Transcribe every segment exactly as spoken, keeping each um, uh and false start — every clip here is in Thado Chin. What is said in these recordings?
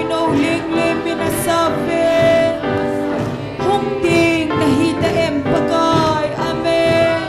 Nong linglim in asap e. Hung ding nahi ta em Pakai. Amen.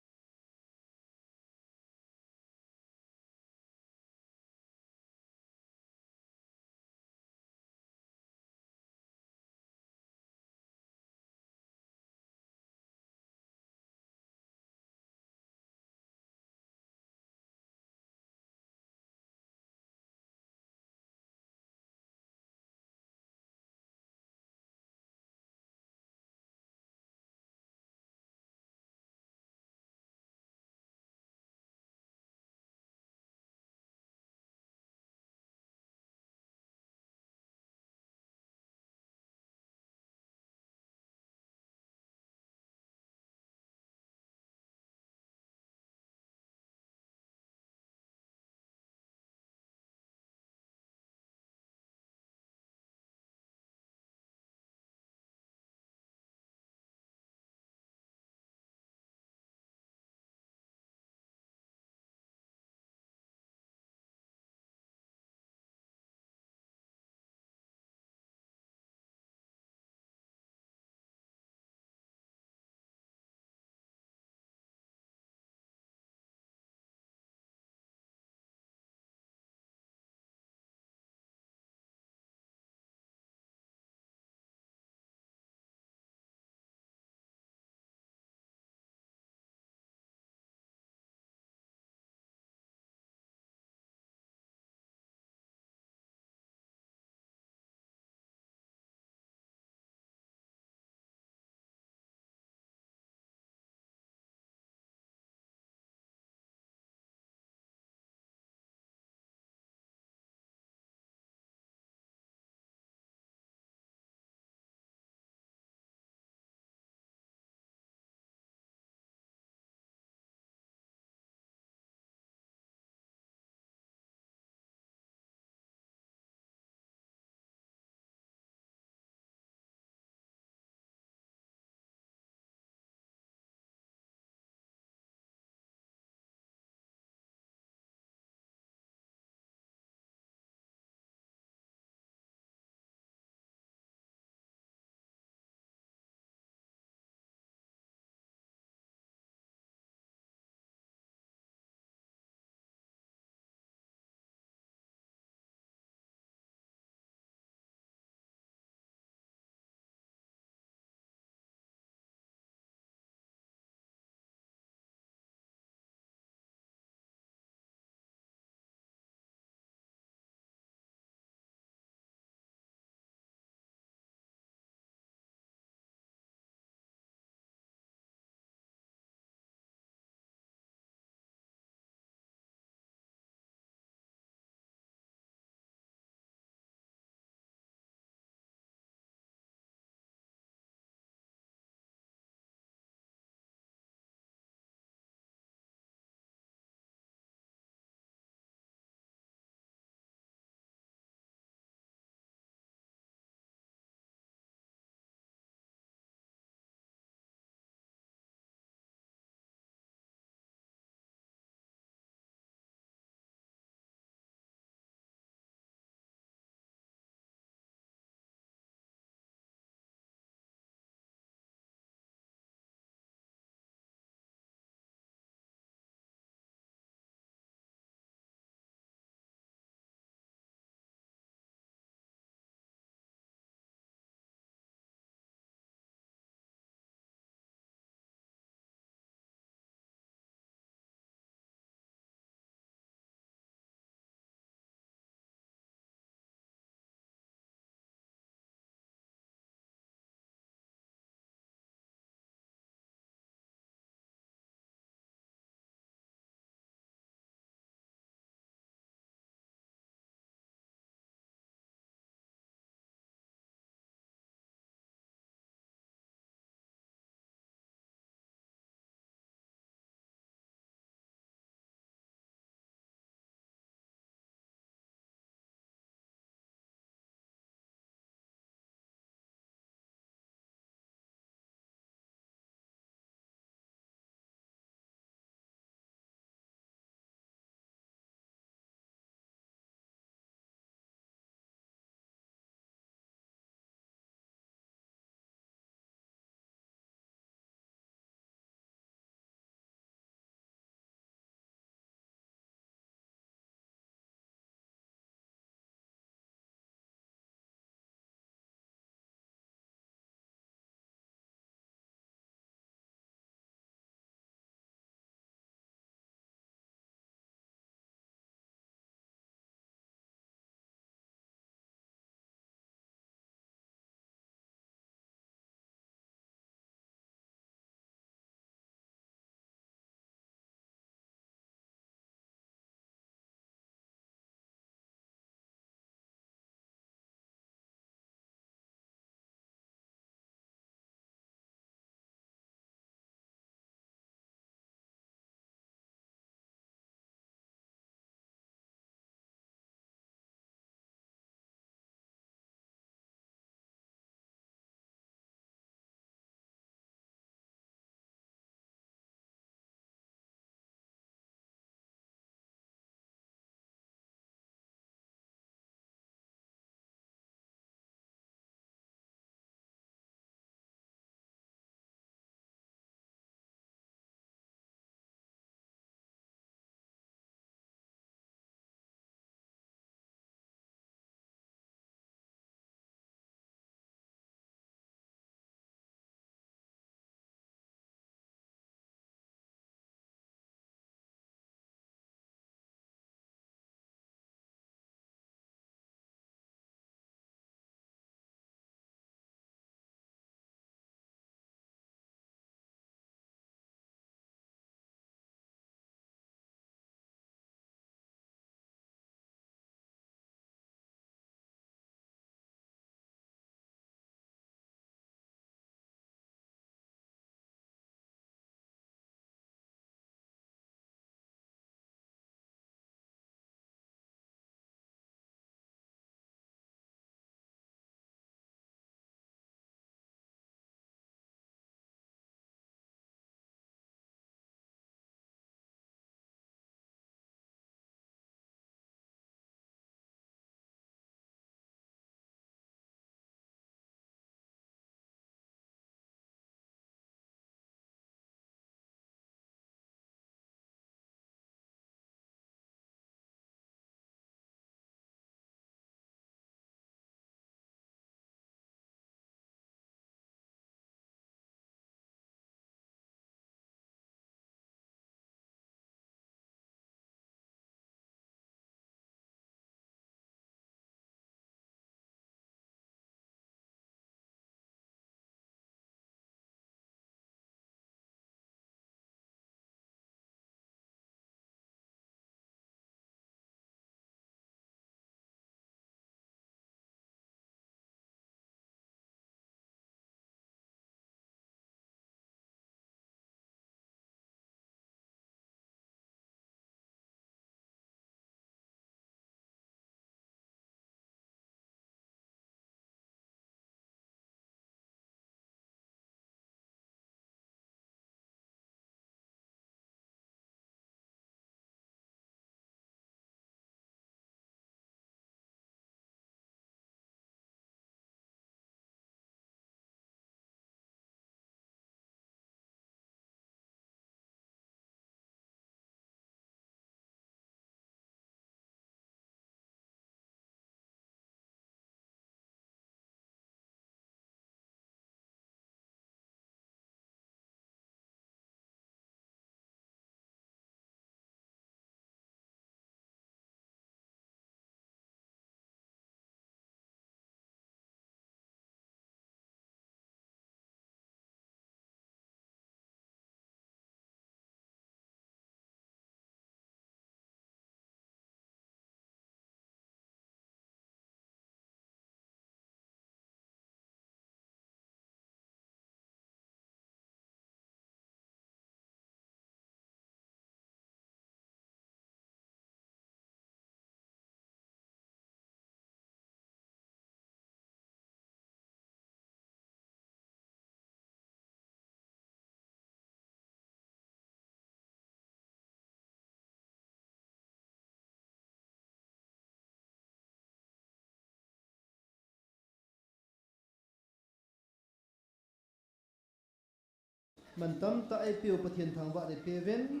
Mantam tah eipeu Pathen thangvah le peuvin.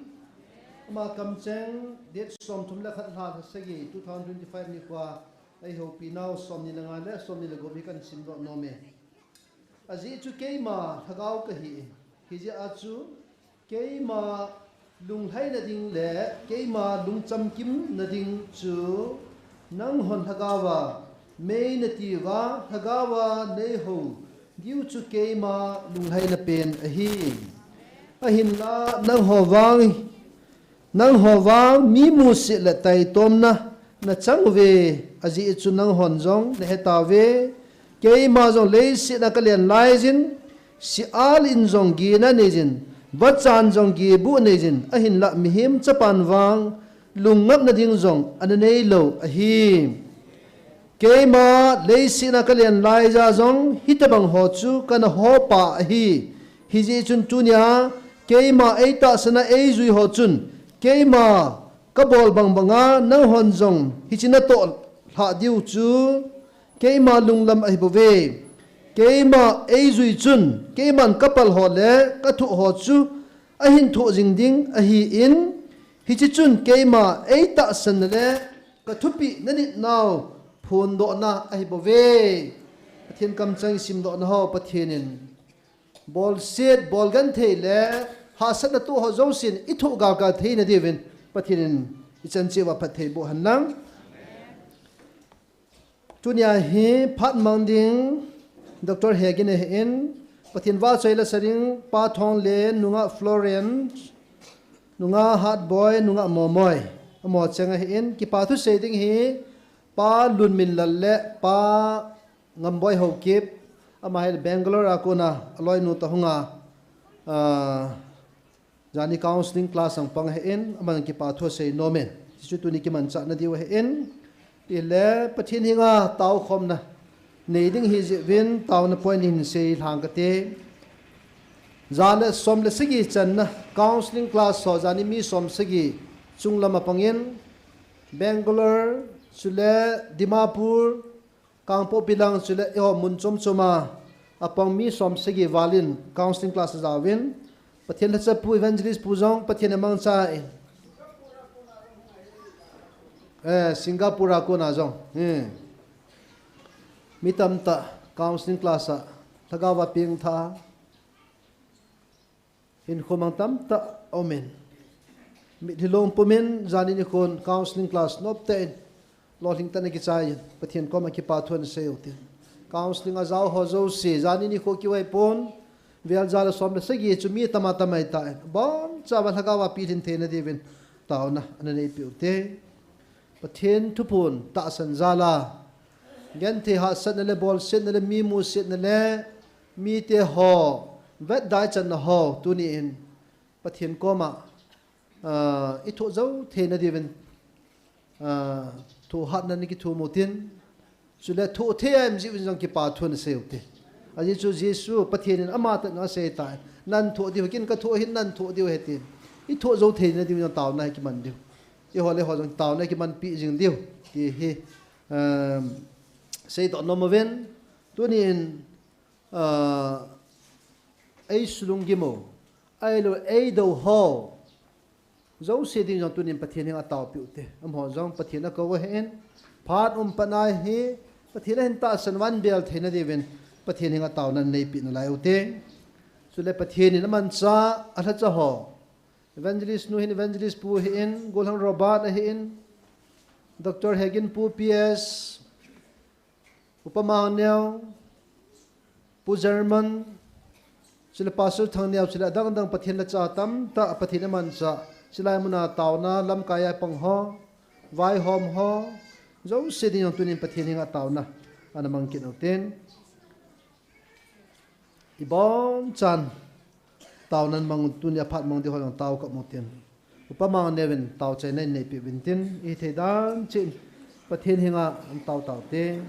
Ama kamcheng date somthum le khat lha sagi two thousand twenty-five nikhoa eihoupi nau somni le nga le somni le gup hi kahin simdoh nom e. Ajeh chu keima lhagao kahi. Hijeh a chu keima lunglhaina ding le keima lungchamkimna ding chu nanghon lhagaova mei natiuva lhagaova neihou diu chu keima lunglhaina pen ahi. Ahinla nangho vang, nangho vang mi musit le taitomna nachang uve, ajeh chu nanghon jong nahetauve. Keima jong leiset a kalen laijin, sial in jong gina neijin, vachan jong gibu neijin, ahinla mihem chapan vang lungngapna ding jong ana neilou ahi. Keima leiset a kalen laija jong hitobang ho chu kana hopa ahi. Hijeh chun tunia keima eitahsan a eijui ho chun keima kabol bangbanga nanghon jong hiche natoh lhah diu chu keima lunglam ahibouve. Keima eijui chun keiman kapal ho le kathoh ho chu ahin thoh jing ding ahin, hiche chun keima eitahsanna le kathupeh nanit nau phondohna ahibouve. Pathen kamcheng simdohna ho Pathen in bolset, bolgenthei le hahsatna toh ho jousen ithoh galkal theina diuvin Pathen in ichan cheh uva phatthei boh hen lang. Tunia hi phat mang ding Doctor Hegin ahin, Pathen vahchoi le sa ding Pa Thonglen, nungah Florence, nungah Hatboi, nungah Momoi, amaho cheng ahin, kipa thusei ding hi Pa Lunminlal le Pa Ngamboi Haokip, ama hi Bangalore a kona aloinu toh hunga, ah, jani counseling class ahung pang ahin, aman kipa thu asei nom in, hichu tuni kimanchah nadiu ahin, tile Pathen henga taokhomna nei ding ahijeh uvin taona point ni hin sei lhang kate. Ja le som le sagi channa counseling class ho jani mi som sagi chunglam a pangin, Bangalore, chule Dimapur, Kangpokpi lang chule eiho mun chom choma apang mi som sagi valin counseling class ajaovin, Pathen lhacha pu evangelist pu jong Pathen in amangchan, eh, Singapore a kona jong, eh, mi tamtah counseling class a lhagaova pengtha, hinkho mang tamtah aumin, mitlhi long pumin jani nikhon counseling class noptah in lolhing tah in akichaiyin Pathen koma kipa thu ana sei utin, counseling ajao ho jouse jani nikho kihoi pon, vel ja le som le sagi chu mi tama tama ahitan, abonchauva lhagaova pilhin theina diuvin taona ana neipeh ute. Pathen thuphon tahsan jal a genthei hahsatna le bolsetna le mi musetna le mite ho vetda ichanna ho tuni in Pathen koma, ah, ithoh jou theina diuvin, ah, thohhatna in kithum utin, chule thoh thei a um jeh uvin jong kipa thu ana sei ute. Ajeh chu Jesu Pathen in amatah in aseitai, nang thoh diu, ken kathoh ahin nang thoh diu ahi tin. Ithoh jou theina diuvin jong taona hi kiman diu, eiho le eiho jong taona hi kimanpi jing diu ti hi, um, seidoh nom uvin. Tuni in, ah, eisulunggim u, ahilou eidou ho jouse ding jong tunin Pathen henga taopeh ute. Amaho jong Pathen akou ahin, phat um pat a hi Pathen ahin tahsan uva bel theina diuvin Pathen henga taona neipeh nalai ute. Chule Pathen in amanchah alhacha ho, evangelist nu hin, evangelist pu hin, Golhang Robert ahin, Doctor Hegin pu P S, Upa Mangneo, Pu German, chule Pastor Thangneo, chule adang dang Pathen lhacha tamtah, Pathen amanchah, chulai muna taona lamkai a pang ho, vaihom ho jouse ding jong tunin Pathen henga taona ana mang kit utin. Ibonchan taona in mang, tunia phat mang ding ho jong tao kah utin. Upa Mangneo in taochaina in neipeh uvin tin, ihithei dan cheh in Pathen henga tao taute.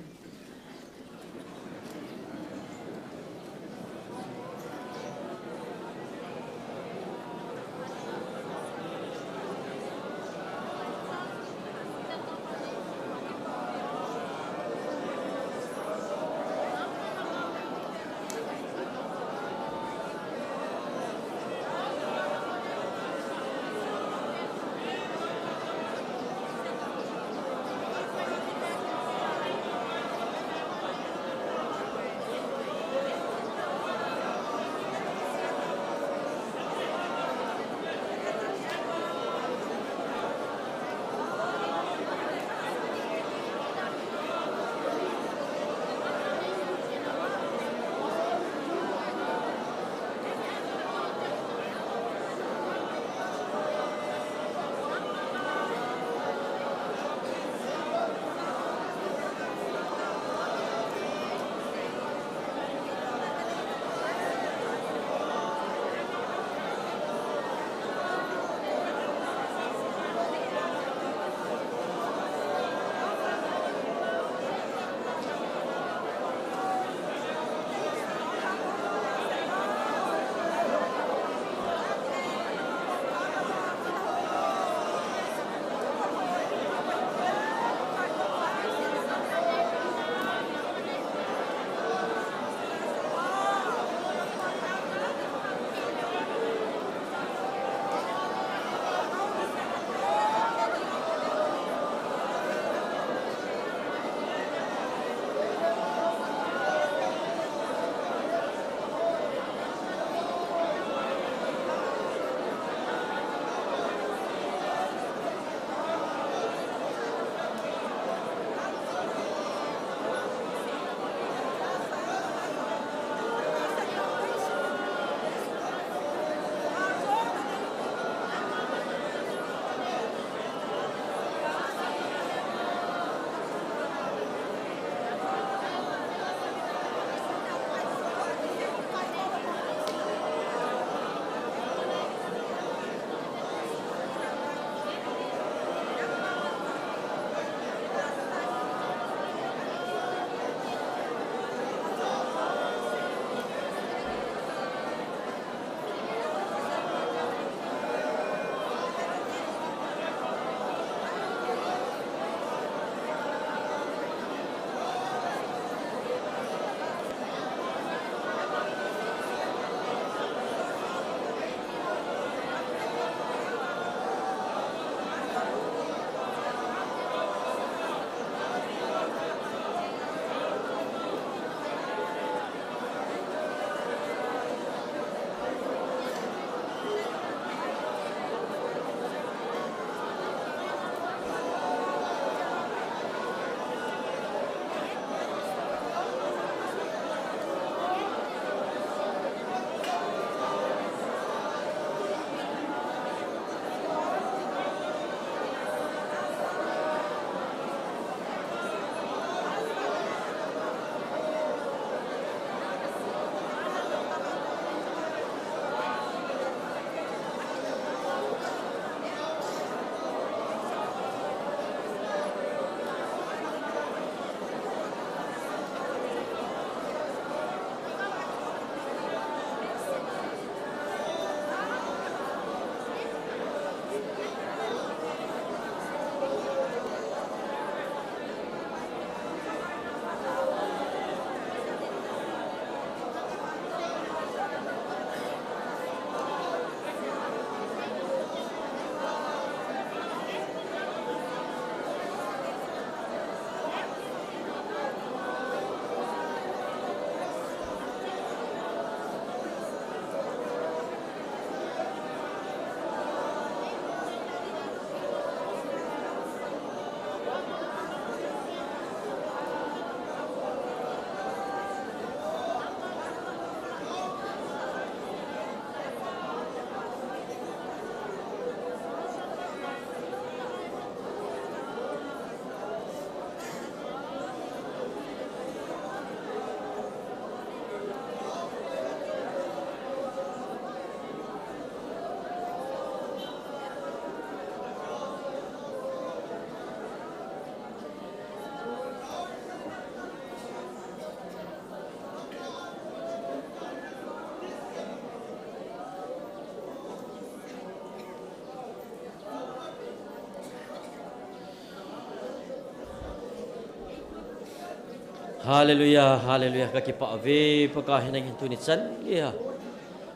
Hallelujah, hallelujah, ka kipah uve, Pakai, nangin tuni chan geiya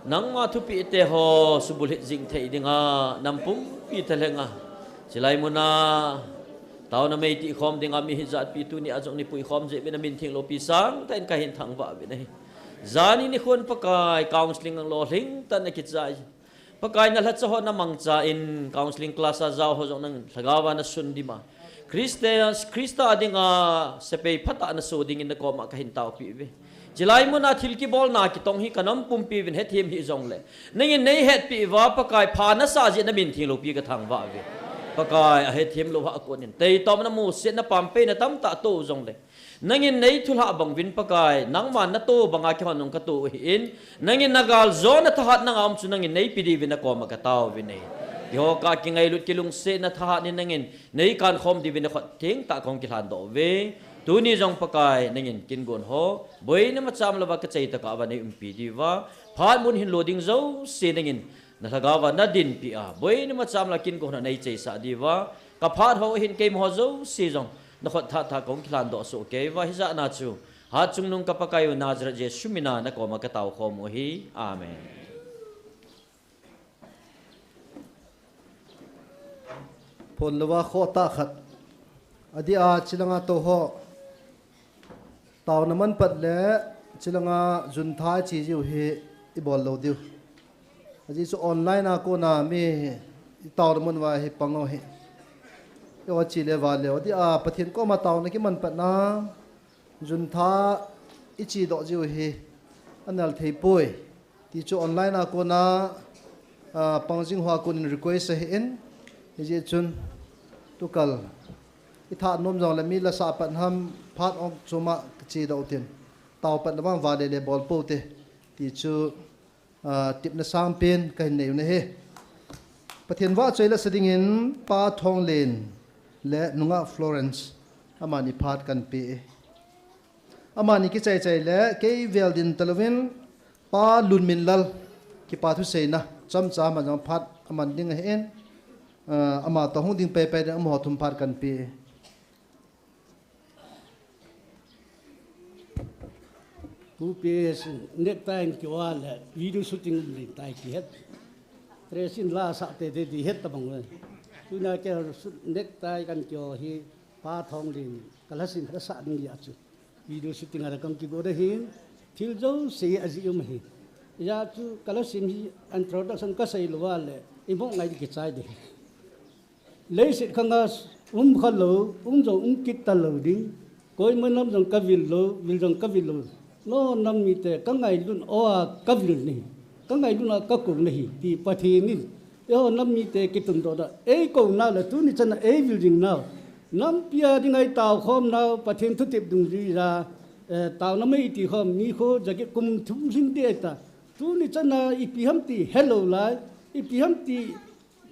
nangma thupeh te ho subulhit jing thei dinga napumpi thalhenga, chulai muna taona mei tihkhom dinga mi hijatpi tunia jong nei puikhom jeh uvin namin theng loupi sangtah in kahin thangvah uvin ahi. Jani nikho in Pakai, counselling a lolhing tah in akichai. Pakai, nalhacha ho namangchan counselling class a jao ho jong nangin lhagao va nasun dima, Christa, Christa dinga sepai phatah naso dingin nakoma kahin taopi uve. Chulai muna thil kibolna kitong hi kanam pumpi uvin hethem hih jongle, nangin neihetpi uva Pakai, pha nasah jeh in namin theng loupi kathangvah uve. Pakai, ahethem lou hah konin tei tom namu se napampei na tamtah tou jongle, nangin nei thulhah bang uvin Pakai, nangman nato banga kihon nung kato u ahin, nangin nagal jo nathahat nanga um chu nangin neipe diuvin nakoma katao uvin ahi. Keiho ka kingailut kilungsetna thahat in nangin neikankhom diuvin nakhut thengtah kahung kilhandoh uve. Tuni jong Pakai, nangin kin gon ho boina macham louva kachai tokah uva neiumpi diuva, phat mun hin lo ding jouse nangin nalhagao va nadinpi a, boina macham louva kin gon ho neichaisah diuva, kaphat ho hin keima ho jouse jong nakhut thahat thahat kahung kilhandoh soh kei uva, hijatna chu hatchungnung ka Pakai u Nazareth Jesu mina nakoma kataokhom u ahi. Amen. Phon louva khohtah khat. Adeh a chulanga tou ho, taona man pat le chulanga juntha iche jiu hi ibol lou diu. Ajeh chu online a kona mi itaona man uva hi pang u hi. Iho che le uva leu, adeh a Pathen koma taona kiman patna juntha ichedoh jiu hi anel thei poi. Ti chu online a kona, ah, pang jing hoa konin request ahin, hijeh chun tukal itha nom jongle mi lasah pat ham phat ong choma kachedoh u tin, tao pat louva vale le bol pou te. Ti chu, ah, tipna sangpen kahin nei u ahi. Pathen vahchoi lasa dingin Pa Thonglen le Nungah Florence amani phat kahin pe e. Amani kichai chai le kei vel din talouvin Pa Lunminlal kipa thuseina chomcha aman jong phat aman ding ahin, ah, ama toh hung ding paipai ding amaho thum phat kahin pe. Pu P S necktie in kiva le video shooting um ding tai kihet. Dress in la sah teitei ti het tabang le. Tuna kei necktie kahin kiva hi Pa Thonglen kalhasim la sah ding ahi chu. Video shooting a la kahin kigo ding ahin, thil jouse ajeh um ahi. Hijeh chun kalhasim hi introduction kasei louva le, imo ngai ding kichai ding. Leiset khanga um khalou, um jong um kit talou ding. Koima nam jong kavil lou, vil jong kavil lou. Nangho nam mite kangailut uva kavil nahi, kangailut uva kakou nahi, ti Pathen in eiho nam mite kitundoh a eikou nau le tuni chana eivil jing nau, nampi a dinga itaokhom nau, Pathen thutep dungjuiya, eh, taona mei itikhom nikho jaget kum thum lhing ding ahita. Tuni chana ipi ham ti helou lai, ipi ham ti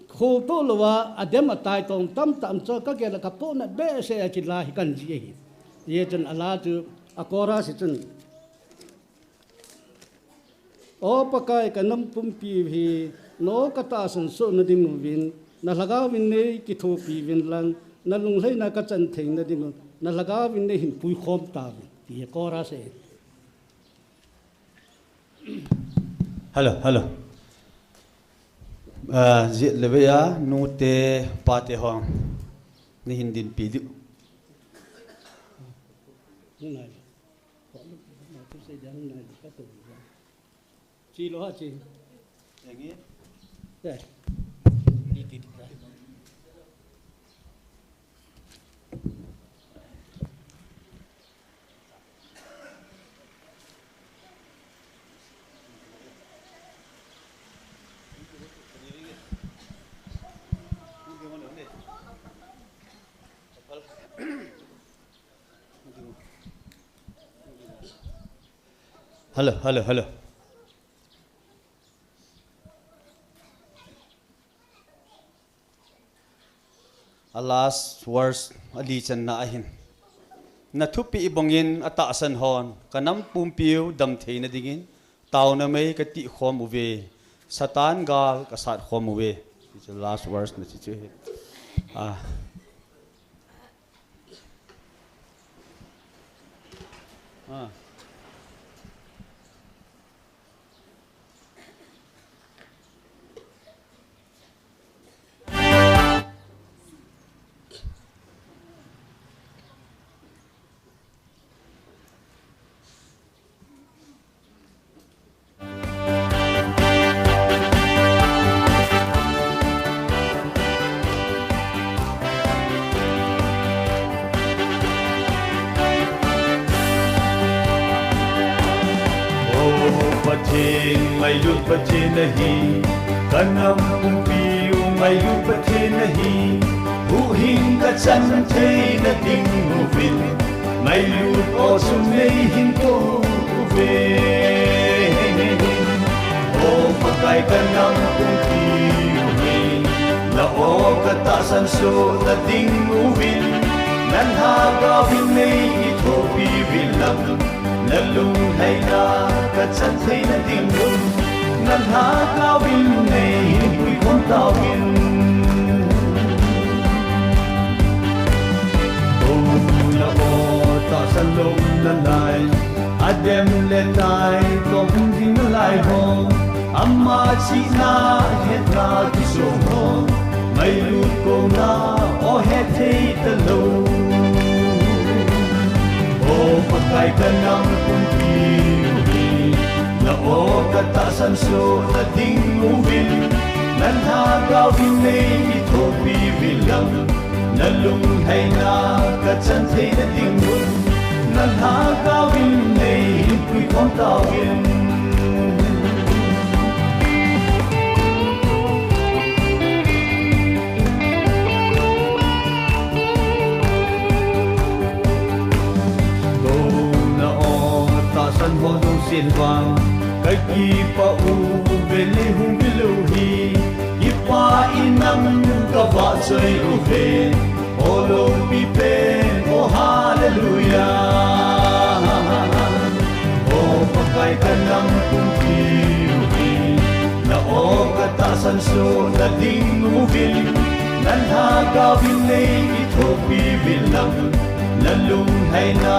kholtoh louva adem atai tong tamtah um chu kagel a kapohnat behseh a kila hi kahin jih ahi. Hijeh chun ala chu a chorus hi chun, O Pakai, kanam pumpi u hi nangho katahsan soh nading uvin, nalhagao vin neikithopi uvin lang, nalunglhaina kachan thei nading u, nalhagao vin neihin puikhom tauvin, ti hi chorus ahi. Hello, hello. Ah, jet le vei a, nute, pate ho, neihin dinpi diu. Chi lo ha chi. Eh. Hello, hello, hello. A last verse, ali channa ahin. Na thupeh bangin atahsan hon, kanam pumpiu damtheina dingin, taona mei katikhom uve, Satan gal kasat khom uve. It's the last verse na chi chu hi. Ah. Ah. O Pathen, ngailut Pathen nahi, ka nam pumpi u ngailut Pathen nahi, huhhing ka chan theina ding uvin, ngailut aw chun nei hin kou uve. O Pakai, ka nam pumpi u hi na aw ka tahsan sohna ding uvin, na lhagao in nei thopi uvin lang, na lunglhaina ka chan theina ding un, na lhagao in nei puikhom tauvin. O na aw tahsan lou nalai, a dem le tai toh hung ding nalai ho, ama chihna hetna kisong ho, ngailut kouna aw hethei talou. O Pakai, ka nam pumpi u hi na aw ka tahsan sohna ding uvin, na lhagao in nei thopi uvin lang, na lunglhaina ka chan theina ding un, na lhagao in nei puikhom tauvin. Kouna aw tahsan ho jouse vang, ka kipah uve, nei hung vil u hi, kipah in nang ka vahchoi uve. O loupi pen, o hallelujah. O Pakai, ka nam pumpi u hi na aw ka tahsan sohna ding uvin, na lhagao in nei thopi uvin lang, na lunglhaina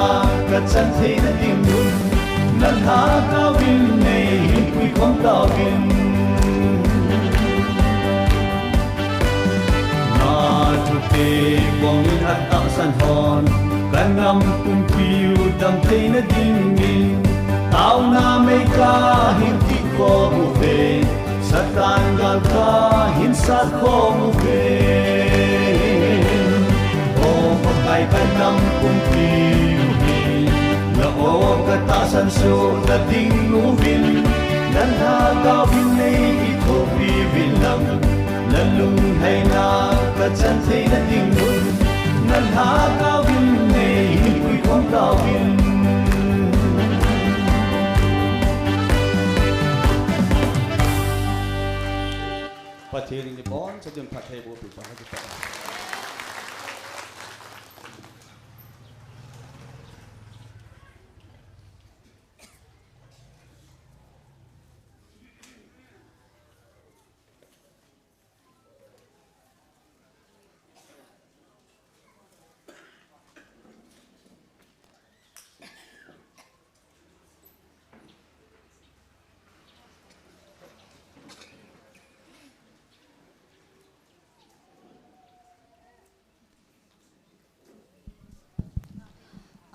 ka chan theina ding un, na lhagao in nei puikhom tauvin. Na thute bang in atahsan hon, ka nam pumpi u dam theina dingin, taona mei ka hin tih khom uve, Satan gal ka hin sat khom uve. O Pakai, ka nam pumpi u hi na aw ka tahsan sohna ding uvin, na lhagao in nei thopi uvin lang, na lunglhaina ka chan theina ding un, na lhagao in nei puikhom tauvin. Pathen in ibon chauvin phattheiboh pi pa ha.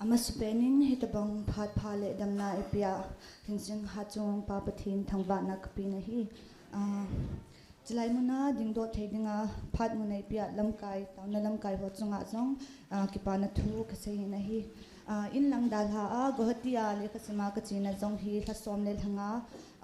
Amasapen in hitobang phat pha le damna eipea, Hingsing Hatchungnung Pa Pathen thangvahna kapeh ahi. Ah, chulai muna dingdoh thei dinga phat mun eipea lamkai, taona lamkai ho chunga jong, ah, kipana thu kasei in ahi. Ah, inlang dalha a, Guwahati a lekha sima kachena jong hi lha som le lha nga,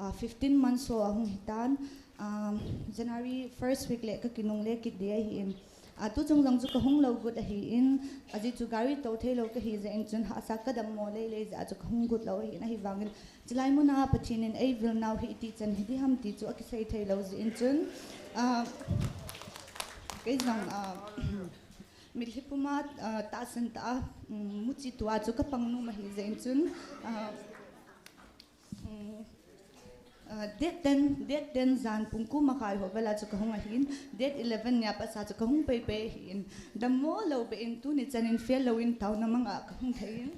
ah, fifteen months ho ahung hitan, ah, January first week le kakinungle kit ding ahin. Ah, tuchung jong chu kahung lou got ahin, ajeh chu gari tou thei lou kahi jeh in chun hahsa kadammo lei lei jeh a chu kahung got lou ahin, ahivangin chulai muna Pathen in eivil nau hi iti chan hiding ham ti chu akisei thei lou jeh in chun, ah, kei jong, ah, mitlhi puma, ah, tahsan tah a, um, muchi tua chu kapang nom ahi jeh in chun, ah, um, ah, date ten, date ten jan pung ko makhai ho vel a chu kahung ahin, date eleven nia pat a chu kahung pei pei ahin, dammo lou beh in tuni chan in fail lou in taona manga kahung thei in.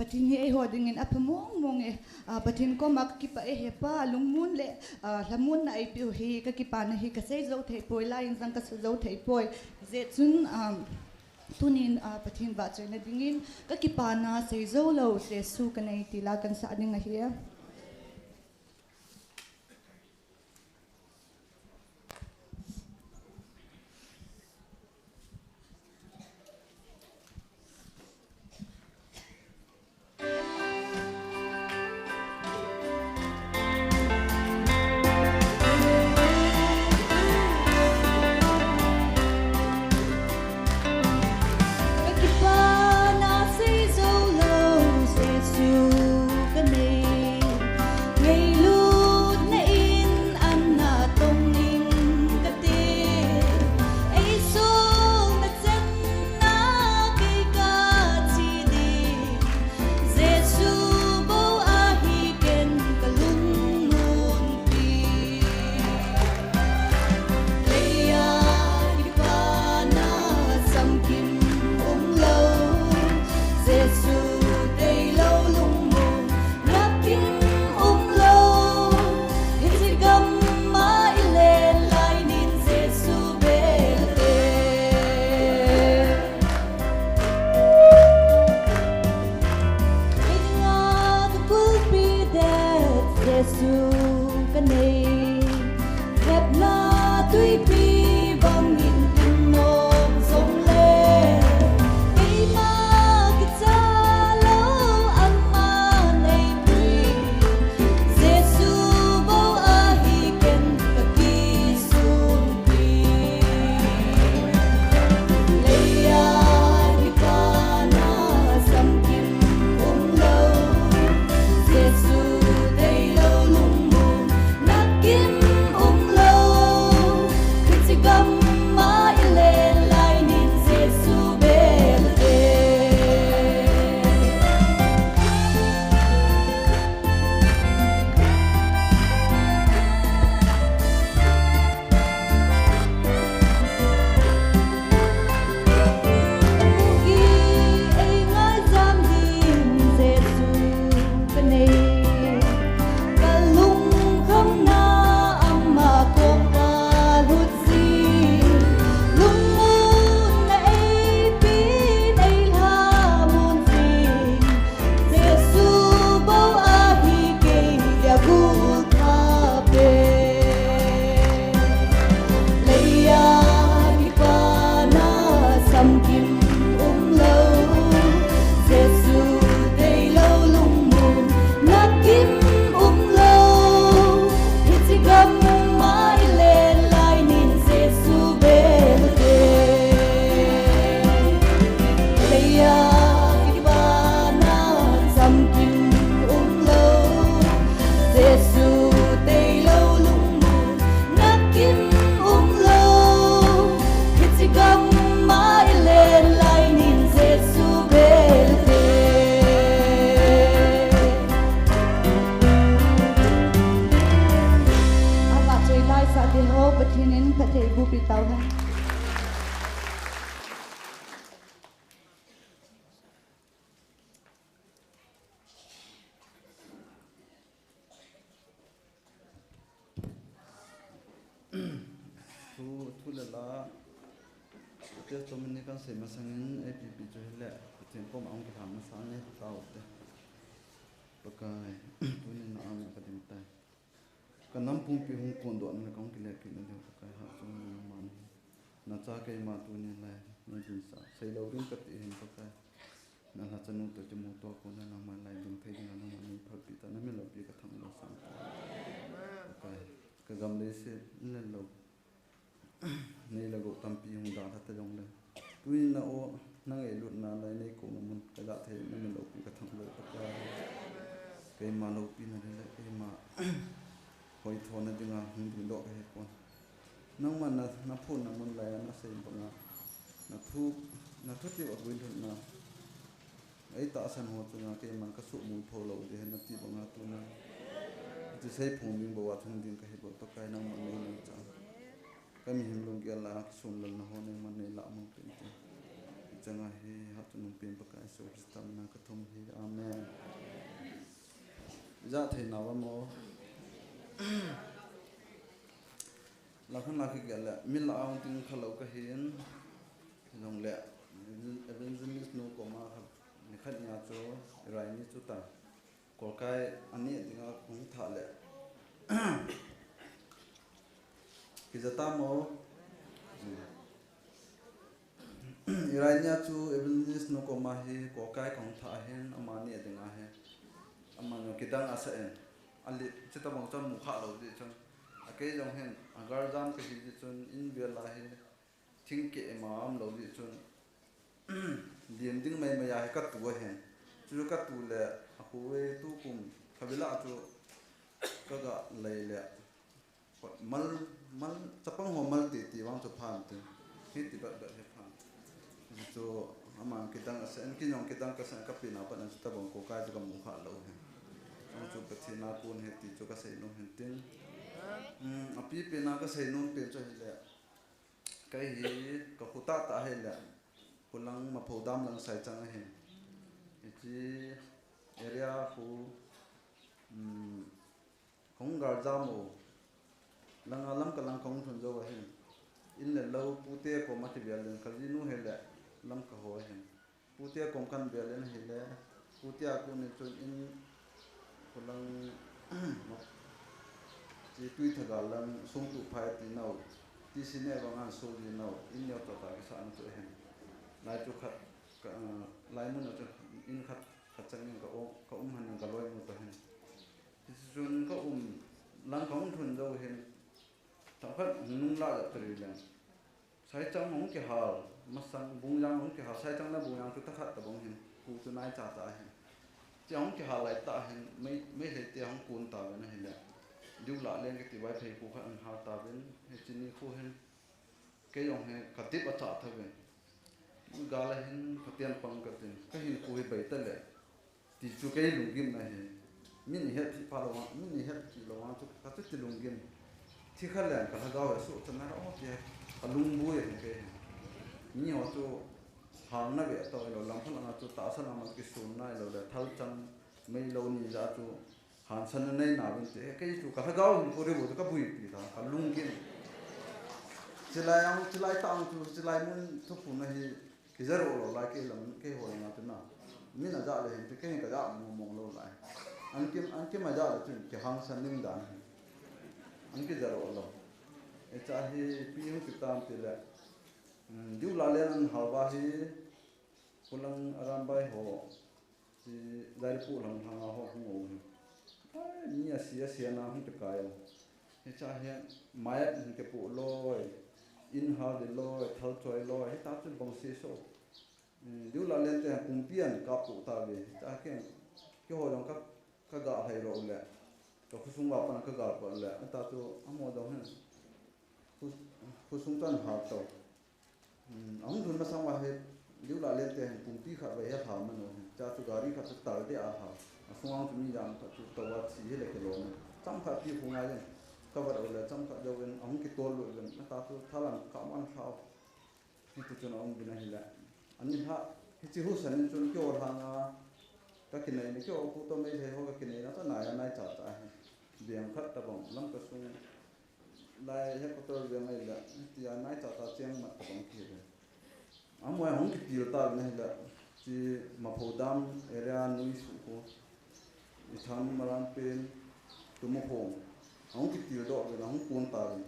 Pathen hi eiho dingin apha mong mong e. Ah, Pathen koma kakipah e, Hepa, lungmon le, ah, lhamonna eipeh u hi kakipana hi kasei jou thei poi, laiyin jong kasei jou thei poi. Hijeh chun, ah, tunin, ah, Pathen vahchoina dingin kakipana sei jou lou Jesu kanei ti la kahin sah ding ahi. Kakipana sei jou lou Jesu kanei. Ngailutna in an natong ing kate. Eisol nachan na kei kache ding. Jesu bou ahi ken kalungmonpi. Leiya kipana samkim umlou. Jesu deilou lungmonna kim umlou. Hiche gam'a ilen lai nin Jesu bel e. Kei dinga kakulpi det Jesu kanei. Hepna tuipi bangin innom jongle. Keima kicha lou aman eipui. Jesu bou ahi ken kakisumpi. Leiya kipana samkim umlou. Jesu deilou lungmonna kim umlou. Hiche gam'a ilen lai nin Jesu bel e. Jesu bou ahi kei dia gul thapen. Leiya kipana samkim umlou. Jesu deilou lungmonna kim umlou. Hiche gam'a ilen lai nin Jesu bel e. Leiya kipana samkim umlou. Jesu deilou lungmonna kim umlou. Hiche gam'a ilen lai nin Jesu bel e. Avahchoi laisah teho Pathen in phattheiboh peh tauhen. Thu, thu le la, testimony kahin sei masangin, A P P chu hile, Pathen koma hung kilhang masang e, taute. Pakai, tunin na-anga kading tai. Kanam pumpi hung kondohna le kahung kile kitna diu, Pakai, hatchungnung nangman. Nacha keima tunin lai, neidinsah. Seilou ding kati hin, Pakai. Nalhachanu toh kimuto a kona nangman lai ding thei dinga nangman neiphalpeh tan, namin loupi kathangvah sangtah. Pakai, kagam leiset in le lou, nei le gou tampi hung dalha ta jongle, tunin na-o, nangailutna lai neikouna mun kaga thei, namin loupi kathangvah, Pakai. Keima loupina le le, keima hoithona dinga hung dingdoh kahipon. Nangman na, naphonna mun laiya nasei banga, nathu, nathutep a guilhunna eitahsan ho chunga keiman kasuhmil pho lou ding ahi nati banga tuna, hiche seiphong ding bou a thung ding kahi bou, Pakai nangman neimangcha. Kamihem lunggel a kisonlalna ho nangman neilah mang peh in tin. Chang ahi, hatu nung pin Pakai Jesu Christa mina ka thum hi. Amen. Ija thei na va mo. La khan la khi gel le, min la aung ting kha lo ka hin. Nong le, evangelist nu koma kha, ni khat nia chu, rai ni chu ta. Kolkai ani dinga kong tha le. Kija ta mo. Irainia chu evangelist nu koma hi kolkai kong tha hin ama ni dinga hi. Ama nu kidang asa en. Ali chita bang chun mu kha lo di chun. A kei jong hin a gar jam ka hi di chun in vel la hi. Thing ke ma am lo di chun. Dim ding mai mai a hi ka tu a hin. Chu ka tu le a khu e tu kum ka bila chu ka ga lei le. Mal, mal, chapang ho mal ti ti vang chu phan ti. Hi ti bat bat hi phan. Chu ama kidang asa en, kei jong kidang ka sa ka pi na pa na chu ta bang kolkai chu ka mu kha lo hin. Ang chu Pathen a kun hi ti chu ka sei nom hin tin. Um, a pi pi na ka sei nom pen chu hi le. Kei hi ka khu ta ta hi le. Khu lang Maphodam lang Saichang a hin. Hichi area khu, um, Kong gar jam u. Langa lam ka lang kong thun jo ahin. In le lo pute koma ki bial den ka jinu he le lam ka ho ahin. Pute kom kan bial den he le pute a kun ni chun in ko lang chi tui thagal lang sung tu phai ti nau. Ti si ne bang an so di nau. In neo ta ta ki sa an tu ahin. Lai tu khat ka, ah, lai mun chu in khat khat chang in ka o, ka um han ka loi mu ta hin. Hichun ka um, lang ka um thun jo hin, thakhat nung la ja tari leng. Saichang hung kihal, masang Bungjang hung kihal, Saichang le Bungjang chu thakhat ta bang hin, ku chu nai cha ta hin. Chi hung kihal lai ta hin, mei, mei le te hung kun ta ben hin le. Diu la leng kiti Vaiphei ku khat an hal ta ben, hichi ni khu hin. Kei jong hi ka dip a cha tha ve. Gal a hin Pathen pang ka tin. Ka hin khu hi bai ta le. Ti chu kei lunggim na hi. Min i het phi pa lo wa, min i het phi lo wa chu ka chu ti lunggim. Thi kha leng ka lhagao a su chan na o ti ka lungbu ya hin kei. Ni ho chu hang na ve to lo lam pha langa chu ta sa na ma ki sun na lo le thal chang mei lo ni ja chu Hansan na nei na vin te, kei chu ka lhagao hin ko ri bo ka bui pi ta, ka lunggim. Chilai ang, chilai ta ang chu, chilai mun thu pu na hi, ki zero lo lai kei lam, kei ho na tu na. Min a ja le hin te, kei ka ja mo mo lo lai. An kim, an kim a ja le chu, ki hangsan ning dan. An ki zero lo. E cha hi, pi hung ki tam ti le. Mm, diu la le an hal ba hi, Kulang Arambai ho, si Jairipu lang hang a ho hung o hi. Ai, mi a si a si a na hung te kai o. Hi cha hi, mai a hung te pu loi, in hal di loi, thal choi loi, hi ta chu bang si so. Mm, diu la len te pumpi an ka pu ta ve. Hi cha ken, ki ho jong ka, ka ga hai ro le. Ka khusung va pan ka ga pa le. Hi ta chu, a mo jong hin. Khu, khusung tan ha to. Hmm, ahung lhun masang uva hi, diu la lente hin pumpi khat vai hi alha man u hin. Cha chu gari khat chu tar deh a alha. Asung ang chu mi jang khat chu tou a thi hi le kilom in. Chomkhat pi khu ngai in. Ka vat u le chomkhat jou in ahung kitol lut uvin. Ata chu thalan ka man lhau. Hiti chun aum uvin ahile. Ani lha, hichi husan in chun kihou lhang a. Ka kinai ni kihou pu to Meitei ho ka kinai na ta nai a nai cha cha hi. Biang khat tabang lam ka sung. Lai headquarter veng ahile, tia nai cha cha cheng mat tabang ki ve. Amoi ahung kitil ta vin ahile, chi Mapho dam area nui su ko, i thang maran pen, tumu khong. Ahung kitil doh vin, ahung kun ta vin.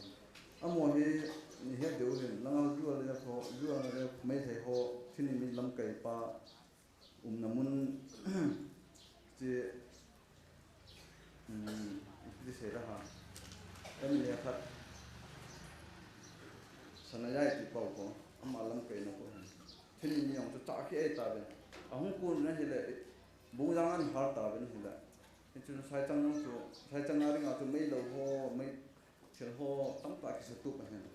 Amoi hi, ni het deu vin, langa jual le ho, jual le Meitei ho, thini mi lamkai pa, Umna mun, chi, um, di sei ra ha. M L A khat, Sanayai ti pau ko, ama lamkai na ko hin. Thini ni jong chu ta ki ei ta ve. Ahung kun na hile, Bungjang an har ta ve hile. Hichun Saichang jong chu, Saichang a ring a chu mei lo ho, mei Thil ho tamtah kisa tup ahin.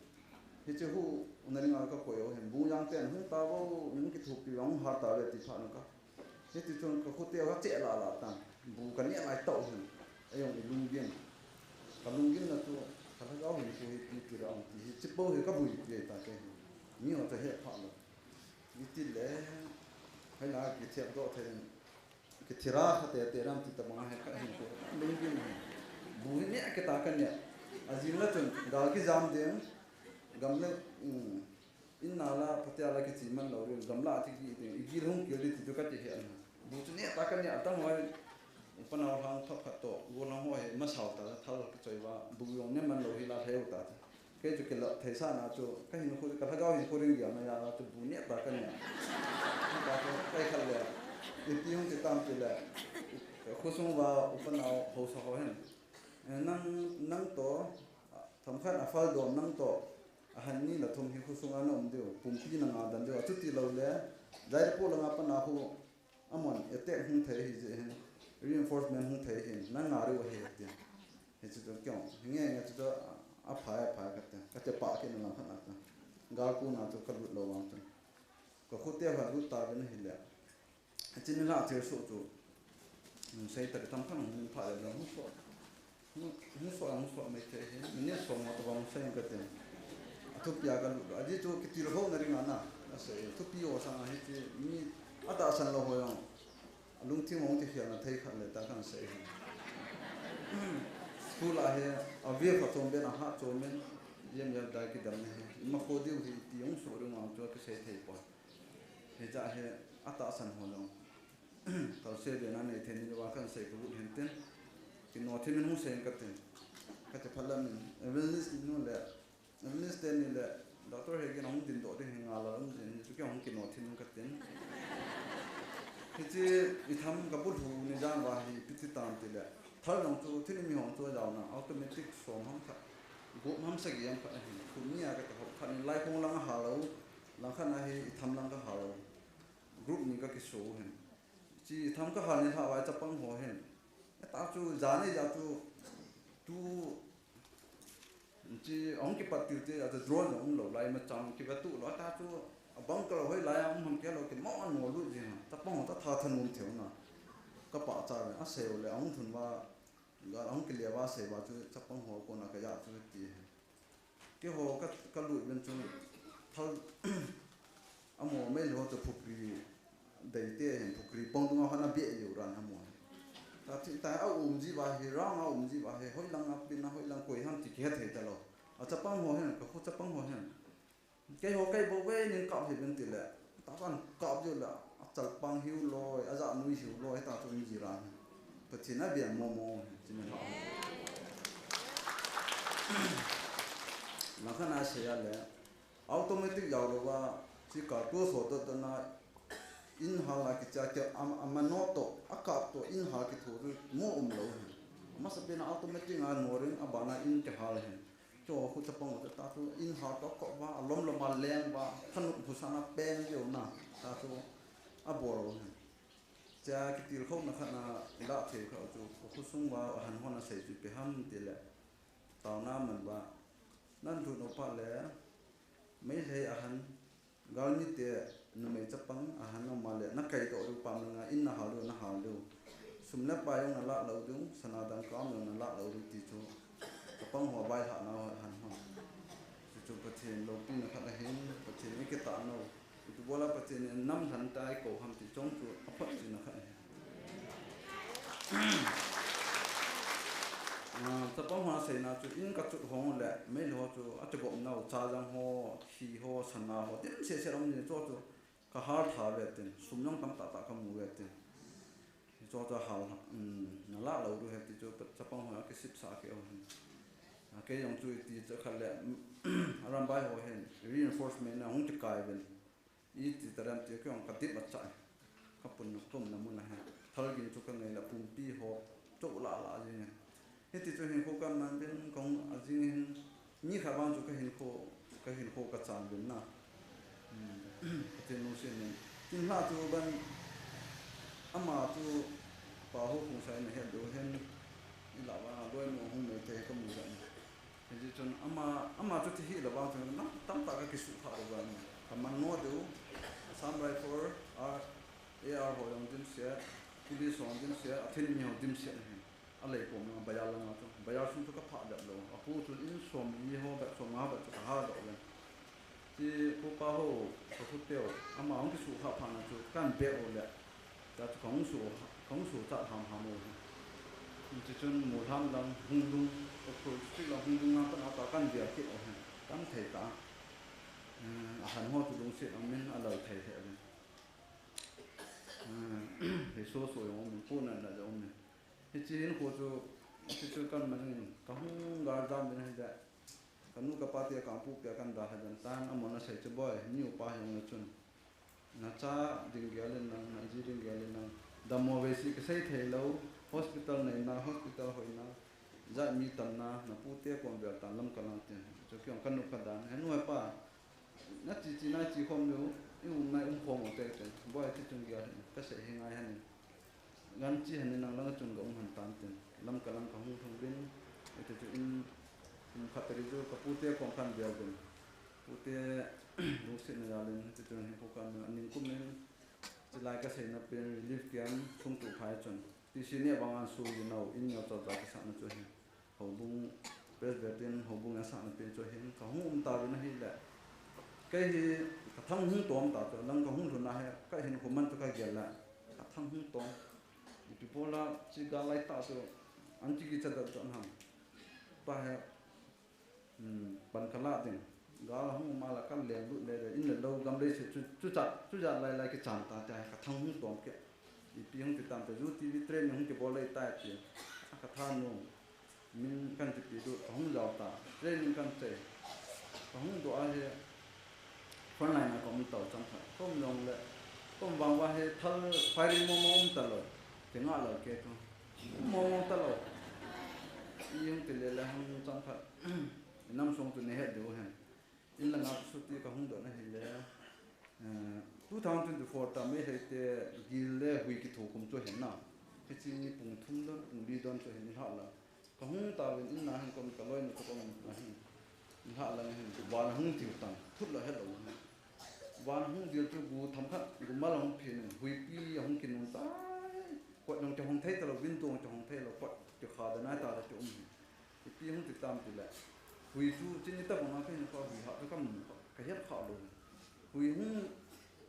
Hiche hu, una ringa ka koi u hin. Bungjang ten hung ta vo, nung kithupi vang hung har ta ve ti phat na ka. Hiti chun ka khute ka che la la tan. Bu ka ne lai tau hin. Ayong i lunggim. Ka lunggim na chu, ka lhagao hin ko hi pi pi ra ang ti hi. Chipo hi ka bui pi ta ke hin. Mi ho ta he pha lo. Ni Ti le, hai la ki thiap do the, ki thira kha te te ram ti ta bang he kha hin ko. Lung bin. Bu ni a ke ta kan ya. A jing la chun, gal ki jam ding, gam le, um, in na la, phatia la ki chi man lo rin, gam la ti ki ding, i gil hung kil di ti tu ka ti he an. Bu chu ni a ta kan ya, ta hoi, u pa nau hang thok khat to, go lang ho he, ma sao ta, thal ki choi va, bu yong ne man lo hi la he u ta. Kei chu kila thei sa na chu, ka hin khu, ka lhagao hin khu ring dia na ya la chu bu nia ta ka nia. Ka chu kai khat le, ipi hung ti tam ti le, khu sung va u pa nau ho sa ho hin. Eh, nang, nang to, thom khat a fal dom nang to, a han ni la thum hi khu sung a na um diu, pumpi na nga dan diu, a chu ti lo le, Jaipur la nga pa na khu, Amon attack hung thei hi jeh hin, reinforcement hung thei hin, na nga riu ahi, ati. Hichu chu kyo, nge nge chu chu, a phai, a phai kati. Kati pa kit na lang khat na ta. Gal ku na chu ka lut lou vang chu. Ka khut te ha lut ta ve na hi le. Hichi ni la thil su chu. Hung sei ta tam tam hung pha le hung so. Hung, hung so, hung so mai thei hi, minute som nga tabang sei ka tin. A thupi a ka lut, a ji chu kitil ho na ring a na, a sei, thupi ho sang a hi ti, mi a tahsan lou ho jong. A lungthim hung ti khial na thei khat le ta kan sei hi. School a hi, a ve kha chom ben a ha chom men, yem yem dai ki dam na hi. Ma kho diu hi ti hung so ring a chu ka sei thei pon. Hi ja hi, a tahsan ho jong. Kal se de na nei thei ni le wa kan sei ka lut hin tin. Ki no thi min hung sei ka tin. Ka te phalam min. Evangelist ni nu le. Evangelist te ni le. Doctor he ki na hung din do de hi nga la um jin. Chu ki hung ki no thi min ka tin. Hichi i tham ka bu hu ni jan wa hi piti tan ti le. Thal jong chu thi ni mi hong chu jao na automatic som ham kha. Gu ham sa gi ham kha hin. Khu ni a ka te hop kha ni lai khong lang ha lo. Lang kha na hi i tham lang ka ha lo. Group ni ka kiso hin. Chi tham ka hal ni lha vai chapang ho hin. Ta chu jan ni ja chu tu chi ong ki pat til te ja chu drone ong lo lai ma chang ki va tu lo ta chu a bang ka lo hoi lai a um ham ke lo ki mo an mo lu ji ha. Chapang ho ta tha tha num theu na. Ka pa cha a sei le ong thun va ga ong ki le va sei va chu chapang ho ko na ka ja chu ti hin. Keiho ka, ka lut uvin chun thal amo mei lo chu phukri dei te hin phukri pong dunga hon a bia jeu ran amo. Ta thi ta a um ji va hi rang a um ji va hi hoi lang a pin a hoi lang koi ham ti kihe thei ta lo. A chapang ho hin, ka khu chapang ho hin. Keiho kei bo ve nin kap hi ben ti le. Ta kan kap jeu la, a chal pang hiu loi, a ja nui hiu loi, ta chu um ji ran. Pathen a bia mo mo, chi ni ha. Lang khan a sei a le, automatic jao lo va, chi ka tu so to to na, in hal a ki cha ke, am, am no to, a kap to, in hal ki thu tu, mo um lo hin. Masa pen automatic a no ring, a bana in ke hal hin. Cho khu chapang ta, ta chu in ha to ko va, a lom lom a leng va, thanop bu sana peng jo na, ta chu a bol lo hin. Cha kitil khou na khat na, i la thei kha chu, khu sung va, a han hon a sei chu pe ham ti le, tao na man va, nan thu no pa le, mei lei a han, Galmi te numei chapang a han um a le, na kai to ru pam nga in na hal ru, na hal ru. Sum le pai jong na la lo ru, sana dang kam jong na la lo ru ti chu. Chapang ho vai ha na ho han ho. Chu chu Pathen loupina khat ahin, Pathen i kita no. Itu bola Pathen in nam han tai ko ham ti chong chu a phat chu na khat ahin. Ah, chapang ho a seina chu in ka chut hong le, mei lo chu a ti gom nau cha jang ho, khi ho, sana ho, dim se se ram ni cho chu ka hal tha ve tin, sum jong tam ta ta ka mu ve tin. Cho chu hal, um, na la lo ru he ti chu chapang ho a ki sip sa ke o hin. A ke jong chu ti cha khat le, a ram bai ho hin, reinforcement na hung ti kai ven. I ti ta ram ti kong ka dip a cha. Ka pun na kum na mun na he. Thal gin chu ka ngai la pumpi ho. Cho la la jing he. Hiti chu hin kho kan man den kong a jing hin. Ni kha ban chu ka hin kho, ka hin kho ka chan den na. Hmm. Ka tin nu sin nen. Tin hla chu ban ama chu pa ho kung sai na he do hen. I la ba loi mo hung me te ka mu ja ni. Hiti chun ama, ama chu ti hi la vang chun tam, tam ta ka kisu kha lo vang. Ka man no deu, Assam Rifle, R, A R ho jong dim sia, Police ho jong dim sia, a thin mi ho dim sia hin. A lei kom na bayal la nga chu, bayal sung chu ka pha dap lo. A pu chu in som ni ho, bek som nga bek chu ka ha dap lo. Ti, pupa ho, ka khuteu, ama hung kisuh kha phat na chu, kan beh u le. Tia chu ka hung suh, ka hung suh chat ham ham u. Chuchun Mualham lang hung lhung, Ukhrul district lang hung lhung lang pan a ta kan bia kit u hen. Kan thei ta. Eh, a han ho chu lungset a min a lal thei he le. Eh, he so so jong min, pu na na jong min. Hiche hin khu chu, hiche chu kan ma jing in, ka hung gal dam din hi da. Ka nu ka pa te ka pu pia kan da ha jan tan, amon a sei chu boi, ni upa hi ong le chun. Na cha ding gel in nang, na ji ding gel in nang. Dammo ve si ka sei thei lou, hospital nei na, hospital hoi na. Jat mi tam na, na pu te kon vel tan lam ka lang tin. Chu ki ong ka nu ka dan, he nu he pa. Na chi chi na chi khom lou, i um na i um khom u te te. Boi ti chung gel in, ka sei hi ngai han in. Gan chi han in nang lang chung ka um han tan tin. Lam ka lang ka hung thung bin. Ite chu in, um khat ri chu ka pu te kon kan vel bin. Pu te lungset na jal in, ite chu hin khu kan a ning kum in. Chilai ka sei na pen relief camp chung tu phai chun. Ti si ne bang an su yin nau, in nau chau chau ka sa na chu hin. Houbung, Presbyterian houbung a sa na pen chu hin. Ka hung um ta vin a hi le. Kei hi ka thang hung tom ta chu, lang ka hung lhun a he, ka hin khu man chu ka gel la. Ka thang hung tom. Ipi bol a, chi gal lai ta chu, an chi ki cha da chu an ham. Pa he, hmm, pan ka la ding. Gal hung ma la kan leng lut le le, in le lou gam lei se chu, chu cha, chu ja lai lai ki chan ta te, ka thang hung tom ke. Ipi hung ti tam te, U T V training hung ki bol lei ta ti. A ka tha nu. Min kan ti pi du, ka hung jao ta. Training kan chei. Ka hung du a hi, frontline a ka um tau chang khat. Ka um jong le, ka um vang va hi thal firing mo mo um ta lou. Ti nga lou ke tu. Mo mo ta lou. I hung ti le le hung chang khat. I nam sung tu ne het du hen. In langa chuti ka hung don ahile, eh, two thousand twenty-four ta May lhei te gil le hui kitho kum chu ahin na. Hiche ni pung thum don, pung li don chu ahin, nilhah lang. Ka hung tauvin in na hin kon ka loinu chu ka um na hin. Nilhah lang hin, van hung tiu tan, thut la helou hin. Van hung dil chu gu tham khat, gu mal hung phin, huipi hung kinun tai. Kot jong chu hung thei talou, window jong chu hung thei lou, kot chu kha da nai ta la chu um hin. Ipi hung ti tam ti le. Hui chu, chini ta bang a ka hin kha hui ha, ka kam, ka het kha lou. Hui hung,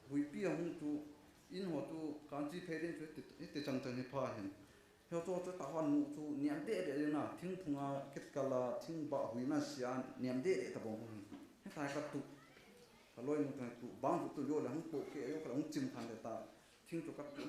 huipi a hung chu, in ho chu, kan chi phei ding chu, ti, ti chang chang hi pha hin. Heo chu, chu ta hon mu chu, niam de de na, thing phung a, kit kala, thing ba hui na sia, niam de de ta bang hin. He ta ka tu, ka loinu ta tu, bang tu tu yo le hung po ke, yo ka hung chim khan de ta, thing chu ka tu.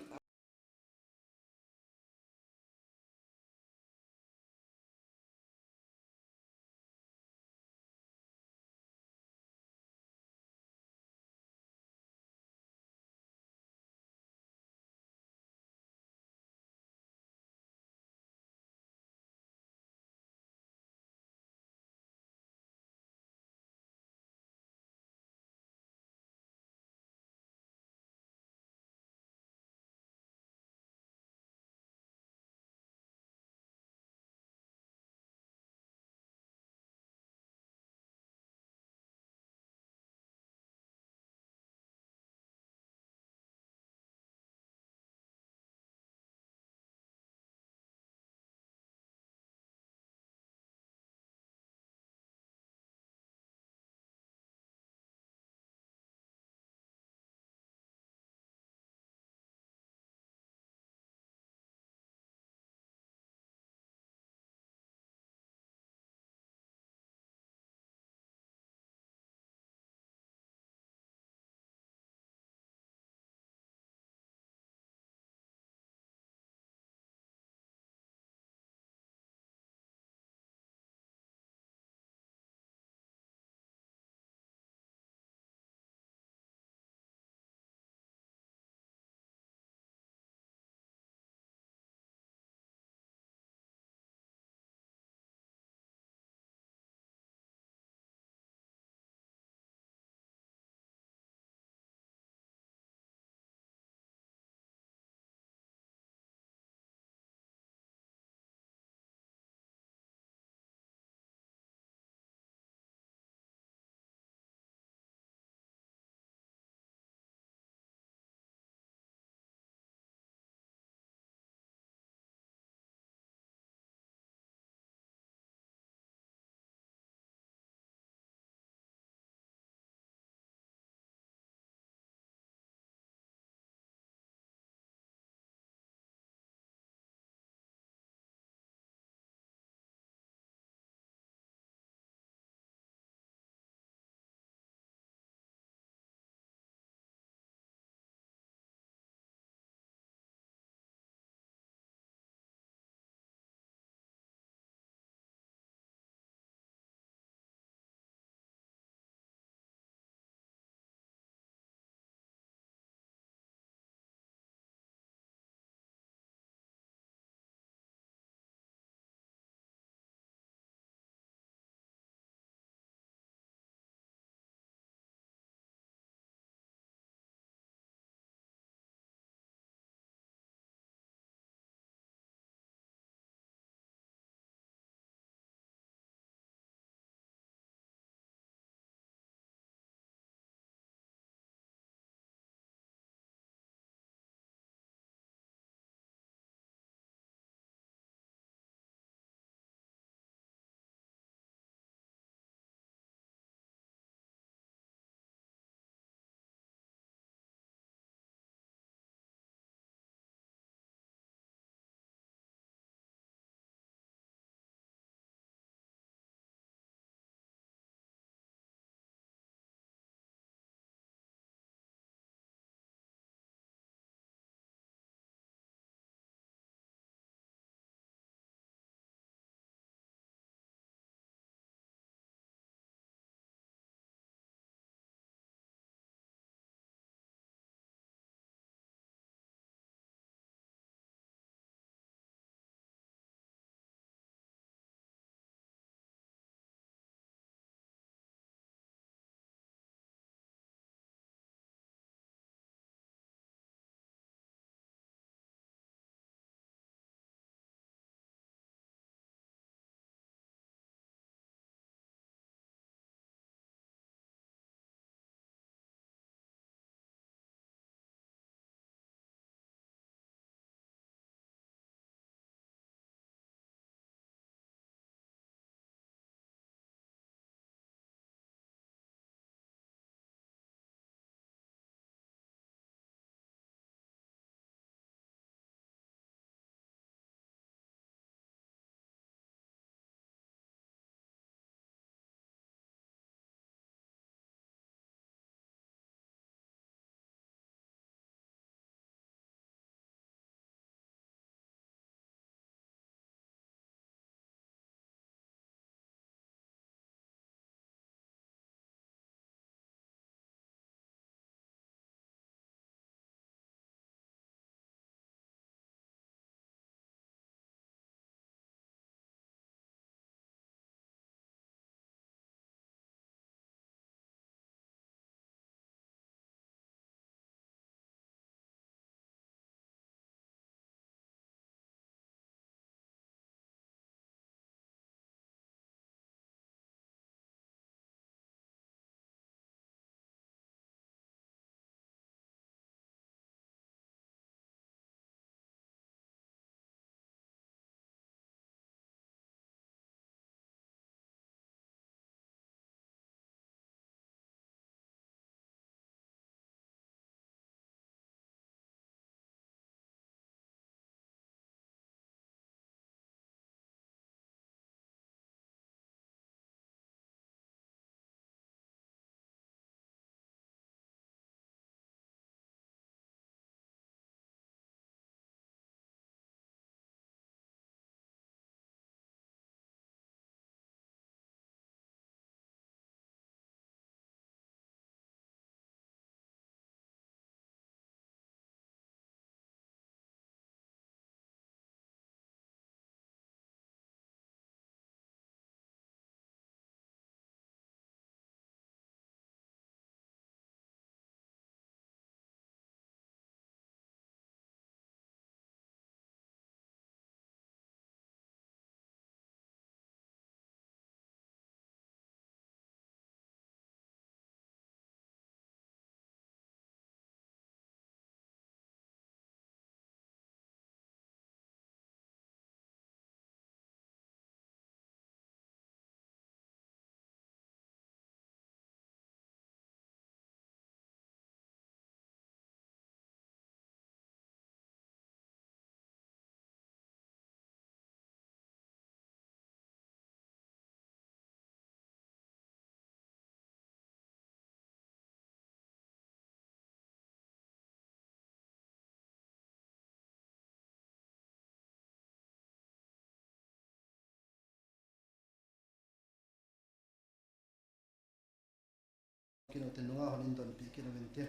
Kino te nunga hon in donpi kino min te.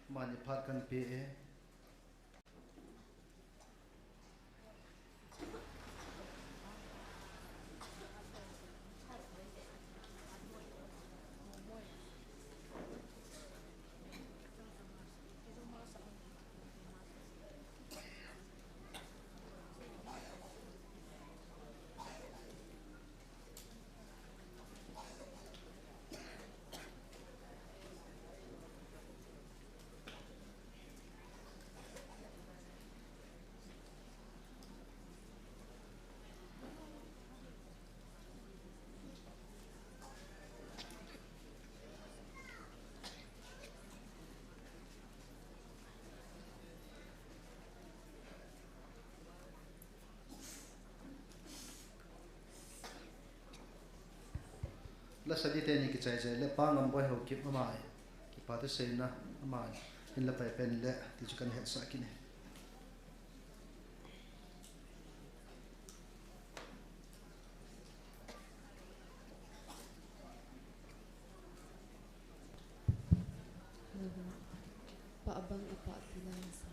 Mani phat kan pe e. La sadi teni kichai chai le Pa Ngamboi Haokip amai. Kipa thu seina amai. In la pai pen le ti chu kan hetsah kit e. Pah bang a pah ti lai sa.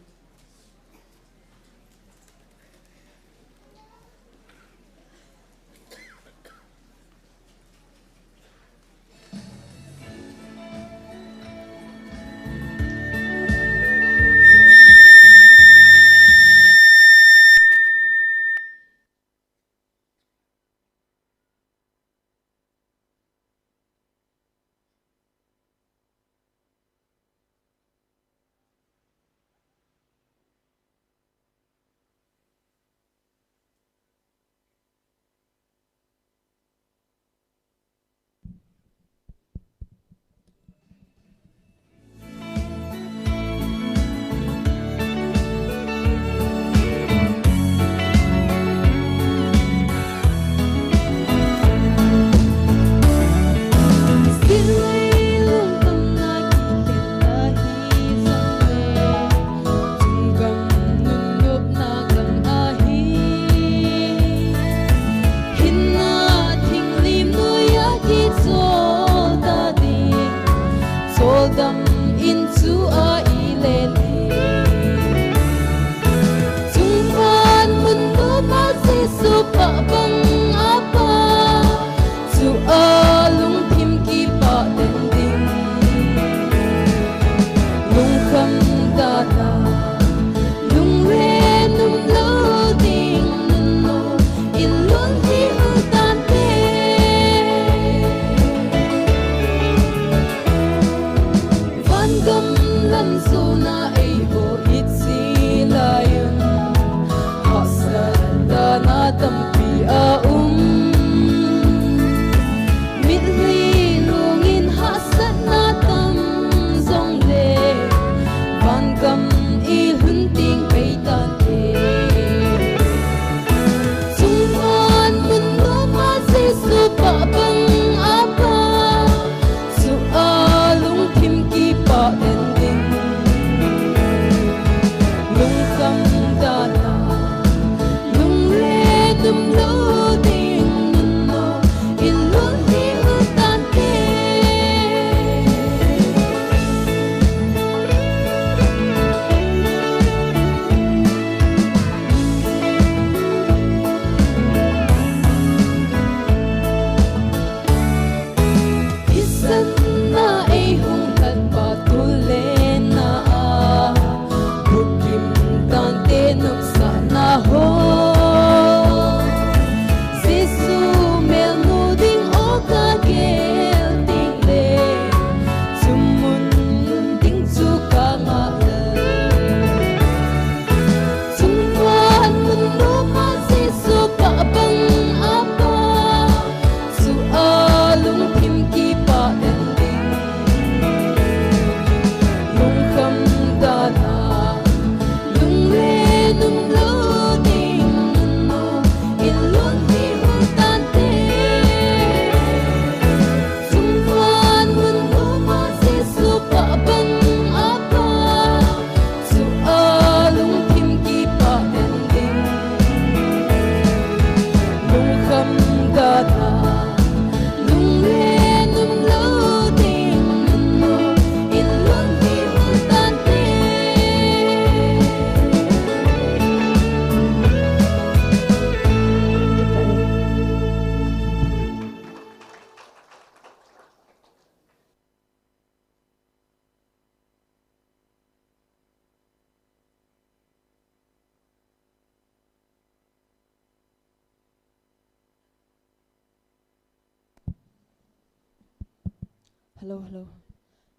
Hello, hello.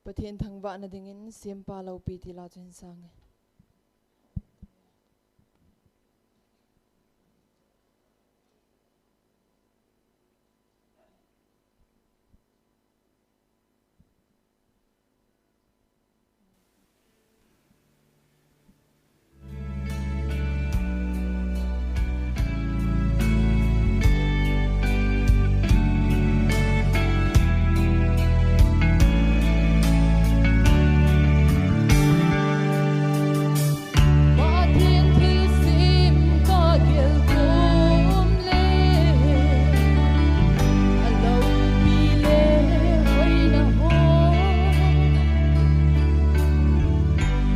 Pathen thangvahna dingin Sempa loupi ti la chu hin sang e. Pathen thilsem ka gelkhom le, a loupi le hoina ho.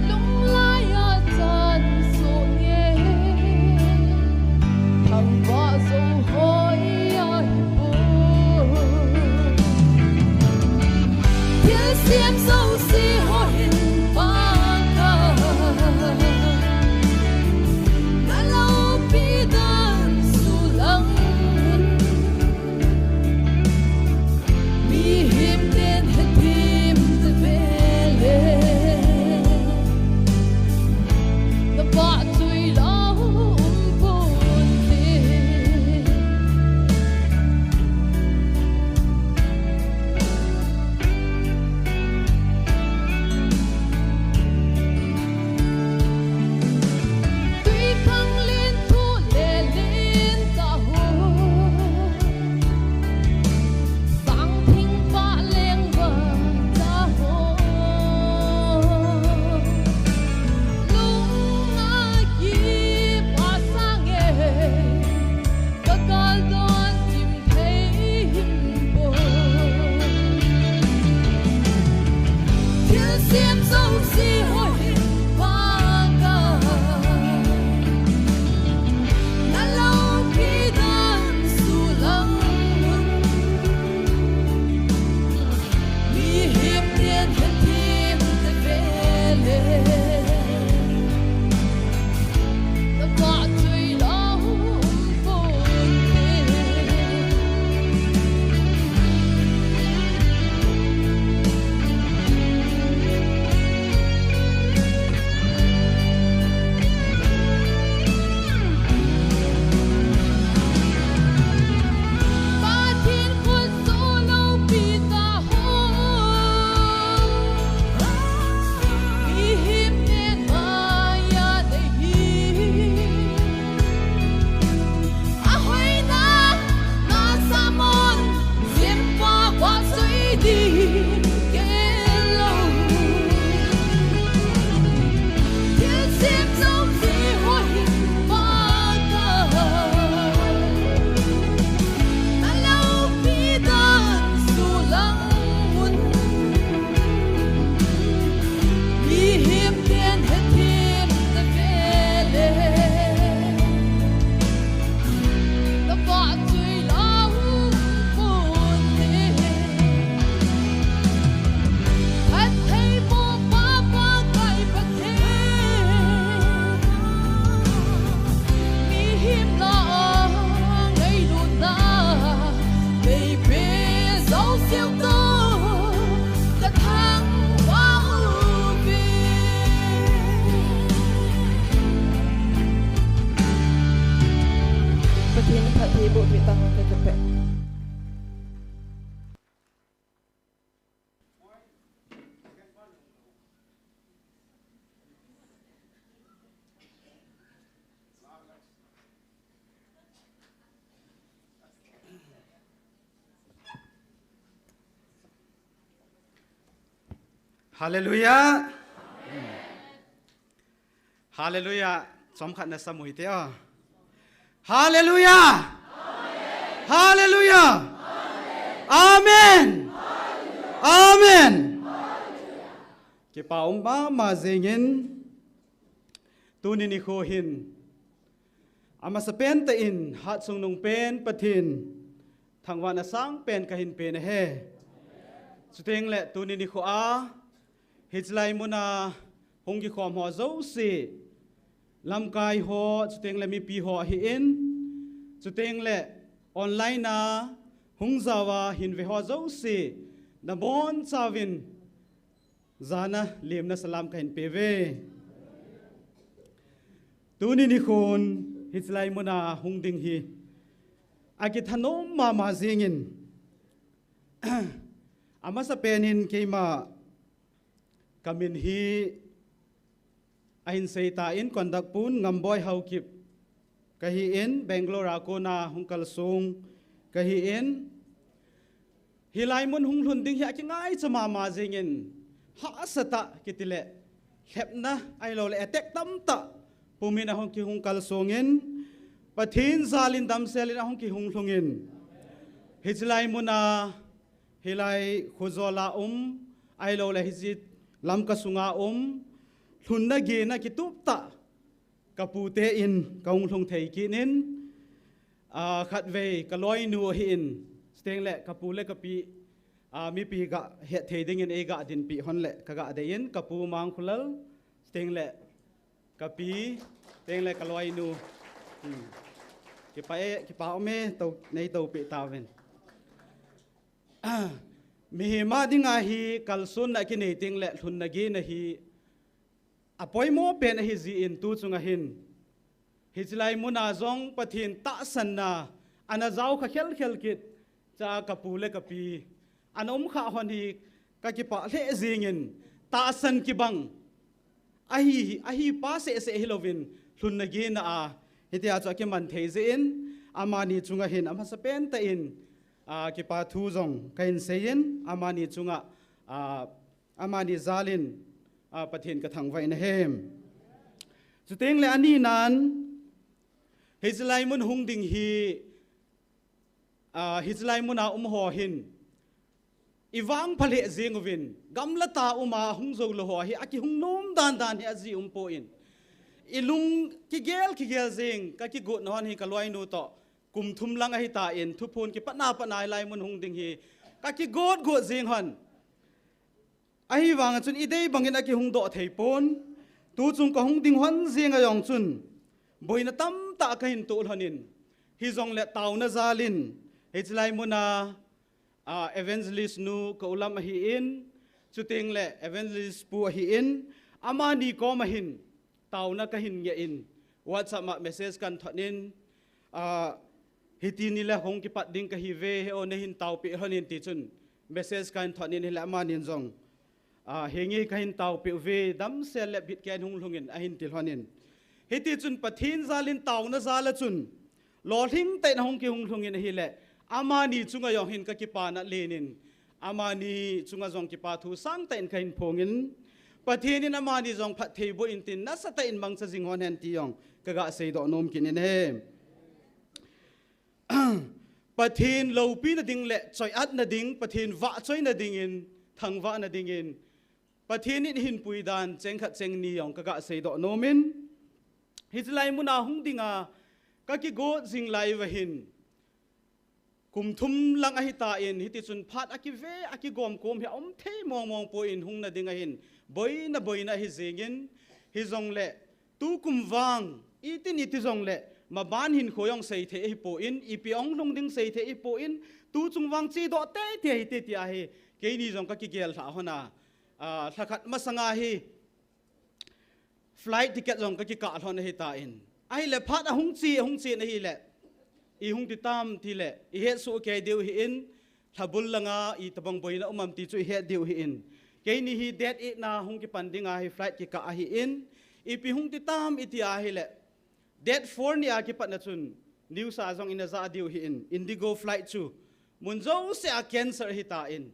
Lunglai a chan soh nge, thangvah jou hoi ahi poi. Thilsem jouse hoi hin Pakai, na loupi dan sulang un. Mihem ten hethem te vele, na vahchoi lou um pon te. Twikhanglen thu le lentah ho, sangthing pah leng vantah ho, lung a kipah sang e. Ka kal don kim thei him poi. Thilsem jouse hoi hin Pakai, na loupi dan sulang un. Mihem ten hethem te vele, na vahchoi lou um pon te. Pathen khut jou loupi tah ho, mihem ten maya nei hi. Ahoina na samun, Sempa vahchoi ding gel lou. Thilsem jouse hoi hin Pakai, na loupi dan sulang un. Mihem ten hethem te vele, na vahchoi lou um pon te. Phattheiboh Pa Pakai Pathen, mihem lah a ngailutna nei pe jouseu toh ka thangvah uve. Pathen in phattheiboh peh tang, kakipah e. Hallelujah. Hallelujah. Chomkhat na sam u hite o. Hallelujah. Hallelujah. Amen. Amen. Kipa um mama jingin, tuni nikho hin amasapen tah in hatchung nung pen Pathen thangvahna sangpen kahin pe nahi. Chuteng le tuni nikho a hichelai muna hung kikhom ho jouse, lamkai ho, chuteng le mipi ho ahin, chuteng le online a hung jaova hin ve ho jouse, nabonchauvin jana lemna salam kahin peuve. Tuni nikhon hichelai muna hung ding hi akithanom mama jingin, amasapen in keima kamin hi ahin seitan, Kondak pun Ngamboi Haokip kahin, Bangalore a kona hung kalsong kahin, hilai mun hung lhun ding hi akingaicha mama jingin, hahsatah kitile lhepna ahiloule attack tamtah pumin ahung kihung kalsongin, Pathen jalin damselin ahung kihung lhungin, hichelai muna, hilai khojola um, ahiloule hiche Lamka sunga um, lhunna gena kituptah kapute in kahung lhung thei kitnin, khatvei kaloinu ahin, chutengle kapu le kapi, mipi ga hetthei dingin eiga dinpeh hon le kaga deiyin, kapu Mangkhulal, chutengle kapi, chutengle kaloinu. Kipa e, kipa ume, neitoupeh tauvin. Mihem a dinga hi kalsonna kinei tengle lhunna gena hi apoimo pen ahijin, tu chunga hin hichelai muna jong Pathen tahsanna ana jaokha khelkhel kit, cha kapu le kapi ana umkhah hon hi kakipah lheh jengin, tahsan kibang ahi, ahipa sehseh hilouvin, lhunna gena a hitia chu akiman thei jeh in, amani chunga hin amasapen tah in kipa thu jong kahin seiyin, amani chunga, amani jalin Pathen kathangvah in ahi. Chutengle aninan, hichelai mun hung ding hi, hichelai muna umho hin ivangpha lheh jenguvin, gamlata uma hung joulou ho hi akihung nom dandan hi aji umpoi. Ilung kigel kigel jeng, kakigotna hon hi kaloinu toh kum thum lang ahitan, thuphon kipatna patna hilai mun hung ding hi kakigotgot jeng hon. Ahivanga chun idei bangin akihung doh theipon. Tuchung kahung ding hon jenga jong chun boina tamtah kahin toh lhonin, hijongle taona jalin, hichelai muna Evangelist nu Ka-ulam ahin, chutengle Evangelist pu ahin, amani koma hin taona kahin ngeh in, WhatsApp a message kahin thot in, hiti nile hung kipat ding kahiuve, he o, neihin taopeh lhonin, tichun message kahin thot in, hile amanin jong, henge kahin taopeh uve, damsel le bitken hung lhungin ahin ti lhonin. Hitichun Pathen jalin taona jal a chun lolhing tah in ahung kihung lhungin ahile, amani chunga jong hin kakipana lenin, amani chunga jong kipa thu sangtah in kahin phongin, Pathen in amani jong phatthei boh intin, nasatah in mangcha jing hon hen ti jong kaga seidoh nom kit in ahi. Pathen loupina ding le choi-atna ding, Pathen vahchoina dingin, thangvahna dingin Pathen in eihin pui dan cheng khat cheng ni jong kaga seidoh nomin, hichelai muna hung dinga kakigot jing lai uva hin kum thum lang ahitan, hitichun phat akive akigomkom hi aumthei mongmong poi, hungna dinga hin boina boina ahi jengin, hijongle tukum vang itin iti jongle maban hinkho jong seithei ahipoi, ipi ahung lhung ding seithei ahipoi, tuchung vang chedoh teitei ahite tia hi keini jong kakigel lhah hon a, lhakhat masanga hi flight ticket jong kakikah lhon ahitan, ahile phat ahung che ahung che in ahile, ihung ti tam tile ihetsoh kei diu ahin, lhabul langa itobang boina um am ti chu ihet diu ahin. Keini hi date eight na hung kipan dinga hi flight kikah ahin, ipi hung ti tam iti ahile, date four nia kipatna chun news a jong ina jah diu ahin, Indigo flight chu mun jouse a cancel ahitan,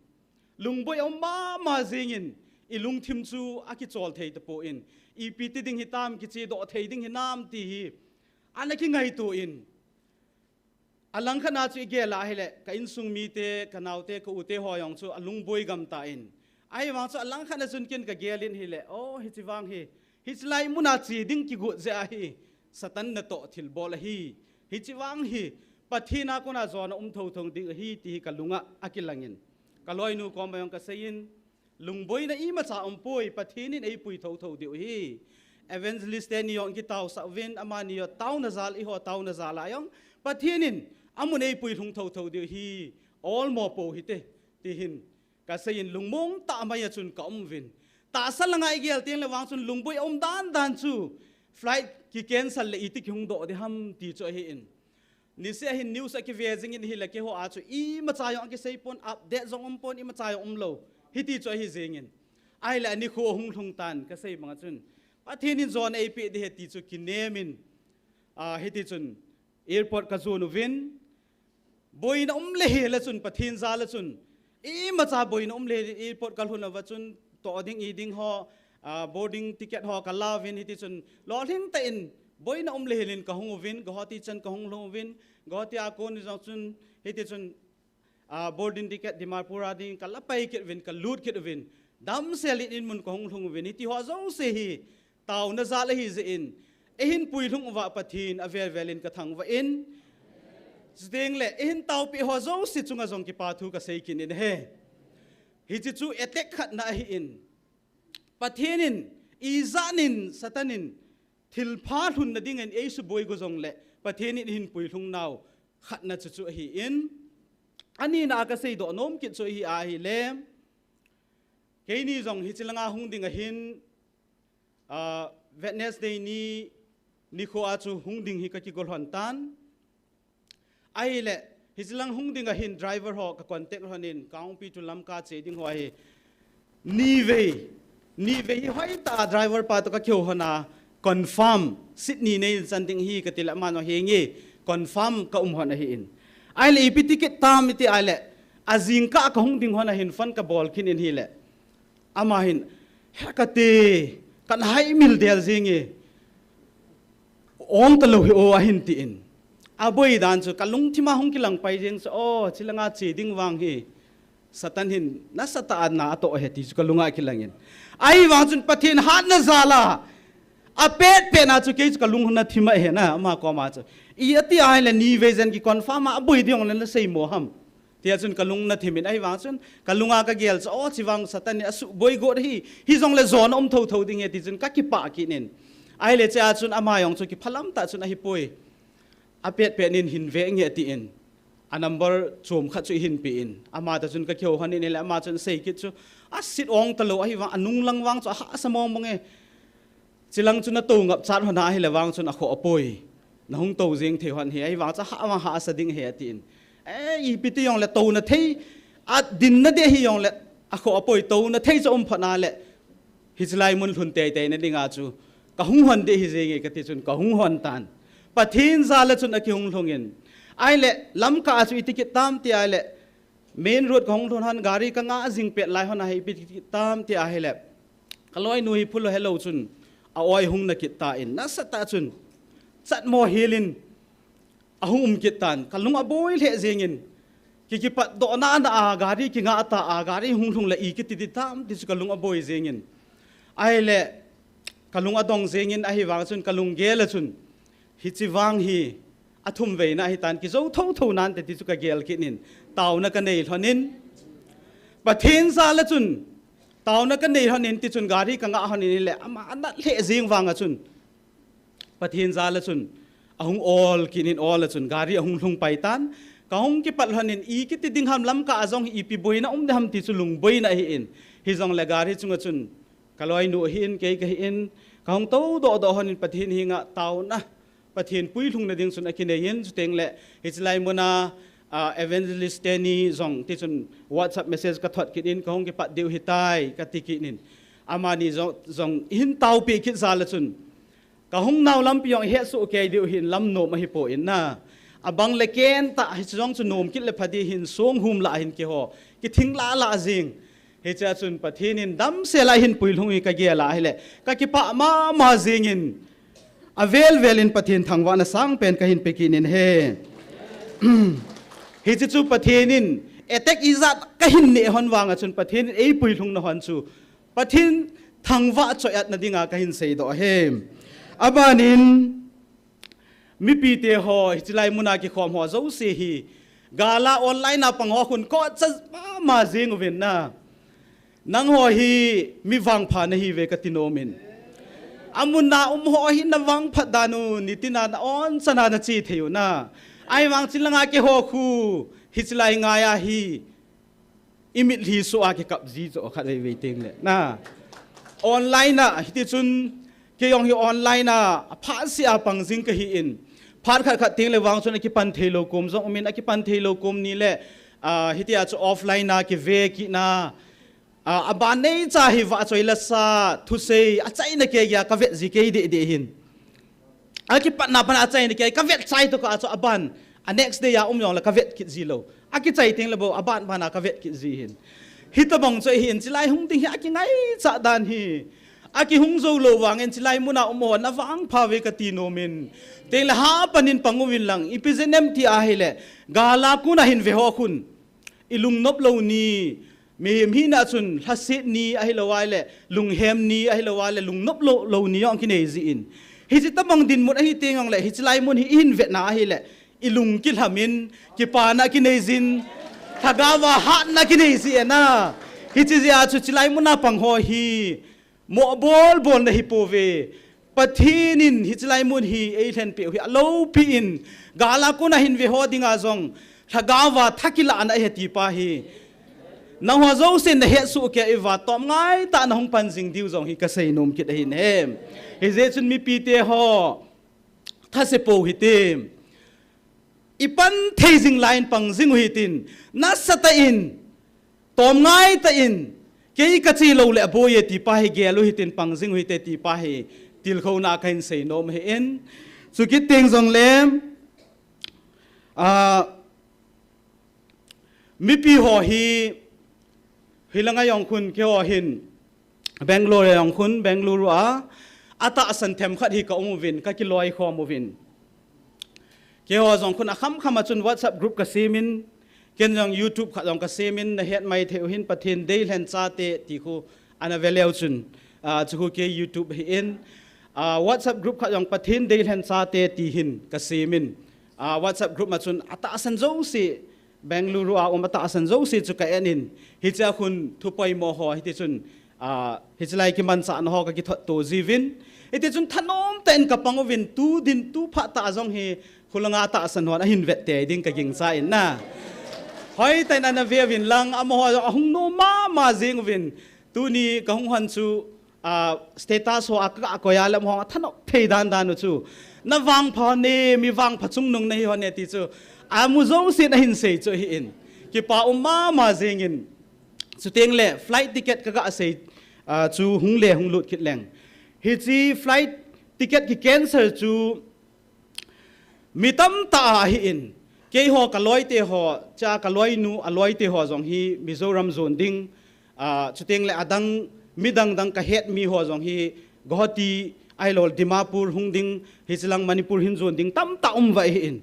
lungboi aum mama jengin, ilungthim chu akichol thei tapon, ipi ti ding hitam, kichedoh thei ding hinam ti hi ana kingaito in, alangkhat a chu igel a ahile ka insung mite, kanaote, ka-ute ho jong chu alungboi gamtan, ahivang chu alangkhat a chun ken kagel in ahile, o, hiche vang hi, hichelai muna che ding kigot jeh ahi, Satan natoh thilbol ahi, hiche vang hi Pathen a kona jona um thouthou ding ahi ti hi kalunga akilangin, kaloinu koma jong kaseiyin, lungboina imacha umpoi, Pathen in eipui thouthou diu ahi. Evangelist teni jong kitaosah uvin, amani jong taona jal, eiho taona jal a jong Pathen in amun eipui lhung thouthou diu ahi, olmo pou hite, ti hin Kasei in lungmong tah mai a chun ka um uvin. Tahsa langa igel teng le vang chun lungboi a um dan dan chu flight kicancel le iti kihung doh ding ham ti chu ahi in. Niseh hin news a kive jing in ahile keiho a chu imacha jong akisei pon, update jong um pon, imacha jong um lou. Hiti chu ahi jing in. Ahile ani kho hung lhung tan kasei bang a chun Pathen in jona eipeh ding ahi ti chu kinem in, ah, hiti chun airport ka jon uvin, boina um le hile chun Pathen jal a chun, imacha boina um le hile airport ka lhun uva chun toh ding i ding ho, ah, boarding ticket ho ka la uvin hiti chun lolhing tah in boina um le hile in ka hung uvin, Guwahati chan ka hung lhung uvin, Guwahati a kon jong chun hiti chun, ah, boarding ticket Dimapur a ding ka la pai kit uvin, ka lut kit uvin, damsel in in mun ka hung lhung uvin, hiti ho jouse hi taona jal ahi jeh in, eihin puilhung uva Pathen avel vel in ka thangvah in, chuteng le eihin taopeh ho jouse chunga jong kipa thu ka sei kit in ahi. Hiche chu attack khatna ahi in, Pathen in ijat in Satan in thilpha lhunna ding in eisuboi go jong le Pathen in eihin puilhung nau khatna chu chu ahi in, anina a ka seidoh nom kit chu ahi ahile, keini jong hiche langa hung ding ahin, ah, Wednesday ni, nikho a chu hung ding hi ka kigo lhon tan. Ahile, hiche lang hung ding ahin driver ho ka contact lhon in, Kangpokpi to Lamka che ding ho ahi. Nivei, nivei hi hoitah a driver pa toh ka kihou lhon a, confirm, Sydney nei chan ding ahi kati le aman jong henge, confirm ka um lhon ahi in. Ahile, ipi ti kit tam iti ahile, ajingkah ka hung ding lhon ahin phone ka bol kit in ahile, ama hin, he kati, kana haimil del jenge, ong talou hi o ahin ti in. Aboi dan chu ka lungthim a hung kilang pai jeng chu, o, hiche langa che ding vang hi Satan hin nasatah a na atoh ahi ti chu ka lunga kilang in. Ahivang chun Pathen hatna jal a, apet pet na chu kei chu ka lung na thim ahi na, ama koma chu. I ati ahile nivei jen ki confirm a, aboi ding le na seimo ham. Tia chun ka lung na thim in, ahivang chun ka lunga ka gel chu, o, hiche vang Satan in asuboi got ahi, hijongle jona um thotho ding ahi ti chun ka kipah kit in. Ahile hichea chun ama jong chu kiphalam tah chun ahipoi, apet pet in hin ve nge ati in, a number chom khat chu eihin pe in, ama toh chun ka kihou lhon in ahile ama chun asei kit chu, asit ong talou ahivang, anung lang vang chu ahahsa mong mong e. Hiche lang chu na tou ngap chat lhon a ahile vang chun akhoh apoi. Na hung tou jeng thei lhon ahi, ahivang chu ahah vang hahsa ding ahi ati in. E, ipi ti jongle touna thei, adinna ding ahi jongle akhoh apoi, touna thei chu um phot na le, hiche lai mun lhun teitei na dinga chu ka hung lhon ding ahi jenge kati chun ka hung lhon tan. Pathen jal a chun akihung lhung in. Ahile, Lamka a chu iti kit tam ti ahile, main road ka hung lhun lhon, gari ka ngah jing pet lai lhon a hi ipi ti kit tam ti ahile, ka loinu hi phulou helou chun a-oi hung na kit tan, nasatah chun chatmo hel in ahung um kit tan, ka lung aboi lheh jeng in, ki kipatdoh na na a gari kingah ta a, gari hung lhung le i kiti ding tam ti chu ka lung aboi jeng in. Ahile, ka lung adong jeng in, ahivang chun ka lunggel a chun, hiche vang hi athum veina ahi tan, kijou thotho nante ti chu ka gel kit in, taona ka nei lhon in, Pathen jal a chun taona ka nei lhon in, ti chun gari ka ngah lhon in ahile, ama anat lheh jeng vang a chun, Pathen jal a chun ahung ol kit in, ol a chun gari ahung lhung pai tan, ka hung kipat lhon in, i kiti ding ham, Lamka a jong hi ipi boina um ding ham ti chu lungboina ahi in, hijongle gari chunga chun ka loinu ahi in, kei kahi in, ka hung toudoh doh lhon in Pathen henga taona, Pathen puilhung na ding chun akinei in, chuteng le hiche lai muna, ah, evangelist teni jong ti chun WhatsApp message ka thot kit in, ka hung kipat diu ahitai kati kit in, amani jong, jong eihin taopeh kit jal a chun, ka hung nau lampi jong ihet soh kei diu ahin, lam nom ahipoi na. Abang le ken tah hiche jong chu nom kit le pha ding ahin, songhum lah ahin keiho kithing lah lah jeng. Hichea chun Pathen in damsel a eihin puilhung hi ka gel a ahile, ka kipah mama jeng in, avel vel in Pathen thangvahna sangpen kahin pe kit in ahi. Hiche chu Pathen in attack ijat kahin neh lhon vang a chun Pathen in eipuilhung na lhon chu Pathen thangvah choiatna dinga kahin seidoh ahi. Abanin, mipite ho, hiche lai muna kikhom ho jouse hi, gal a online a pang ho khun kocha mama jeng uvin na. Nangho hi mi vangpha nahiuve kati nom in. Amun a um ho hi na vangphat dan u, nitin a na onchan a na che thei u na. Ahivang chun langa keiho khu, hiche lai ngai a hi I mitlhi soh a kikap ji chu khat vei vei teng le. Na. Online a, hiti chun, kei jong hi online a, aphat seh a pang jing kahi in. Phat khat khat teng le vang chun akipan thei lou kom jong um in, akipan thei lou kom ni le, ah, hiti a chu offline a kive kit na. Ah, aban nei cha hi vahchoi lasa, thusei, achaina kei geiya kavet ji kei deh deh hin. Akipatna pan a achaina kei, kavet chai to ka chu aban. A next day a um jong le kavet kit ji lou. Akichai teng le bou, aban ban a kavet kit ji hin. Hitobang chu ahi in, chilai hung ding hi akingai cha dan hi. Akihung jou lou vang in, chilai mun a um ho, na vangpha uve kati nom in. Teng le hapan in pang uvin lang, ipi jeh em ti ahile, gal a kon a hin ve ho khun. I lungnop lou ni, mihem hina chun lhaset ni ahilou a le, lunghem ni ahilou a le, lungnop lou, lou ni jong kinei ji in. Hiche tobang dinmun ahi teng jong le, hiche lai mun hi i hin vetna ahile, i lung kilham in, kipana kinei jin, lhagao a hatna kinei ji e na. Hiche jeh a chu chilai mun a pang ho hi, Mo bol bol na hi pouve. Pathen in hiche lai mun hi eilhen peh u hi aloupi in, gal a kon a hin ve ho dinga jong, lhagao a tha kilahna ahi ti pa hi. Nangho jousen na hetsoh kei uva, tom ngai tah a na hung pan jing diu jong hi kasei nom kit ahin ahi. Hijeh chun mipite ho, thase pou hite. I pan thei jing lai in pang jing u hitin, nasatah in, tom ngai tah in, kei kache lou le aboi e ti pa hi gel u hitin pang jing u hite ti pa hi tilkhouna kahin sei nom ahin. Chukit teng jong le, ah, mipi ho hi, hilanga jong khun keiho hin, Bangalore a jong khun, Bangalore a, atahsan themkhat hi ka um uvin, ka kiloi khom uvin. Keiho jong khun akham kham a chun WhatsApp group kasem in, ken jong YouTube khat jong kasem in, na het mai thei u hin Pathen deilhen chate ti khu ana ve leu chun, ah, chu khu kei YouTube ahin, ah, WhatsApp group khat jong Pathen deilhen chate ti hin kasem in, ah, WhatsApp group ma chun atahsan jouse, Bangalore a um atahsan jouse chu ka en in, hiche a khun thu poimo ho, hiti chun, ah, hiche lai kimanchahna ho ka kithot to jiuvin. Hiti chun thanom tah in ka pang uvin, tu din tu phat tah jong hi khulanga tahsan hon ahin vet tei ding ka gingcha in na. Hoitah in ana ve uvin lang, amaho jong ahung nom mama jing uvin. Tuni ka hung hon chu, ah, status ho a ka koi a le amaho jong athanop thei dan dan u chu. Na vangpha ne, mi vangpha chungnung na hi hon e ti chu. Amu jousen ahin sei chu ahin. Kipa um mama jing in. Chuteng le flight ticket ka ga sei, ah, chu hung le hung lut kit leng. Hiche flight ticket ki cancel chu mi tamtah ahin. Keiho ka loite ho, cha ka loinu, a loite ho jong hi Mizoram jon ding, ah, chuteng le adang, midang dang ka het mi ho jong hi Guwahati, ahilou Dimapur hung ding, hiche lang Manipur hin jon ding tamtah um uva ahin.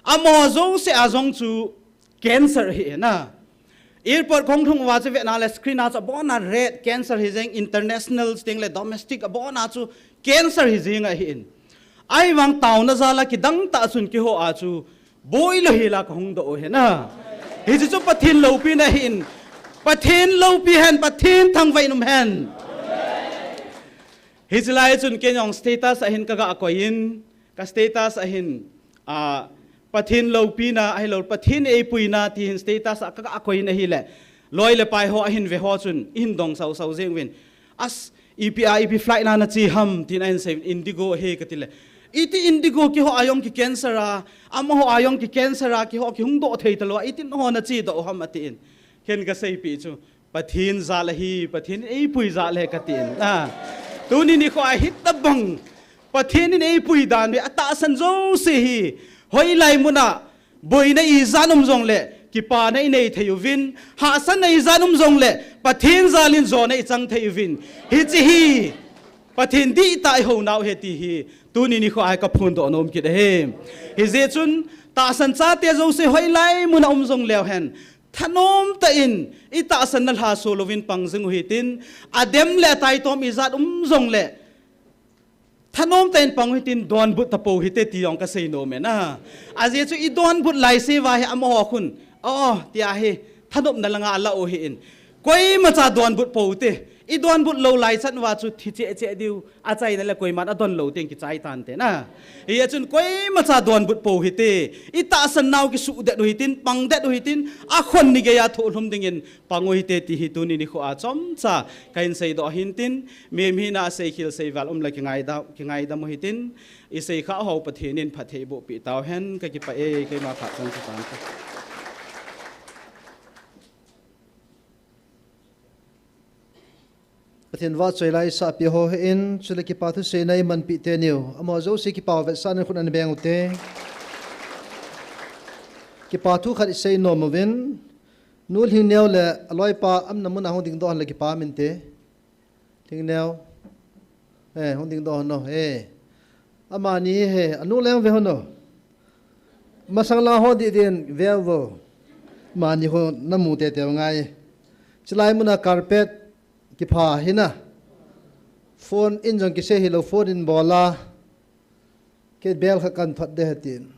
Amaho jouse a jong chu cancel ahi na. Airport kahung lhung uva chu vetna le screen a chu abon a red cancel hi jeng, international chuteng le domestic abon a chu cancel hi jeng ahin. Ahivang taona jal a kidang tah chun keiho a chu boi lou hel a kahung doh u ahi na. Hiche chu Pathen loupina ahin. Pathen loupi hen, Pathen thangvah in um hen. Hiche lai chun ken jong status ahin ka ga koi in, ka status ahin, ah, Pathen loupina ahilou, Pathen eipuina ti hin status a ka ga koi in ahile, loi le pai ho ahin ve ho chun, ihin dong sau sau jeng uvin. As, ipi a, ipi flight na na che ham, tin ahin sei, Indigo ahi kati le. Iti Indigo, keiho a jong ki cancel a, amaho a jong ki cancel a, keiho kihung doh thei talou a, iti nangho na che doh u ham atin. Ken ka seipi chu. Pathen jal ahi, Pathen in eipui jal ahi katin. Ah. Tuni nikho a hitabang Pathen in eipui dan ve, atahsan jouse hi. Hoilai mun a, boina ijat um jongle, kipana inei thei uvin, hahsatna ijat um jongle, Pathen jal in jona ichang thei uvin. Hiche hi, Pathen dihtah a ihounau ahi ti hi, tuni nikho a ka phondoh nom kit ahi. Hijeh chun, tahsan chate jouse hoilai mun a um jongleu hen, thanom tah in, itahsan na lhasol uvin pang jing u hitin, adem le ataitom ijat um jongle, thanom tah in pang u hitin, donbut tapou hite ti jong ka sei nom e na. Ajeh chu idonbut laiseuva hi amaho khun, oh, tia hi, thanopna langa alah u ahin. Koimacha donbut pou te, I donbut lou lai chan uva chu thi cheh cheh diu, achaina le koiman adon lou teng kichai tante na. Hia chun koima cha donbut pou hite, i tahsan nau kisuhdet u hitin, pangdet u hitin, akhon ni geiya thohlum dingin pang u hite ti hi tuni nikho a chomcha kahin seidoh hintin, mi hina asei khel sei val um le kingaidam, kingaidam u hitin, isei kha ho Pathen in phatthei boh peh tauhen, kakipah e, keima phat chan chu tante. Pathen vahchoi la isahpeh ho hen, chule kipa thu seina imanpeh teniu, amaho jouse kipah vetsahnan khut ana beng ute. Kipa thu khat isei nom uvin, Nu Lhingneo le aloipa amna muna hung dingdoh hen le kipa minte. Lhingneo. Eh, hung dingdoh hen o, eh. Amani hi, anu leng ve hen o. Masang lang ho dih din, ve vo. Amani ho namu teitei ngai. Chulai muna carpet kipha hina. Phone in jong kisei hilou, phone in bol a. Kei bel khat kathot de hetin.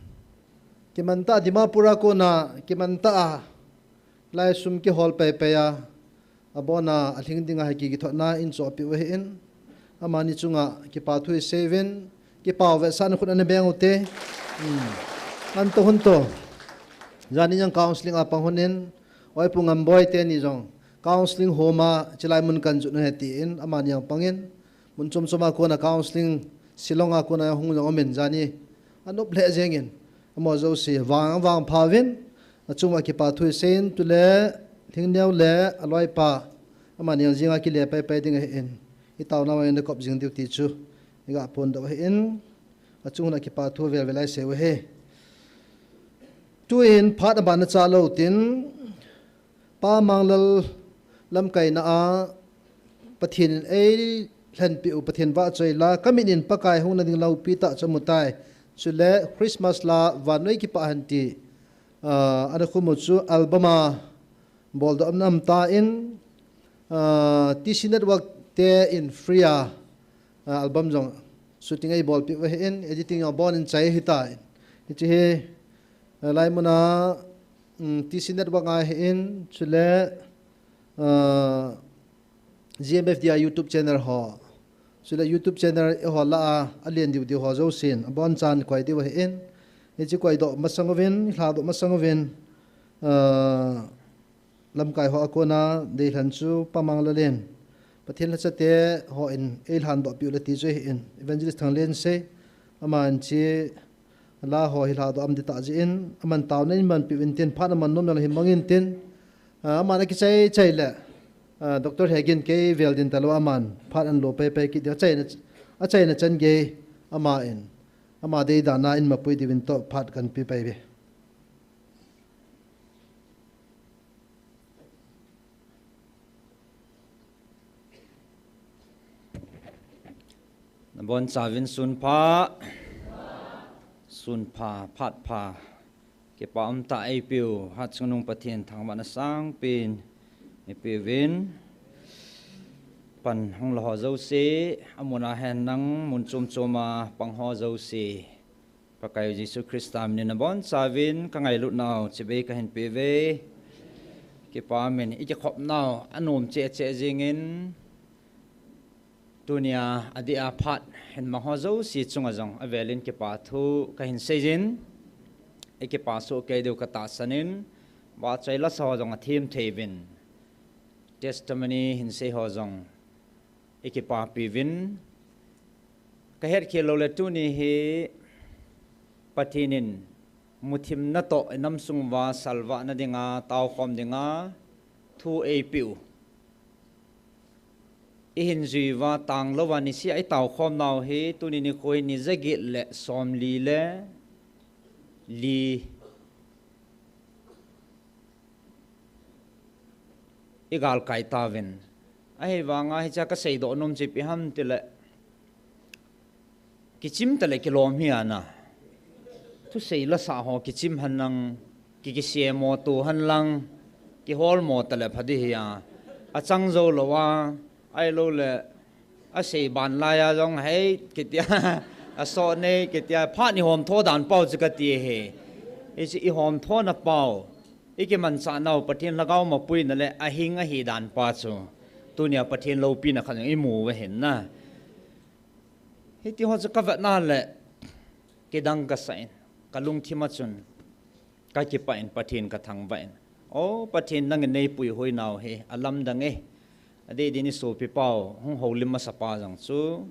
Kimantah Dimapur a kona, kimantah a. Lai sum kihol peipei a. Abona, alhing dinga hi ki, kithotna in chohpeh u ahin. Amani chunga kipa thu isei uvin, kipa vetsahnan khut ana beng ute. Hmm. Anto hunto. Jani jong counseling a pang hon in, Oipu Ngamboi teni jong counseling home a chulai mun kan jot u ahi tin, amani jong pangin, mun chom chom a kona counseling, Shillong a kona hung jong umin jani. Anop lheh jengin. Amaho jouse vang, vangpha uvin, achunga kipa thu isei in, tule Lhingneo le aloipa, amani jong jinga kile peipei ding ahin, itaona vangin nakop jing diu ti chu iga phondoh ahin, achunga kipa thu velvel a isei u ahi. Tuin phat abana chalou tin, Pa Manglal lamkaina a Pathen in eilhenpeh u Pathen vahchoi la, kamit in Pakai hungna ding loupi tah chu amutai. Chule Christmas la vannoi kipah hen ti, ah, ana khum u chu album a boldoh ana um tan, ah, T C Network te in free a, ah, album jong shooting eibolpeh u ahin, editing jong abonin chai ahitan. Hiche hi, ah, lai muna, um, T C Network a ahin, chule, ah, G M F D I YouTube channel ho. Chule YouTube channel eiho lah a, alen diu diu ho jousen, abonchan koi diu ahin. Hiche koidoh masang uvin, lhadoh masang uvin, ah, lamkai ho a kona deilhen chu Pa Manglal in, Pathen lhachate hon eilhandoh peh u le ti chu ahin, Evangelist Thanglen sei, aman hiche la ho hi lhadoh aum ding tah jeh in, aman taona in manpeh uvin tin, phat aman nom jong le hin mangin tin, ah, aman akichai chai le, ah, Doctor Hegin kei vel ding talou aman phat anlo peipei kit ding, achaina, achaina chan gei aman, ama deidan a in mapui diuvin toh phat kanpe pei uve. Nabonchauvin sun pha, sun pha, phat pha, kipa umtah eipeu, hatchungnung Pathen thangvahna sangpen eipeuvin, pan hung la ho jouse, amun a henlang mun chom chom a pang ho jouse, Pakai Jesu Christa minin nabonchauvin kangailutnau chibai kahin peuve. Kipa umin ikikhopnau anom cheh cheh jengin, tunia adeh a phat hin mang ho jouse chunga jong avelin kipa thu kahin seijin, ikipa soh kei diu katahsan in, vahchoi lasa ho jong athem thei uvin, testimony hin sei ho jong ikipapi uvin, kahetkhel lou le tuni hi Pathen in muthimna toh inam sung uva salvahna dinga, taokhom dinga thu eipeu, ihin jui uva tanglou a niseh a itaokhomnau hi tuni nikho hi ni jaget le somli le li igalkai tauvin. Ahivanga hichea kaseidoh nom chu ipi ham tile, kichim tale kilom hi ana. Thusei lasa ho kichim henlang, ki, kisemo to henlang, kiholmo tale pha ding hi a. Achang jou lou a, ahiloule, asei ban laiya jong hei kitia, asoh nei kitia, phat ihomtho dan pau chu kati ahi. Hiche ihomthona pau, ikimanchahnau Pathen Lhagao mapuina le ahing ahidan pa chu, Tunia Pathen loupina khat jong imu uve hin na. Hiti ho chu kavetna le kidang kasah in, kalungthim a chun kakipah in Pathen kathangvah in. O Pathen, nangin neipuihuinau hi alamdang e. Adeh din isopi pau hung houlim masapa jong chu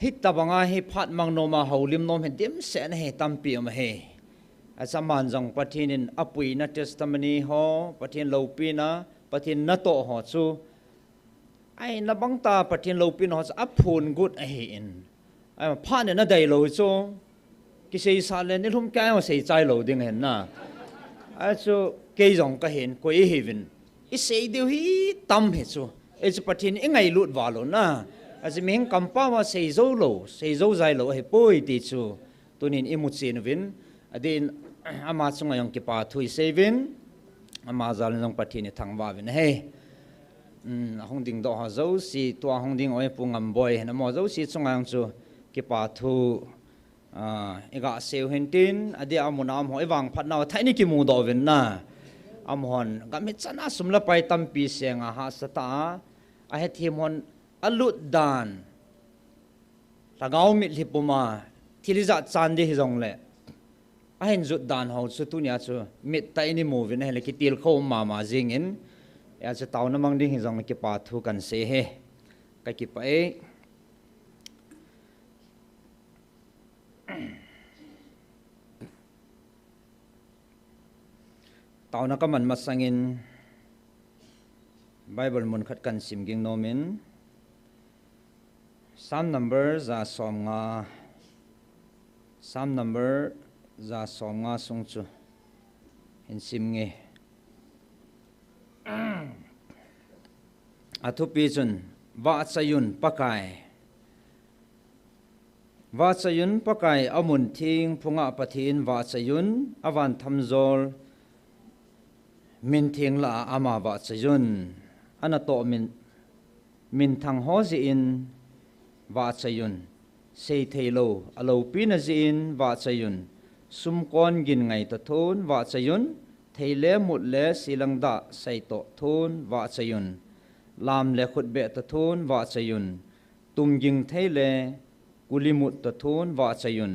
hitobanga hi phat mang noma houlim nom hi dimset na hi tampi um ahi. Achaman jong Pathen in apuina testimony ho, Pathen loupina, Pathen natoh ho chu, ai, nabang ta Pathen loupina ho chu aphun got ahi in. Ai, phat in adei lou chu. Kiseisa le nilhum kei ho seichai lou ding hin na. Achu kei jong kahin koi ihiuvin. Isei diu hi tam hi chu. Ei chu Pathen ingailut val u na. Achu mihing kampau a seijou lou, seijou jai lou ahipoi ti chu. Tunin imu chen uvin. Adeh in ama chunga jong kipa thu isei uvin. Ama jal in jong Pathen ithangvah uvin ahi. Um, ahung dingdoh ho jouse, tua hung ding u Pu Ngamboi hin amaho jouse chunga jong chu kipa thu, ah, iga seiu hintin, adeh a amun a amaho ivangphatnau thah in ikimudoh uvin na. Amahon gam hichan a sum le pai tampi senga hahsa tah a, ahethem hon alut dan, lhagao mitlhi puma thil ijat chan ding hijongle, ahin jot dan ho chu tunia chu mittah in imu uvin ahile kitilkhou mama jingin, hijeh a chu taona mang ding hijongle kipa thu kahin sei e. Kakipah e. Taona kaman masangin Bible mun khat kahin sim ging nomin, Psalm number ja somnga, Psalm number ja somnga sung chu hin sim nge. Athupi chun, vahchoiyun Pakai. Vahchoiyun Pakai, amun theng phunga Pathen vahchoiyun, avan thamjol mintheng lah a ama vahchoiyun. Anatoh min, minthang ho jeh in vahchoiyun. Seithei lou, aloupina jeh in vahchoiyun. Sumkon gin ngai toh thon vahchoiyun. Thei le mut le silang dah saitoh thon vahchoiyun. Lam le khutbeh toh thon vahchoiyun. Tumging thei le kulimut toh thon vahchoiyun.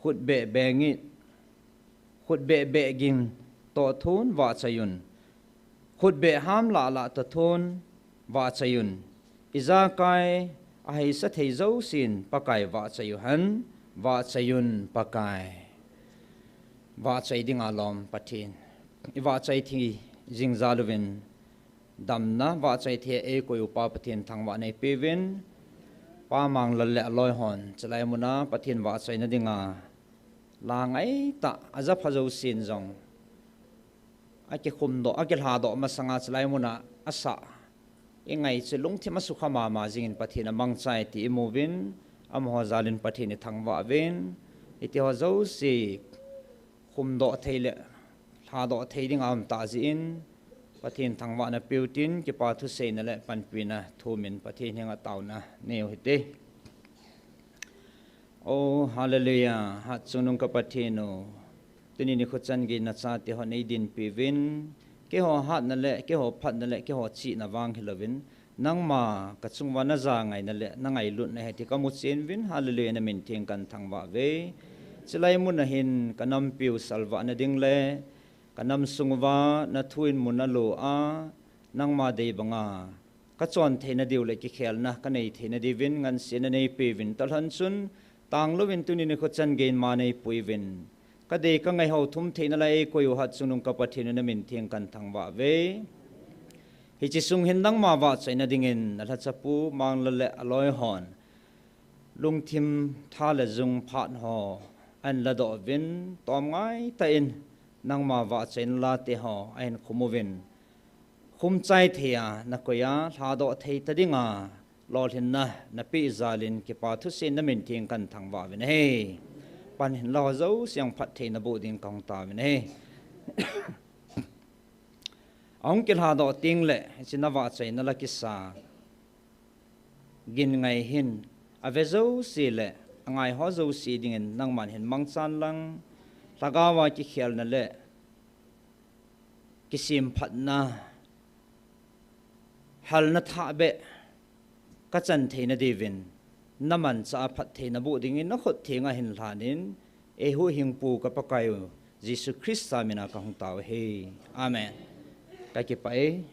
Khutbeh bengit, khutbeh beh ging toh thon vahchoiyun. Khutbeh ham lah lah toh thon vahchoiyun. Ijakai aheisa thei jousen Pakai vahchoiyu hen, vahchoiyun Pakai. Vahchoi dinga lom Pathen. Ivahchoi thei jing jal uvin, damna vahchoi thei eikoi upa Pathen thangvahna eipeuvin, Pa Manglal le aloi hon, chulai muna Pathen vahchoina dinga, la ngaitah, ajapha jousen jong, akikhumdoh, akilhadoh masanga chulai muna asah, ingai chu lungthim asukha mama jingin Pathen amangchai ti imuvin, amaho jalin Pathen ithangvah uvin, hitiho jouse, khumdoh thei le lhadoh thei dinga aum tah jeh in, Pathen thangvahna peutin, kipa thuseina le panpina thumin Pathen henga taona neiu hite. Oh, hallelujah, Hatchungnung ka Pathen u. Tuni nikho chan gei nachate hon eidinpi uvin, keiho hatna le, keiho phatna le, keiho chihna vang hilouvin, nangma kachunguva najangaina le nangailutna ahi ti kamuchen uvin, hallelujah, namin theng kahin thangvah uve. Chulai muna hin kanampiu salvahna ding le kanam sunguva nathu in mun alo a, nangma dei banga kachon theina diu le kikhelna kanei theina diuvin ngansiatna neipeuvin, talhon chun tanglouvin tuni nikho chan geiyin ma neipuiyuvin, kadei kangaiho thum theina lai eikoi u Hatchungnung ka Pathen u, namin theng kahin thangvah uve. Hiche sung hin nangma vahchoina dingin nalhachapu Manglal le aloi hon lungthim tha le jung phat ho ahin ladoh uvin, tomngai tah in nangma vahchoina late ho ahin khum uvin, khumchai thei a nakoi a lhadoh thei ta dinga lolhinna napeh jalin kipa thusein namin theng kahin thangvah uvin ahi. Pan hinla ho jouse jong phattheina boh dingin kahung taovin ahi. Ahung kilhadoh tengle hiche navahchoina la kisa gin ngai hin ave jouse le angaiho jouse dingin nangman hin mangchan lang, lhagaova kikhelna le kisemphatna Halna thah beh kachan theina diuvin, namanchah a phattheina boh dingin nakhut thenga hinlhanin, eihuhhingpu ka Pakaiu Jesu Christa mina kahung tao ahi. Amen. Kakipah e.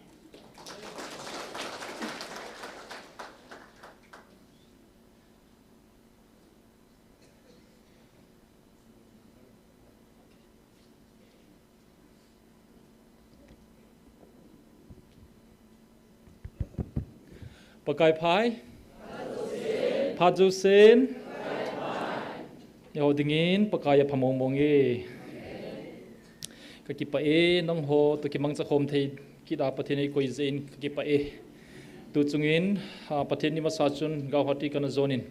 Pakai phat, phat jousen, eiho dingin Pakai apha mongmong e. Kakipah e, nangho toh kimangcha khom thei kit a Pathen eikoi jeh in kakipah e. Tuchungin, ah, Pathen ni masa chun Guwahati kana jonin,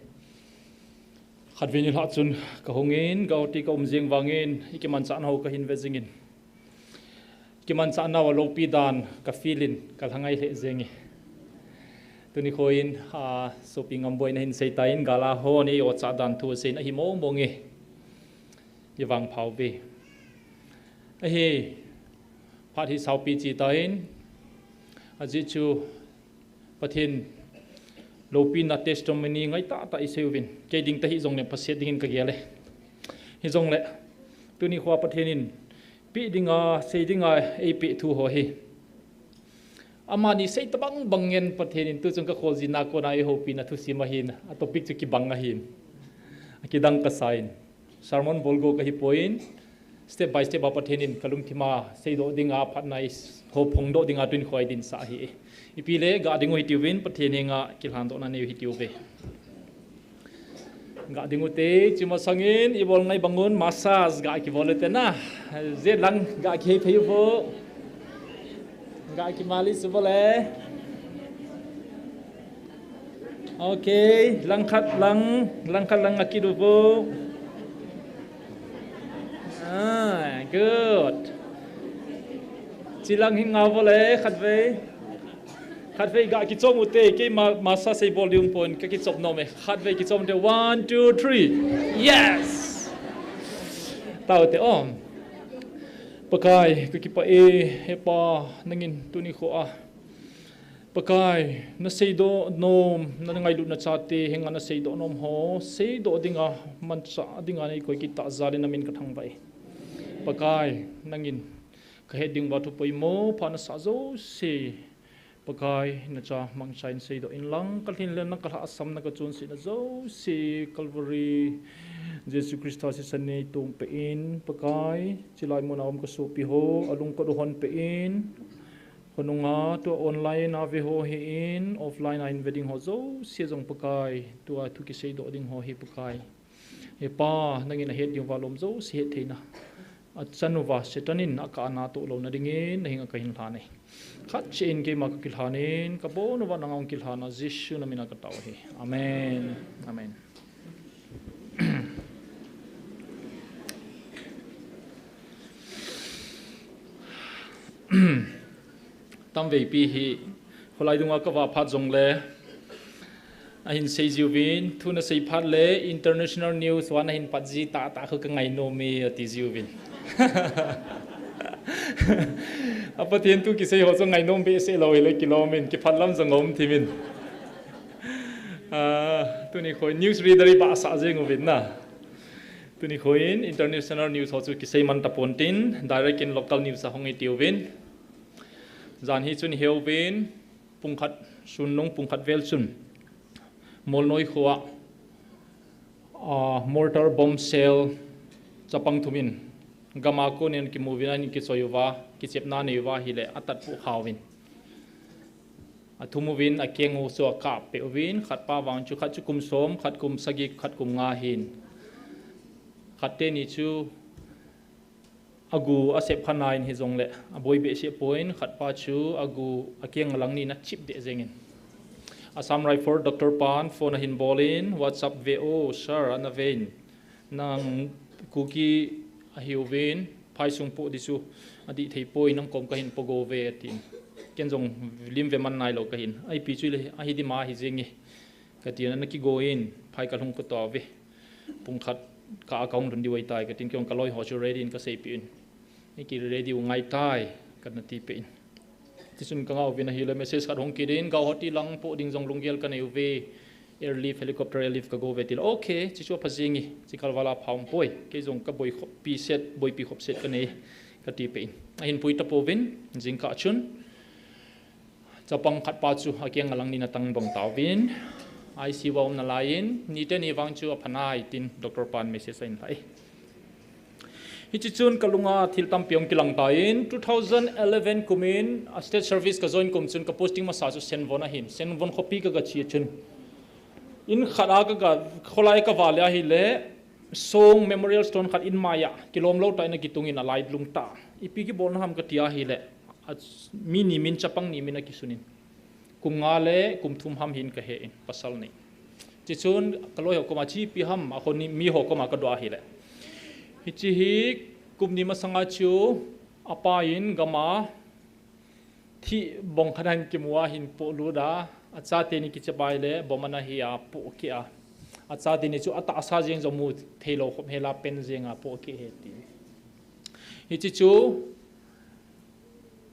khatvei nilhah chun kahungin, Guwahati kaum jeng vangin, ikimanchah nau kahin ve jingin, kimanchah nauva loupi dan ka feel in kalhangai lheh jenge. Tuni khoin, ah, sopi Ngamboi'n ahin seitan, gal a hon eiho chah dan thu aseiyin ahi mongmong e. Ivangphauve. Ahi, phat hi saupi chitan, ajeh chu Pathen loupina testimony ngaitah tah iseiuvin, kei ding tahih jongle phaset dingin kagel e. Hijongle, tuni khoa Pathen in peh dinga, sei dinga eipeh thu ho hi, amani sei tobang bang ngen Pathen in tuchung kakholjin a kona eihoupina thusim ahin, a topic chu kibang ahin, akidang kasan, sermon bolgo kahipon, step by step a Pathen in kalungthima seidoh dinga phatna eiho phongdoh dinga tuni khoa eidinsah ahi e. Ipi le, ga dingu hitiuvin, Pathen henga kilhandohna neiu hitiuve. Ga dingute, chumasangin ibol ngai bangun massage ga kibol ute na. Jet lang ga kihei phei uvo. Ga kimalish uvo le. Okay, langkhat lang, langkhat lang akit uvo. Ah, good. Chilang hi ngah uvo le, khatvei. Khatvei ga kichom ute, keima massage seibol diu pon, kakichom nom e. Khatvei kichom ute, one, two, three. Yes! Tao ute, om. Pakai, kakipah e, he Pa, nangin tuni khoa, Pakai, naseidoh nom, nangailutna chate henga naseidoh nom ho, seidoh dinga, manchah dinga neikoi kit tah jal in namin kathangvah e. Pakai, nangin kahet ding uva thu poimo pha nasah jouse, Pakai, nacha mangchan seidoh inlang, kalhinlelna, kalhahsamna, kachonsetna jouse, Calvary, Jesu Christa sisan neitom peh in, Pakai, chulai muna um kasopi ho, alungkot u hon peh in, khonunga tua online a ve ho hi in, offline a hin ve ding ho jouse jong Pakai, tua thu kiseidoh ding ho hi Pakai, he Pa, nangin ahet ding uva lom jouse hettheina, achan uva Satan in akah a natoh louna dingin nahenga kahin lhan e. Khat cheh in keima kakilhan in, kabon uva nanga hung kilhan a, Jesu namina katao ahi. Amen. Amen. Tamveipi hi, kholai dunga kava phat jongle, ahin seijiuvin, thu nasei phat le, international news uva nahin patji tahtah khu kangainom e, atijiuvin. A Pathen thu kisei ho chu ngainom behseh lou hile kilom in, kiphat lam jong aum thim in. Ah, tuni khoi news reader ibahsah jeng uvin na. Tuni khoin international news ho chu kisei man tapon tin, direct in local news a hung itiuvin. Jan hi chun iheuvin, pungkhat, sun nung pungkhat vel chun, Molnoi khoa, ah, mortar bomb shell chapang thum in, gam a kon in kimuvin ahin kichoi uva, kichepna anei uva ahile, atatpu khauvin. Athum uvin, akeng u chu akappeh uvin, khatpa vang chu, khat chu kum som, khat kum sagi, khat kum nga ahin. Khat teni chu agu asep kha nai in hijongle, aboi behseh poi, khatpa chu agu akeng alang ni in achip deh jeng in. Assam Rifle Doctor pan phone ahin bol in, WhatsApp ve o, sir, ana ve in. Nang Kuki ahiuvin, phaisung poh ding chu adih thei poi, nang kom kahin pogo uve, atin. Ken jong lim ve man nailou kahin. Ipi chu hile, ahi dima ahi jenge, katin, ana kigo in, phai kalhung kit tauve. Pungkhat kah a kahung lhun diu ahitai, katin, kei jong kaloi ho chu ready in kaseipeh in. Iki ready u ngaitai, kana tipeh in. Tichun ka ngah uvin ahile message khat hung kit in, Guwahati lang po ding jong lunggel ka nei uve. Airlift, helicopter airlift ka go uve tile. Okay, chichu apha jeng e, chi kalval a pha um poi. Kei jong ka boipi khop set, boipi khop set ka nei, ka ti peh in. Ahin pui tapouvin, jingkah chun chapang khat pa chu akeng a lang nin atang bang tauvin, I C U a um nalai in, niteni vang chu apha nai tin doctor pan message ahin lhai. Hichi chun ka lunga thil tampi ahung kilang tan, two thousand eleven kum in a state service ka join kum chun ka posting masa chu Senvon ahin, Senvon khopi ka ga che chun, in khat a ka ga, kholai ka vale ahile, Song Memorial Stone khat in maiya kilom lou tah in akitung in, alai lung tah. Ipi kibolna ham ka ti ahile, a, mi ni min, chapang ni min akisunin. Kum nga le kum thum ham hin ka he in, pasal nei. Chichun ka loi ho koma chi ipi ham, a ho ni mi ho koma ka doh ahile. Hichi hi kum ni masanga chu apa in gam a thih bong khat ahin kimu a ahin polut a, achate ni kichep a ahile bomb ana hi a pohkeh a. Achate ni chu atahsa jeng jong mu theilou khop hel a pen jeng a pohkeh e ti. Hichi chu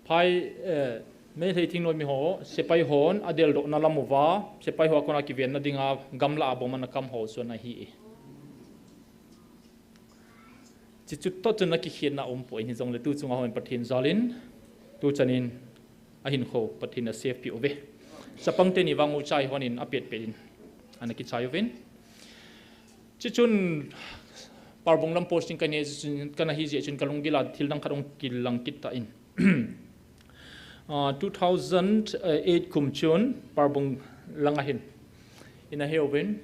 phai, eh, Meitei thingnoimi ho, sepai hon adeldohna lam uva, sepai ho a kona kivenna dinga gamla a bomb ana kam ho chu ana hi e. Chichu toh chun akikhetna um poi, hijongle tu chunga hon Pathen jal in, tu chan in ahinkho Pathen in a save peh uve. Chapang teni vang u chai hon in apet pet in ana kichai uvin. Chichun Parbung lam posting ka nei chun, ka na hi jeh chun ka lunggil a thil dang khat ahung kilang kit tan. Ah, two thousand eight kum chun Parbung lang ahin ina he uvin.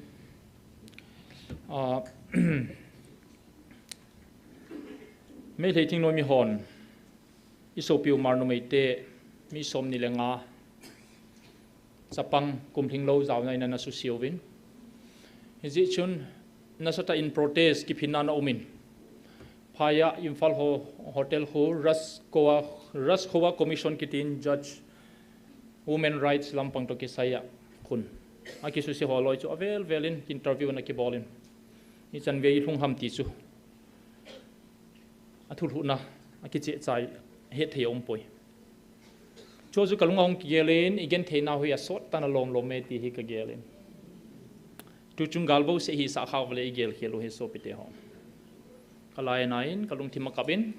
Ah, Meitei thingnoimi hon i sopi u Hmar numeite mi som ni le nga chapang kum lhinglou jaona in ana susia uvin. Hijeh chun nasatah in protest kiphinna ana um in. Phai a Imphal ho hotel khu Raj Khowa, Raj Khowa Commission kitin judge, women rights lampang toh kisai a khun akisusia ho loi chu avel vel in interview ana kibol in. Ichan vei lhung ham ti chu athulhuhna akicheh chai, het thei aum poi. Chu chu ka lunga hung kigel in, i genthei nau hi asot tan alom lom e ti hi ka gel in. Tu chung gal bouseh hisah kha uvale i gel khel u hi sopite ho. Ka lai na in, ka lungthim a kap in.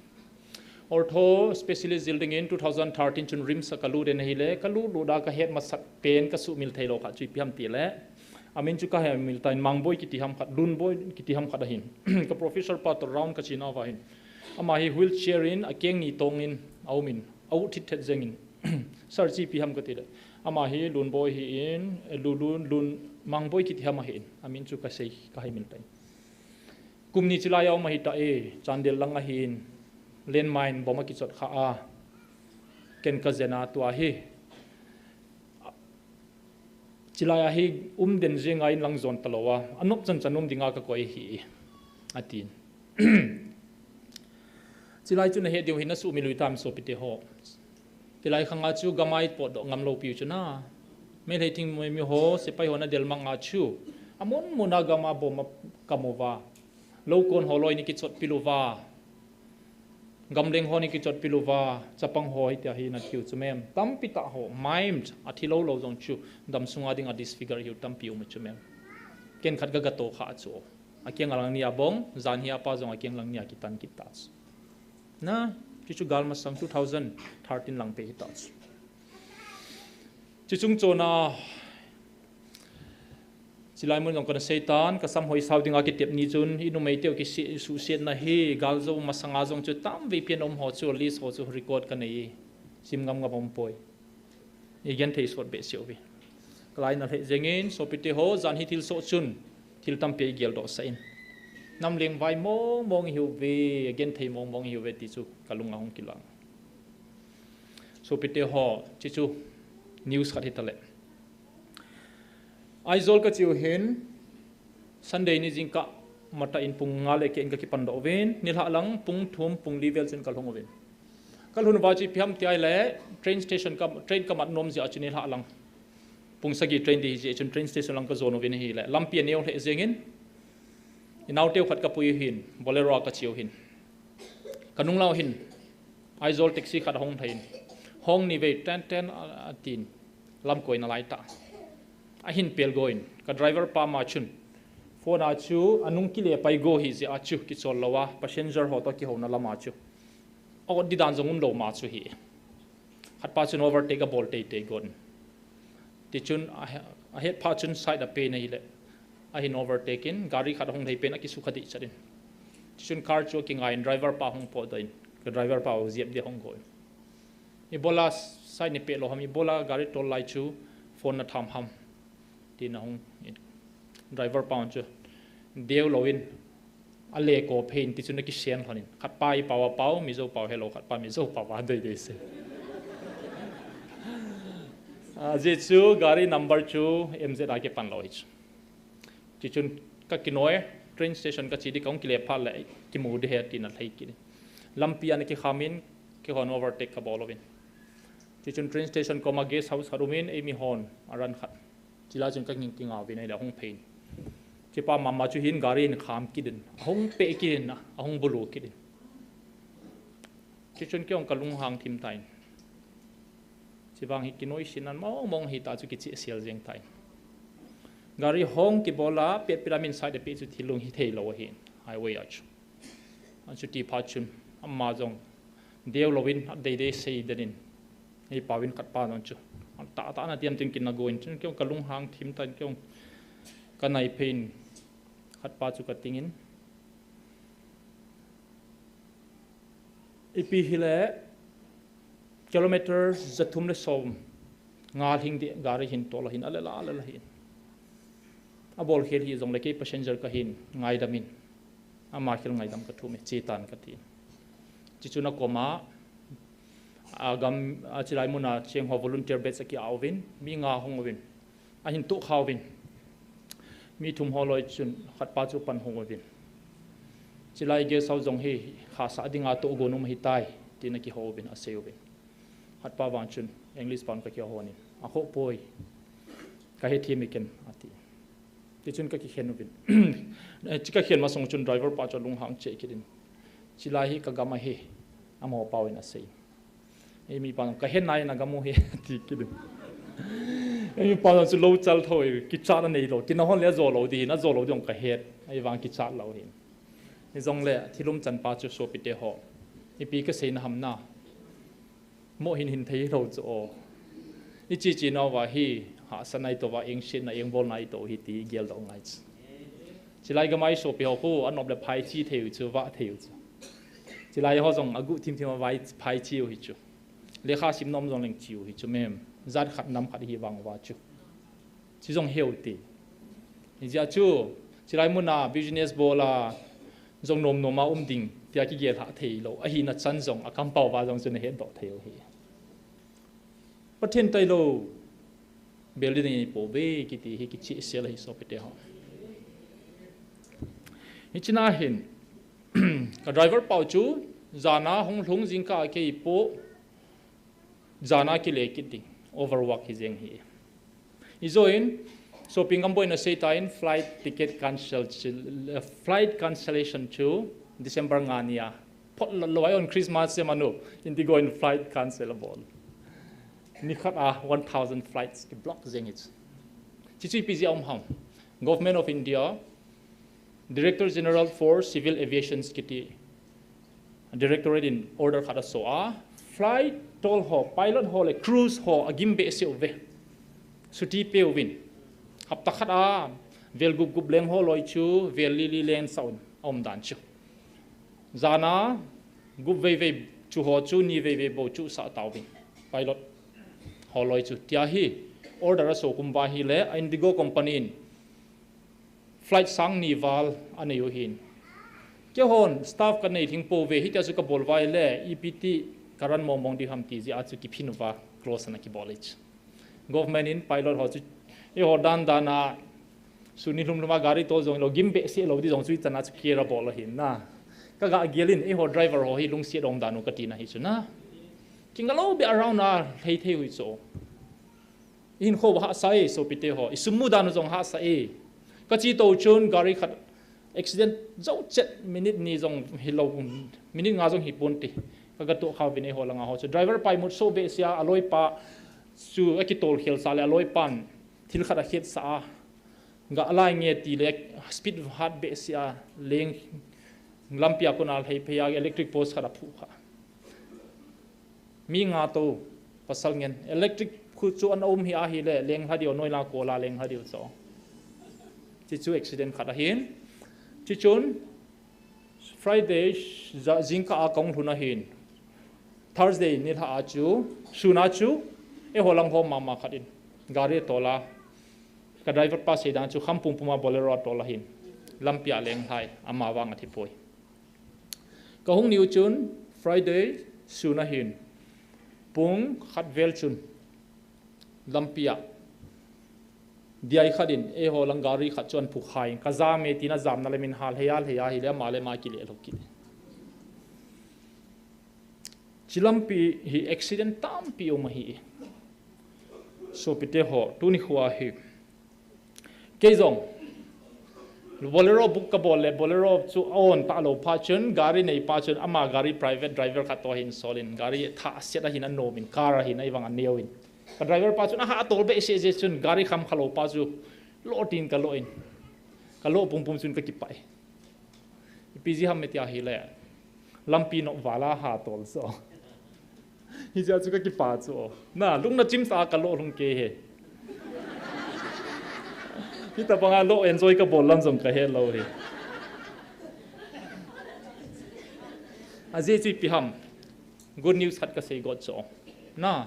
Ortho specialist jil ding in two thousand thirteen chun RIMS a ka lut in ahile, ka lut lut a ka het masat pen ka suhmil thei lou khat chu ipi ham tile, amin chu ka hemil tan, Mangboi kiti ham khat, Lunboi kiti ham khat ahin. Ka professor pa toh round ka chena uva hin, ama hi wheelchair in akeng ni tong in aum in, a u thit thet jeng in, Sir, chi ipi ham ka tile, ama hi Lunboi hi in, Lu, Lun, Lun, Mangboi kiti ham ahi in, amin chu ka sei, ka hemil tan. Kum ni chilai a um ahi ta e, Chandel lang ahin, landmine bomb akichot kha a, ken ka jen a tua hi. Chilai a hi um den jeng a in lang jon talou a, anop chan chan um dinga ka koi hi, atin. Chilai chu na he diu hi na suhmil u tam sopite ho. Chilai khang a chu gam a i potdoh ngam lou piu chu na. Meitei thingnoimi ho, sepai ho na del mang a chu, amun mun a gam a bomb a kam uva, lou kon ho loi ni kichot pil uva, gamleng ho ni kichot pil uva, chapang ho hitia hi na thiu chu mem. Tampi tah ho, maimed, athi lou lou jong chu, dam sunga dinga disfigure hiu tampi um chu mem. Ken khat ka ga to kha chu. Akeng a lang ni a bong, jan hi apa jong akeng lang ni a kitan kit ta chu. Na, chu chu gal masang two thousand thirteen lang pe hi ta chu. Chu chung chona, chilai mun jong ka na sei tan, ka sam hoi sao dinga kitep ni chun, i numei teu kisi, suhsiatna hi, gal jou masanga jong chu tam vei pian um ho chu, list ho chu record ka nei, sim ngam ngam um poi. I genthei sot behseh uve. Ka lai na lheh jeng in, sopite ho, jan hi thil soh chun, thil tampi i geldoh sah in. Nam leng vai mong mong i hiu ve, genthei mong mong i hiu ve ti chu ka lung a hung kilang. Sopite ho, chi chu news khat hi ta le. Aizawl ka chiu hin, Sunday ni jingkah matah in pung nga le keh in ka kipan doh uvin, nilhah lang pung thum pung li vel chun ka lhung uvin. Ka lhun uva chu ipi ham ti ahile, train station ka, train ka mat nom jeh a chu nilhah lang pung sagi train di hi jeh chun train station lang ka jon uvin ahile, lampi a neo lheh jeng in, i nau teu khat ka pui u hin, Bolero a ka chiu hin. Ka nung lau hin, Aizawl taxi khat a hung thei in, Hong ni vei ten ten a, a tin. Lam koi na lai ta. A hin pel go in. Ka driver pa ma chun. Phone a chu, a nung kile pai go hi zia chu kichol lo a. Passenger ho to kihona lam a chu. A ot di dan zong um lo ma chu hi. Khat pa chun overtake a bol tei tei gon. Ti chun a he-, a het pha chun side a pe na hi le. A hin overtake in, gari khat hong lei pen a kisukha di chat in. Ti chun car chu a kingai in, driver pa hong po da in. Ka driver pa ziap di hong go in. Ibola side ni pe lo ham, ibola gari tol lai chu phone na tham ham. Ti na hong driver pa chu deu lo in a le ko phe in ti chu na kisen lhon in. Khat pa i pau a pau, Mizo pau hello, khat pa Mizo pau a dei dei se. A, zia chu gari number chu M Z a kipan lo hi chu. Ti chun ka kinoi, train station ka chi di kong kile pha le kimu di he ti na lhei ki. Lampi a na kikham in, kihon overtake ka bol lo in. Ti chun train station koma guest house khat um in, ei mi hon a ran khat. Chila chun ka nging kinga vin ai la hong phein. Chipa mama chu hin gari in kham kidin. Hong pe kidin, hong bulu kidin. Chi chun kihong ka lunghang thim tain. Chivang hi kinoi sinan mong mong hi ta chu kichi sial jeng tain. Gari hong kibola pet piramin side pe chu thilung hi thei lo hi. Highway a chu. An chu ti pha chun. Amma jong. Deu lo in, a dei dei sei denin. Ei pawin khat pa zong chu. Ta ta na tiam tin kin na go in chun kihong ka lunghang thim tan kihong ka nai phein khat pa chu ka tingin. Ipi hi le kilometer zathum le som nga hing di gari hin tol hin a le la a le la hin. A bol khel hi zong le kei passenger ka hin ngaidam in. Ama khel ngaidam ka thum e, chi tan ka ti. Chi chu na koma, a gam, a chilai muna cheng ho volunteer batch a ki auvin, mi nga hong uvin. A hin tu khauvin. Mi thum ho loi chun khat pa chu pan hong uvin. Chilai guest house zong hi kha sa dinga tu gonum hi tai, ti na ki ho uvin, a sei uvin. Khat pa vang chun English pan ka ki ho nin. A kho poi. Ka he thim i ken, a ti. Ti chun ka kikhen uvin. Chi ka khen masong chun driver pa chu lunghang che kidin. Chilai hi ka gam a hi. Amo pawin a sei. Ei mi pa ka hen nai na gam u hi ti kidin. Ei mi pa chu lo chal thoi, kichat na nei lo. Ti na hon le zo lo di, na zo lo di ong ka het. Ei vang kichat lo hi. Ni zong le thilum chan pa chu sopite ho. Ipi ka sei na ham na. Mo hin hin thei lo chu o. I chi chi nau va hi, ha sa nai to va, eng shi na, eng bol nai to hi ti gel do ngai chu. Chilai ka mai sopi ho khu, a nop le phai chi thei u chu, va thei u chu. Chilai ho zong a gu thim thim a vai phai chi u hi chu. Le kha sim nom zong leng chi u hi chu mem. Zat khat nam khat hi vang va chu. Chi zong heu ti. Hi zia chu, chilai muna business bol a, zong nom nom a um ding, tia ki gel ha thei lo, a hi na chan zong, a kam pau va zong chu na het doh thei u hi. Pathen tai lo, bel ding ni po ve, ki ti hi ki chi sel hi sopite ho. Hi china hin, ka driver pau chu, zana hong lhung zing ka kei po, zana ki le kit ding, overwork hi zeng hi. I zo in, shopping gam boina sei ta in flight ticket cancel, uh, flight cancellation chu December nga nia. Pot lo, lo ai on Christmas se manu, Indigo in flight cancel a bol. Ni khat a one thousand flights ki block zeng it. Chi chi pi zi a um ham. Government of India, Director General for Civil Aviation kiti Directorate in order khat a so a, flight tol ho, pilot ho le crews ho a gim behseh uve. Suti pe uvin. Hapta khat a, vel gup gup leng ho loi chu, vel li li leng sa un, a um dan chu. Zana, gup vei vei chu ho chu, ni vei vei bo chu sa ta uvin. Pilot ho loi chu. Tia hi, order a so kum va hi le, a Indigo Company in, flight sang ni val a nei u hin. Kei hon staff ka nei thing po ve, hitia chu ka bol vai le, ipi ti ka ran mong mong di ham ti zia chu ki phin uva, close na ki bol ich. Government in pilot ho chu, eiho dan dan a, suni lhum lhum a gari tol zong lo, gim behseh lo di zong chu i chan a chu kira bol a hin na. Ka ga gel in, eiho driver ho hi lungsiat ong dan u ka ti na hi chu na. Ki nga lo be around a, hlei thei hui chu. I hin kho hahsa e, sopite ho. I sum mu dan u zong hahsa e. Ka chi to chun gari khat accident zo chet minute ni zong hi lo, minute nga zong hi pon ti. Ka gatoh kha uvin eiho langa ho chu. Driver pa imut soh behseh a, aloipa chu akitol khel sah le aloipan thil khat akhetsah a. Ga lai nge tile speed hat behseh a leng lampia kona lhai phei a electric post khat aphuh kha. Mi nga tou pasal ngen. Electric khu chu ana um hi ahile, leng lha diu, noila kola leng lha diu chu. Chuchu accident khat ahin. Chuchun Friday, ja-, jingkah a kahung lhun ahin. Thursday nilhah a chu, sun a chu, eiho lang ho mama khat in gari atol a. Ka driver pa seidan chu kham pumpum a Bolero atol ahin. Lampia leng lhai, ama vang athi poi. Kahung niu chun Friday sun ahin. Pung khat vel chun lampia diai khat in eiho lang gari khat chu aphuh kha in, ka jam e tin ajamna le min hal hei a, hei a, hile ama le ama kile lou kit. Chi lampi hi accident tampi um ahi. Sopite ho, tuni khoa hi. Kei jong Bolero book kabol le, Bolero chu a-on talou phat chun, gari neipa chun ama gari private driver khat toh ahin sol in, gari thah set ahin anom in, car ahin ahivang aneo in. Ka driver pa chun aha atol behseh jeh chun gari kham khalou pa chu lo tin kalo in. Kalo pumpum chun kakipah e. Ipi jeh ham tia hile, lampi nop val a ha tol so. Hijeh chu kakipah chu. Na, lungna chim sa kalo lhung kei e. Hitabanga lo enjoy kabol lam jong kahe lou hi. Ajeh chu ipi ham. Good news khat kasei got chu. Na.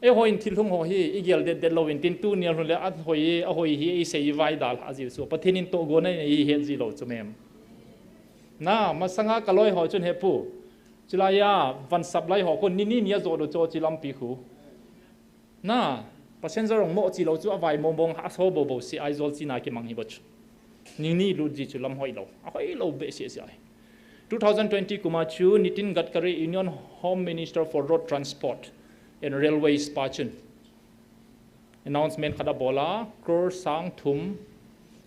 Eiho in thil hung ho hi, igel det det lou in tin tuni a lhun le ahoi, ahoi hi, isei ivaidal ajiu chu. Pathen in tohgon anei ihet ji lou chu mem. Na, masanga kaloi ho chun hepu. Chulai a, van sap lai ho kon nini nia jo do cho chi lampi khu. Na, passenger ong mo chi lou chu avai mong mong a so bo bo si Aizawl china kimang hi bo chu. Nini lut ji chu lam hoi lou. Ahoi lou behseh seh ahi. Two thousand twenty kum a chu Nitin Gadkari, Union Home Minister for Road Transport and Railways pa chun announcement khat abol a, crore sang thum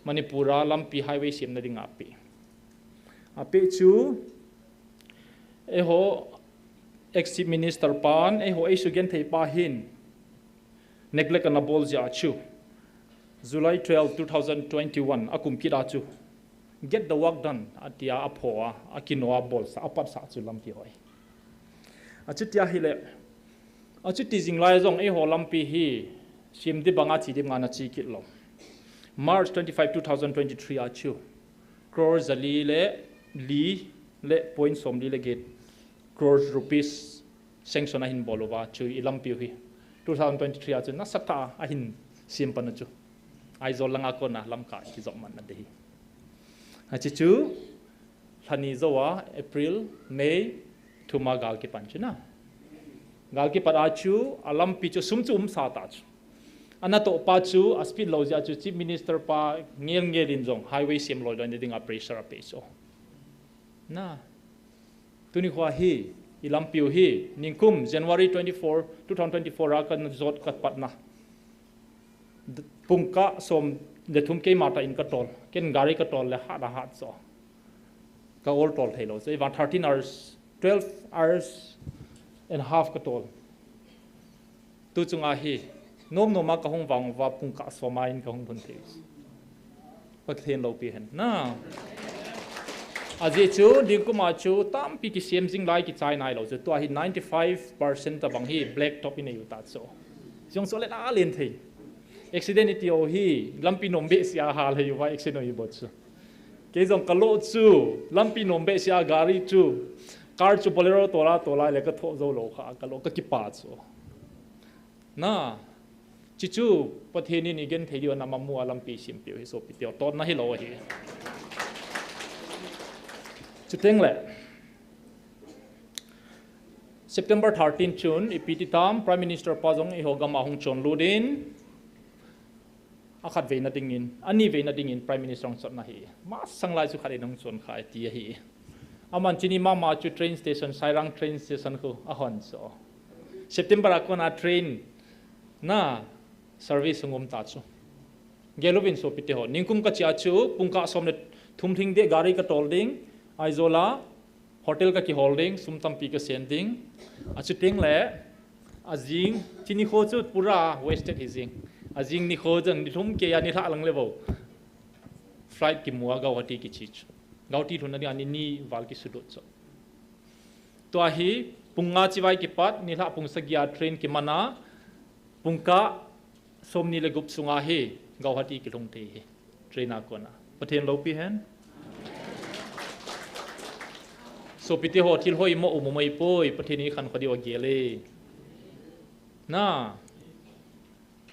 Manipur a lampi highway semna dinga apeh. Apeh chu, eiho ex-Chief Minister pan, eiho eisugenthei pa hin, neglect ana bol jeh a chu, July twelve, two thousand twenty-one, akum kit a chu, "Get the work done," atia apho a, akino a bolsa, apatsah chu lampi hoi. Achuti ahile, achuti jing lai jong eiho lampi hi, sem di banga chi di banga ana chi kit lou. March twenty-five, two thousand twenty-three a chu, crore jali le li le point somli le get crore rupees sanction ahin bol uva chu ilampiu hi two thousand twenty-three a chu nasatah a ahin sem pan u chu. Aizawl langa kona Lamka kijop man na ding hi. Achi chu lhani jou a April, May, thum a gal kipan chu na. Gal kipat a chu alampi chu sum chu umsa ta chu. Anatoh pa chu a speed lou jeh a chu Chief Minister pa ngel ngel in jong highway sem loi loi na dinga pressure apeh chu. Na. Tuni khoa hi, ilampiu hi, ningkum January twenty-four, two thousand twenty-four a kana jot kapatna. Pungkah som le thum keima tah in katol. Ken gari katol le hat a hat so. Ka ol tol thei lou. So, ivan thirteen hours, twelve hours and half katol. Tu chunga hi, nom nom a kahung vang uva pungkah som a in kahung lhun thei. Pathen loupi hen. Na. Ajeh chu, ningkum a chu, tampi kisem jing lai kichai nai lou chu. Tua hi ninety-five percent tabang hi black top inei u ta chu. Jong so le la len thei. Accident iti u hi, lampi nom behseh a hal hei uva accident u hi bou chu. Kei jong kalo chu, lampi nom behseh a gari chu, car chu Bolero tola tola le kathoh jou lou kha, kalo kakipah chu. Na, chuchu Pathen in igenthei diu na mamu a lampi sempiu hi sopite u, totna hilou ahi. Chuteng le, September thirteen chun, ipi ti tam, Prime Minister pa jong eiho gam a hung chonlut in, akhat veina dingin, ani veina dingin Prime Minister hung chotna hi. Masang lai chu khat in hung chon khai ti ahi. Aman chini mama chu train station, Sairang train station khu ahon so. September a kona train na service hung um ta chu. Gel uvin sopite ho. Ningkum kachia chu, pungkah som le thum lhing ding gari katol ding, Aizawl a, Hotel ka kihol ding, sum tampi ka sen ding. Achu teng le, ajing, chuni kho chu pura wasted hi jing. Ajing nikho jang nilhum kei a nilhah lang le bou. Flight kimu a Guwahati kiche chu. Guwahati lhunna ding a ni ni val kisudot chu. Tua hi, pung nga chivai kipat, nilhah pung sagi a train kiman a, pung kah, som ni le gup sunga hi, Guwahati kilhung thei hi. Train a kona. Pathen loupi hen. Sopite ho thil hoi mo u mo mai poi, Pathen in khankho diu agel e. Na.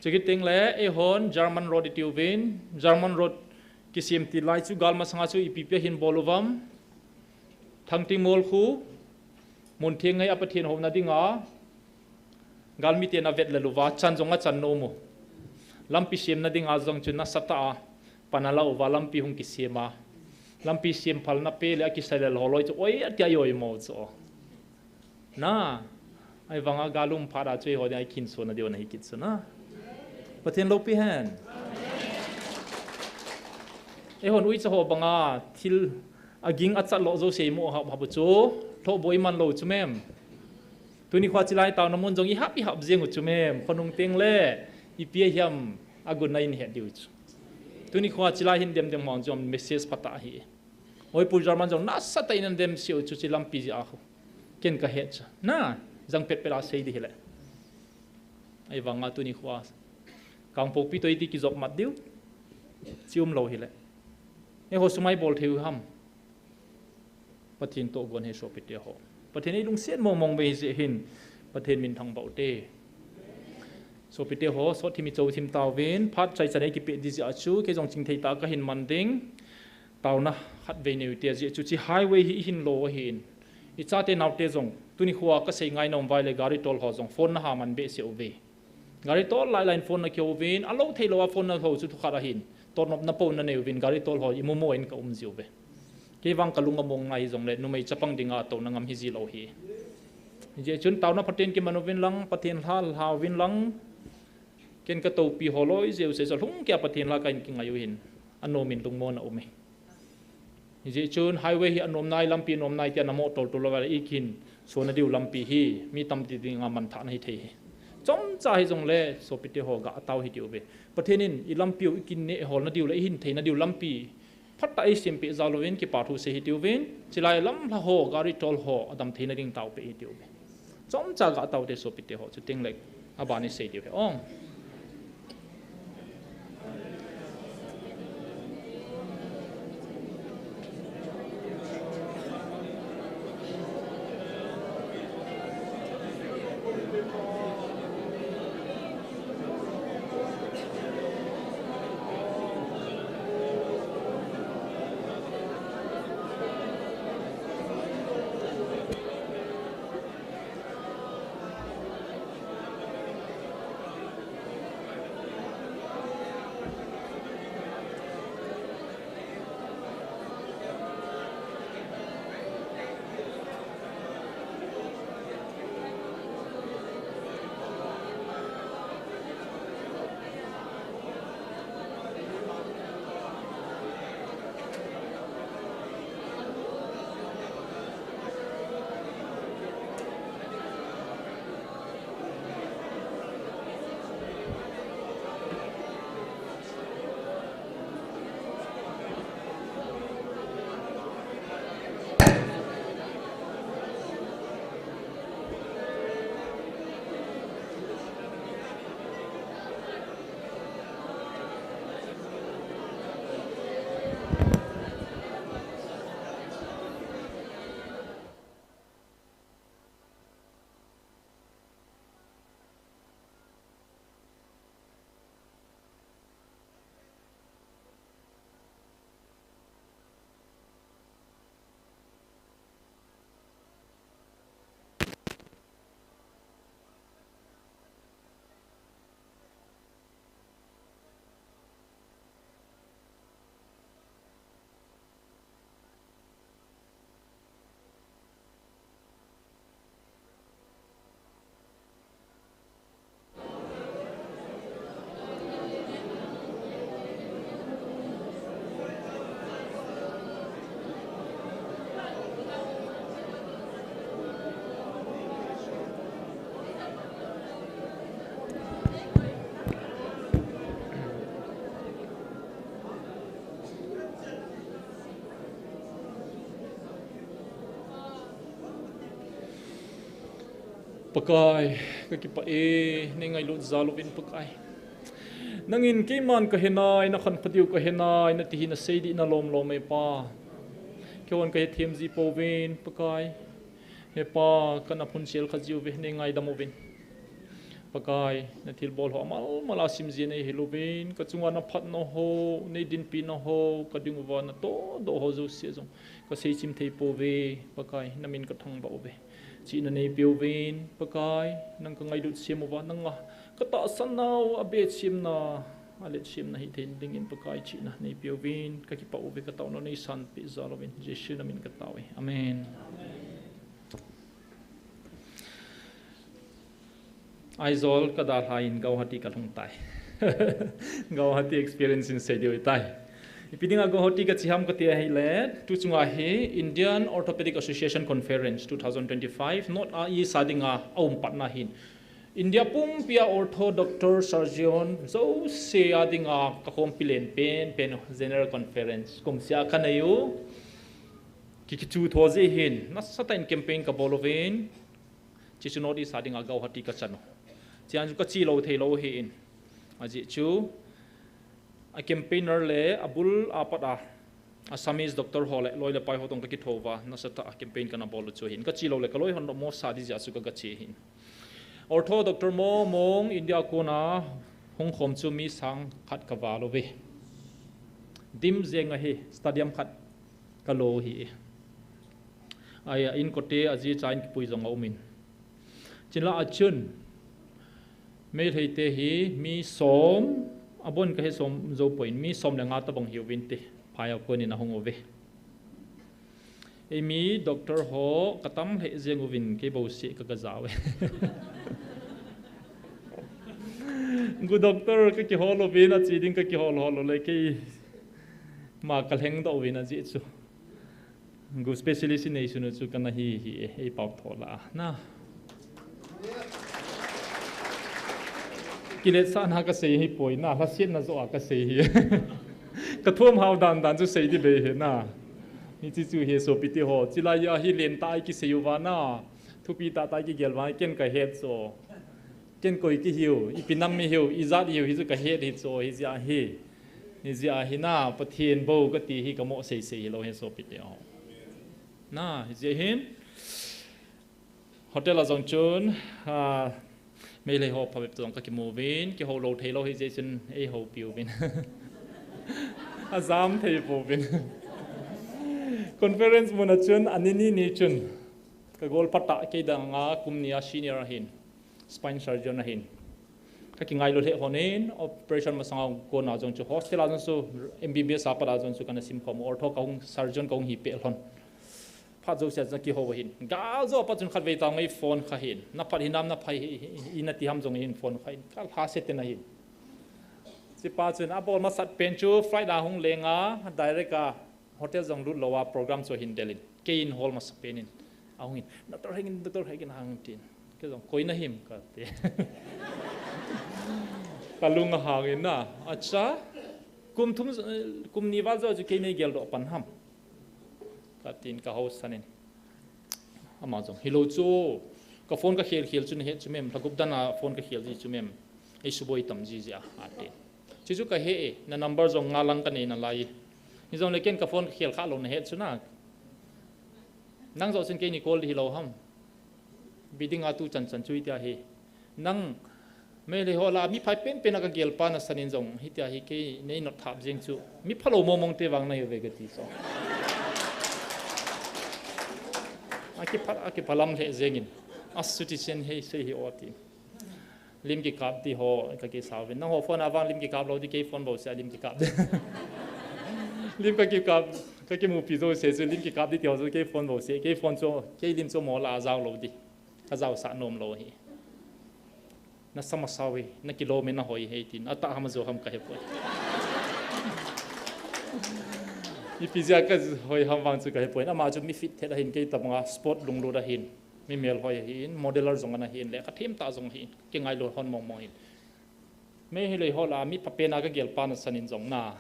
Chukit teng le, eihon, German road i tiuvin, German road kisem ti lai chu, gal masanga chu ipi pi a hin bol uvam. Thangting mol khu, mun theng ngai a Pathen houna dinga, galmite na vet le luva, chan jong a chan nom u. Lampi semna dinga jong chu nasatah a, pan a la uva, lampi hung kisem a. Lampi sem phalna pe le a kisai le loloi chu, oi, atia i oi mo chu. Na, ahivanga galum phat a chu eiho ding a i khinso na diu na hi kit chu na. Pathen loupi hen. Eihon uicha ho banga thil aging achat lo jouse i mo hap hap u chu, lhoh boi man lou chu mem. Tuni khoa chilai taona mun jong i hap i hap jeng u chu mem. Khonung teng le, ipi a hiam agun na in het diu chu. Tuni khoa chilai hin dem dem hon jong message phatah hi. Oi, Pu German jong nasatah in ana dem seh u chu chi lampi jeh a khu. Ken ka het chu. Na, jang pet pet a sei di hile. Ahivanga tuni khoa. Kangpokpi toh iti kijop mat diu. Chi um lou hile. Eiho sum a i bol thei u ham. Pathen toh gon hi sopite ho. Pathen in lungset mong mong ve hi jeh hin. Pathen min thangvah u te. Sopite ho, sot thim i cho thim tauvin, phat chai chan ei kipe di jeh a chu, kei jong chingthei tah a ka hin man ding. Taona khatvei neiu te jeh chu chi highway hi i hin lo ahin. I chate naote jong, tuni khoa ka sei ngai nom vai le gari tol ho jong, phone na ha man behseh uve. Gari tol lai lai in phone na kiho uvin, a lo thei lou a phone na ho chu thukhat ahin. Totnopna pou na nei uvin, gari tol ho i mu mo in ka um ji uve. Kei vang ka lung among ngai hi jong le, numei chapang dinga touna ngam hi ji lou hi. Hijeh chun taona phaten kiman uvin lang, Pathen lha lha uvin lang, ken ka topi ho loi jeh u sei sa lhung kia Pathen la ka in kingai u hin, anom in lungmon a um e. Hijeh chun highway hi anom nai, lampi anom nai tia na mo tol tol lou va le i khin, so na diu lampi hi, mi tampi dinga manthah na hi thei hi. Chomcha hi jong le, sopite ho ga tao hi diu ve. Pathen in i lampi u i kin neh hol na diu le, i hin thei na diu lampi, phatah a i sem peh jal uvin, kipa thu sei hi diu vin, chilai lam lha ho, gari tol ho, adam thei na ding tao peh hi diu ve. Chomcha ga tao te sopite ho, chuteng le, aban i sei diu ve. Ong. Pakai, kakipah e, neingailut jal uvin Pakai. Nangin keiman kahenai, nakhankhodiu kahenai, nati hi nasei ding nalom lom e Pa. Keihon kahethem ji pouvin Pakai. He Pa, kana phunchel kha jiuve, neingaidam uvin. Pakai, nathilbol ho amal mal a simjin eihil uvin, kachunga naphatna ho, neidinpina ho, kading uva natohdoh ho jouse jong kaseichim thei pouve, Pakai, namin kathangvah uve. Chihna neipeuvin, Pakai, nang kangailut sem uva, nanga katahsan nau abeh chimna, alet chimna hithei dingin Pakai chihna neipeuvin, kakipah uve, kataona neisanpeh jal uvin, Jesu namin katao e. Amen. Aizawl kadalhan Guwahati kalhung tai. Guwahati experience in sei diu tai. Ipi dinga Guwahati kache ham kati ahile, tu chunga hi Indian Orthopedic Association Conference two thousand twenty-five, North a East a dinga aum patna hin. India pumpia ortho doctor surgeon jouse a dinga kakhompi len penpen general conference kum sia kanei u. Ki, kichu tho jeh hin, nasatah in campaign kabol uvin, chuche chu North East a dinga Guwahati kachan u. Chuin chu kache lou thei lou ahin. Ajeh chu, a campaigner le abul apat a Assamese doctor ho le loi le pai ho toh kakitho uva, nasatah a campaign kana bol u chu ahin. Kache lou le kaloi hon doh mo sa ding jeh a chu kache ahin. Ortho doctor mong mong India a kona hung khom chu mi sang khat kaval uve. Dim jeng ahi, stadium khat kalo ahi. Ahi a, inkote aji cha in kipui jong aumin. Chuin la a chun, Meitei te hi mi som, abon kahe som jou poi, mi som le nga tobang hiuvinte, phai a konin ahung uve. Eimi doctor ho katam lheh jeng uvin kei bouseh ka, kajao e. Gu doctor kakihol uvin, ache ding kakihol hol u le keima kalhengdoh uvin ajeh chu. Gu specialist inei sunu chu kana hi hi e, eipao tho la a. Na. Kiletsahna kasei hipoi na, lhasetna joh a kasei hi. Kathum hao dan dan chu sei ding bei hi na. Hiche chu hi sopite ho. Chulai a hi lentah a ikisei uva na. Thupi tahtah a ikigel uva, ken kahet chu. Ken koi kihiu, ipi nam mi hiu, ijat hiu, hichu kahet hi chu, hijeh a hi. Hijeh a hi na, Pathen bou kati hi kamo sei sei hilou hi sopite ho. Na, hijeh hin. Hotel a jong chun, a, Meitei ho phabep toh jong kakimu uvin, kihou lou thei lou hijeh chun eihoupi uvin. Ajam thei pouvin. Conference mun a chun, ani ni ni chun, kagol phat a kei dang a kum ni a senior ahin, spine surgeon ahin. Kakingailu lheh lhonin, operation masang a kona jong chu, hostel a jong chu, M B B S a pat a jong chu kana simkhom, ortho kahung, surgeon kahung hi peh lhon. Phat jouse a chun akihou ahin. Gal jo a pat chun khatvei tah ngei phone kha ahin. Naphat hinam, naphai hi, hi, hi, nati ham jong hin phone kha ahin. Kalhase ten ahin. Chupa chun abol masat pen chu flight a hung leng a, direct a hotel jong lut lou a program chu ahin del in. Kei in hol masa pen in. Ahung in, Doctor Hegin, Doctor Hegin ahung tin. Kei jong koi nahim kati. Kalung ahang in na. Acha. Kum thum, eh, kum ni val jo chu kei neigeldoh pan ham. Katin kahousan in. Ama jong, hilou chu, ka phone kakhel khel chu nahet chu mem, lha gup dan a phone kakhel ji chu mem, eisuboi tam ji jeh a, atin. Chuchu kahe e, na number jong nga lang kanei nalai. Hijongle ken ka phone kakhel kha lou nahet chu na. Nang joh chun keini call ding hilou ham. Ipi dinga tu chanchan chu hitia hi. Nang, Meitei ho lah a, mi phai penpen a kagel pa nasan in jong, hitia hi kei nei not thap jeng chu. Mi phalou mong mong te vang nahiuve kati chu. Akipha, akiphalam lheh jeng in. Asuti chen hei sei hi o ti. Lim kikap ti ho, kakisau vin. Nangho phone a vang lim kikap lou di, kei phone bouseh a lim kikap di. Lim kakikap, kakimupi jouse chu, lim kikap di ti ho chu, kei phone bouseh, kei phone chu, kei lim chu mo lah a jao lou di. Kajaosah nom lou hi. Nasa masa uve, nakilom e, nahoi e tin, atah ham ajo ham kahepoi. Ipi jeh a kahoi ham vang chu kahepoi. Ama chu mi fit thet ahin, kei tabang a sport lunglut ahin, mi melhoi ahin, modeler jong ana hin, lekha them tah jong ahin, kingailu lhon mong mong ahin. Meitei ho lah a, mi phapen a kagel pa nasan in jong na.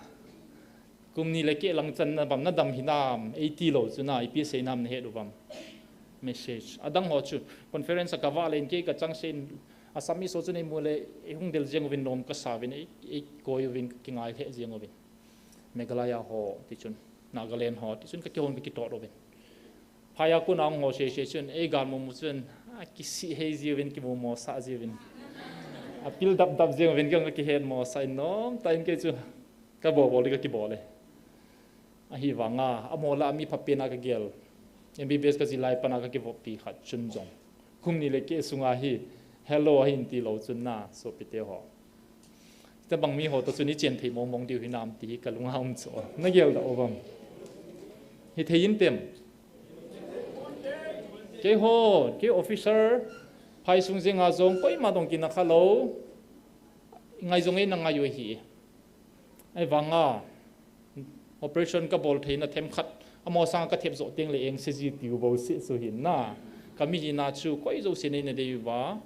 Kum ni le keh lang chan na bam, nadam hinam, eiti lou chu na, ipi sei nam nahet u vem. Message. Adang ho chu conference a kavah le in kei kachang se in Assamese ho chu nei mu le, ei hung del jeng uvin nom kasa uvin, ei, ei koi uvin, kingai lheh jeng uvin. Meghalaya ho, tichun Nagaland ho, tichun kakihon kakitot uvin. Phai a kona hung ho sese chun, ei gal mu mu chun, a kisih hei ji uvin, kimu mo sah ji uvin. A pil dap dap jeng uvin, kei hung kakihet mo sah in nom tah in kei chu kabol bol di kakibol e. Ahivanga, amaho lah a mi phapen a kagel. M B B S kajih lai pan a kakivoppi khat chun jong, kum ni le keh sunga hi, hello ahin ti lou chun na, sopite ho. Tabang mi ho toh chun ichen thei mong mong diu hinam ti hi kalunga um chu. Nagel da uvem? Hithei intem? Keiho, kei officer, phaisung jenga jong, koima dong kina kha lou. Ngai jong eina ngai u ahi. Ahivanga, operation kabol theina themkhat, amaho sanga kathep joh teng le engse ji tiu bou seh chu hin na. Kami hina chu koi jouse neina dei uva.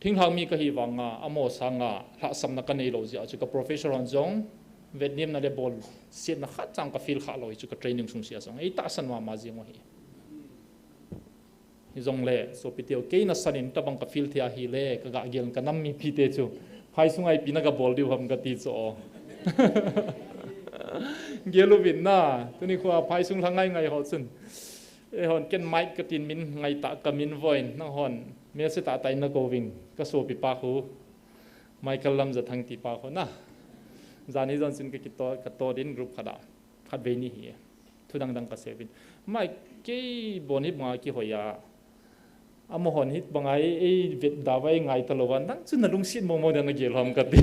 Thinglhang mi kahi vanga, amaho sanga lhahsamna kanei lou jeh a chu ka professor hon jong, vetnemna le bolsetna khat chang ka feel kha lou hi chu ka training sung sea jong. Ei tahsan mama jeng u ahi. Hijongle, sopite ho, kei nasan in tabang ka feel thei ahile, ka gah gel in ka nam mipite chu, phai sunga ipi na gabol diu ham kati chu o. Gel uvin na, tuni khoa phai sung lha ngai ngai ho chun. Eihon ken Mike katin min ngaitah ka min voin, nanghon melse tah tah in nakou ving, ka sopipa khu, Michael Lamjathang tipa khu na. Jan hi jon chun ka kitot, ka tot in group khat a. Khatvei ni hi. Thu dang dang kasei uvin. Mike, kei bon hi banga kihoi a. Amahon hi banga ei, ei vetda uva ei ngai talou va. Nang chu nalungset mong mong dia nagel ham kati.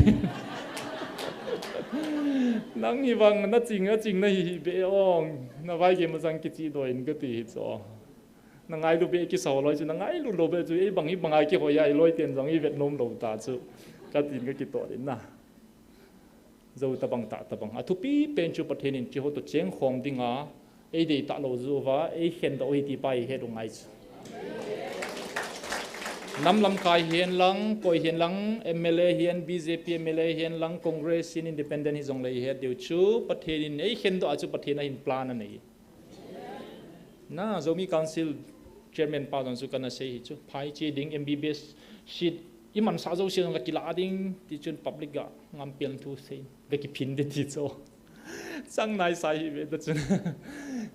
Nang hi bang naching, naching nahi hi be ong. Navaigei ma jang kichih doh in kati hi chu. Nangailu be kisa loi chu, nangailu lou be chu, ei bang hi banga kihoi a, ei loi ten jong ei vet nom lou ta chu. Katin kakitot in na. Jou tabang tah tabang. Athupi pen chu Pathen in hiche ho toh chengkhom dinga, ei deitah lou jeh uva, ei khendoh u ahi ti pa ihet u ngai chu. Nam lamkai hihen lang, koi hihen lang, M L A hihen, B J P M L A hihen lang, Congress hihen, Independent hijongle ihet diu chu, Pathen in ei khendoh a chu Pathen ahin plan anei. Na, Zomi Council Chairman pa jong chu kana sei hi chu. Phai che ding, M B B S seat imansah jouse jong kakilah ding, tichun public a ngampen thu sei, kakiphin de ti chu. Chang naisai hi ve ta chun.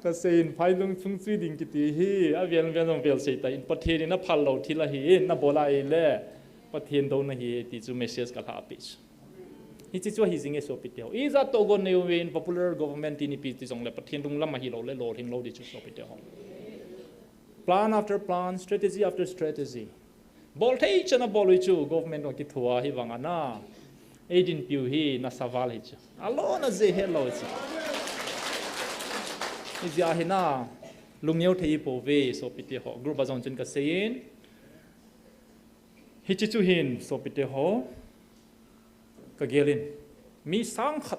Kasei in phai lungthim chui ding kiti hi, avel vel jong vel sei ta in, Pathen in aphal lou thil ahi in, nabol a ahile, Pathen douna ahi ti chu message kalha peh chu. Hiche chu ahi jing e sopite ho. Ijat tohgon nei uvin popular government ti nipi ti jongle Pathen lunglam ahilou le lolhing lou di chu sopite ho. Plan after plan, strategy after strategy. Bol thei chan abol u chu government ho kithua hi vang ana. Ei dinpiu hi nasa val hi chu. Alona jeh helou chu. Ijeh a hi na lungneo thei ipouve sopite ho. Group a jong chun kasei in. Hiche chu hin, sopite ho, kagel in, mi sang khat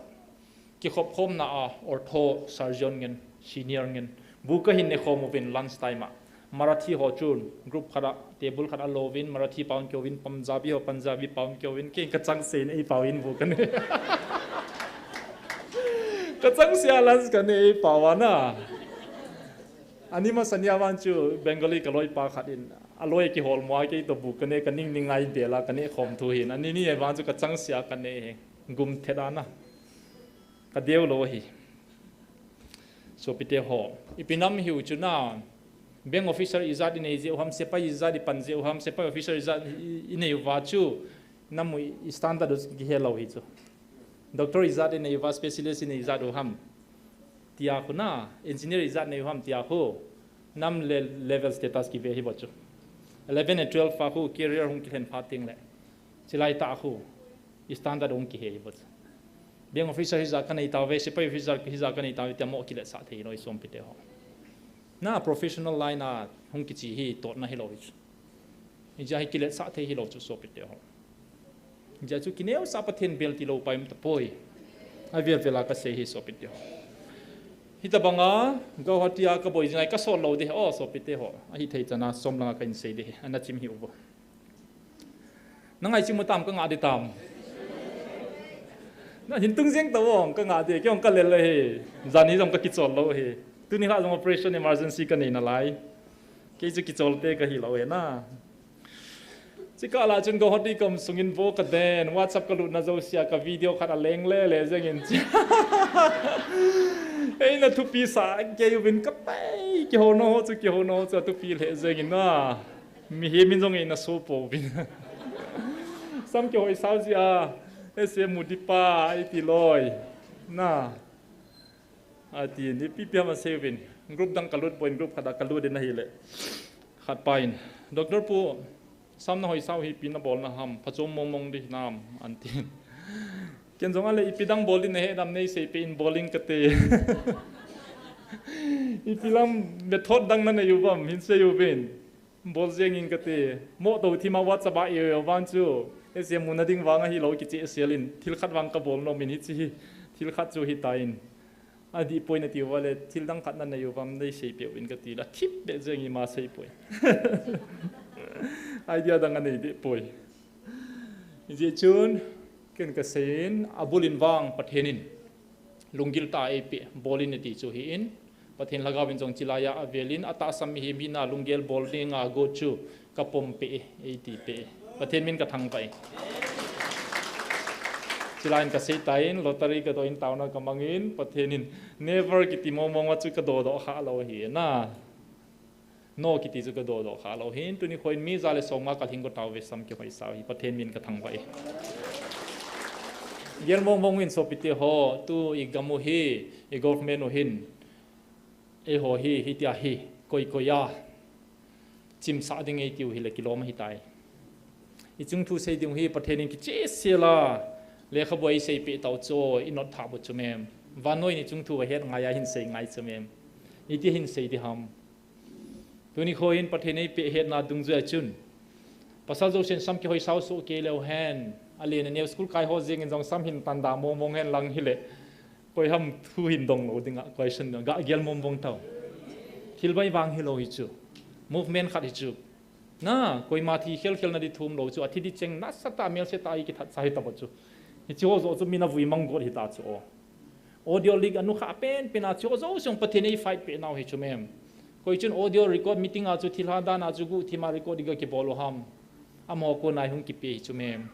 kikhop khomna a ortho surgeon ngen, senior ngen, bu kahin ne khom uvin lunch time a. Marathi ho chun group khat a, table khat a louvin, Marathi pao in kihouvin, Punjabi ho, Punjabi pao in kihouvin, kei kachangseh in ei pao in bu kane. Kachangseh a lunch kane ei pao a na. Ani masa nia vang chu Bengali kaloipa khat in, aloi kiholmo a kei toh bu kane kaning ni ngai bel a kane khom thu hin. Ani ni vang chu kachangseh a kane hi. Gum thet a na. Kadeu lou hi. Sopite ho. Ipi nam hiu chu na. Bank officer ijat inei jeh u ham, sepai ijat ipan jeh u ham, sepai officer ijat i, inei uva chu. Namu i standard u kihe lou hi chu. Doctor ijat inei uva, specialist inei ijat u ham. Tia khu na, engineer ijat nei u ham tia khu. Nam le level status kive hi bou chu. Eleven and twelve pa khu career hung kilhen phat teng le. Chilai tah khu. Standard hung kihe hi bou chu. Bank officer hijat kanei tauve, sepai officer hijat kanei tauve, tia mo kiletsah thei lou i sopite ho. Na professional line a hung kiche hi totna hilou hi chu. Hijeh a hi kiletsah thei hilou chu sopite ho. Hijeh a chu kineosah Pathen bel tilou pai um tapoi. Avel vel a kasei hi sopite ho. Hitabang a, Guwahati a kaboi jing a kasol lou de, o sopite ho. Ahithei chan a som lang a kahin sei de, ana chim hih uvo. Nangai chim u tam, kangah de tam. Nahin tung jeng tauvo, kangah de, kei jong kalel ahi. Jan hi jong kakichol lou ahi. Tuni kha jong operation emergency ka nei nalai. Kei chu kichol te ka hi lou e na. Chika la chun ka hoti kam sungin vo ka den, WhatsApp ka lut na jo sia ka video khat a leng le le jeng in. Ei na thupi sa kei uvin ka pai, ki ho no ho chu, ki ho no ho chu thupi le jeng in na. Mi hi min jong ei na so po vin. Sam ki hoi sao ji a, e se mu di pa, ai ti loi. Na. Ati, ni pi pi ham a seuvin. Group dang ka lut poi, group khat a ka lut in ahile. Khat pa in, "Doctor pu, sam na hoi sao hi pi na bol na ham, phachom mong mong di nam," an tin. Ken jong ale ipi dang bol din na he dam nei sei pe in bowling ka te. Ipi lam method dang na nei u vam, hin sei u vin. Bol jeng in ka ti. Mo to thima WhatsApp a i vang chu. E se mu na ding vang ahi lou kiche sel in. Thil khat vang ka bol nom in hichi hi. Thil khat chu hi ta in. A di poi na ti uva le, thil dang khat na nei u vam nei sei pe u in ka ti la. Thip be jeng i ma sei poi. Idea dang a nei de poi. Ije chun, ken ka sei in, a bul in vang Pathen in. Lunggil ta ei pe, bol in ti chu hi in. Pathen lhagao in jong chilai a avel in, a tahsa mihem hina lunggel bol dinga go chu ka pom pe e, ei ti pe e. Pathen min ka thangvah e. Chilai in ka sei ta in, lottery ka do in tauna ka mang in, Pathen in never kiti mong mong a chu ka do do kha lou hi na. No kiti chu ka do do kha lou hin, tuni khoin mi ja le som nga ka lhing go tau ve sam ki hoi sao hi, Pathen min ka thangvah e. Gel mong mong in sopite ho, tu i gam u hi, i government u hin, ei ho hi, hitia hi, koi koi a, chimsah ding ei tiu hi le kilom hi tai. I chung thu sei ding hi, Pathen in kiche sel a, lekhabu ei sei pe tau chu, i not tha bu chu mem. Vannoi ni chung thu va het ngai a hin sei ngai chu mem. Iti hin sei di ham. Tuni khoin Pathen ei pe hetna dungjui a chun. Pasal jousen sam ki hoi sao so ke leu hen. A le na neo school kai ho jeng in jong sam hin tan da mong mong hen lang hi le. Koi ham thu hin dong lou ding a question ding a. Ga gel mong mong tau. Thil bai vang hi lou hi chu. Movement khat hi chu. Na, koima thi khel khel na di thum lou chu. A thi di cheng nasa ta mel se ta i ki that sa hi ta ba chu. Hi chu ho jo chu mi na vui mang got hi ta chu o. Audio leak a nu kha pen pen a chu jo jong Pathen ei fight pe nau hi chu mem. Koi chun audio record meeting a chu thilha dan a chu gu thima record ga ki bol u ham. Amaho ko nai hung ki pe hi chu mem.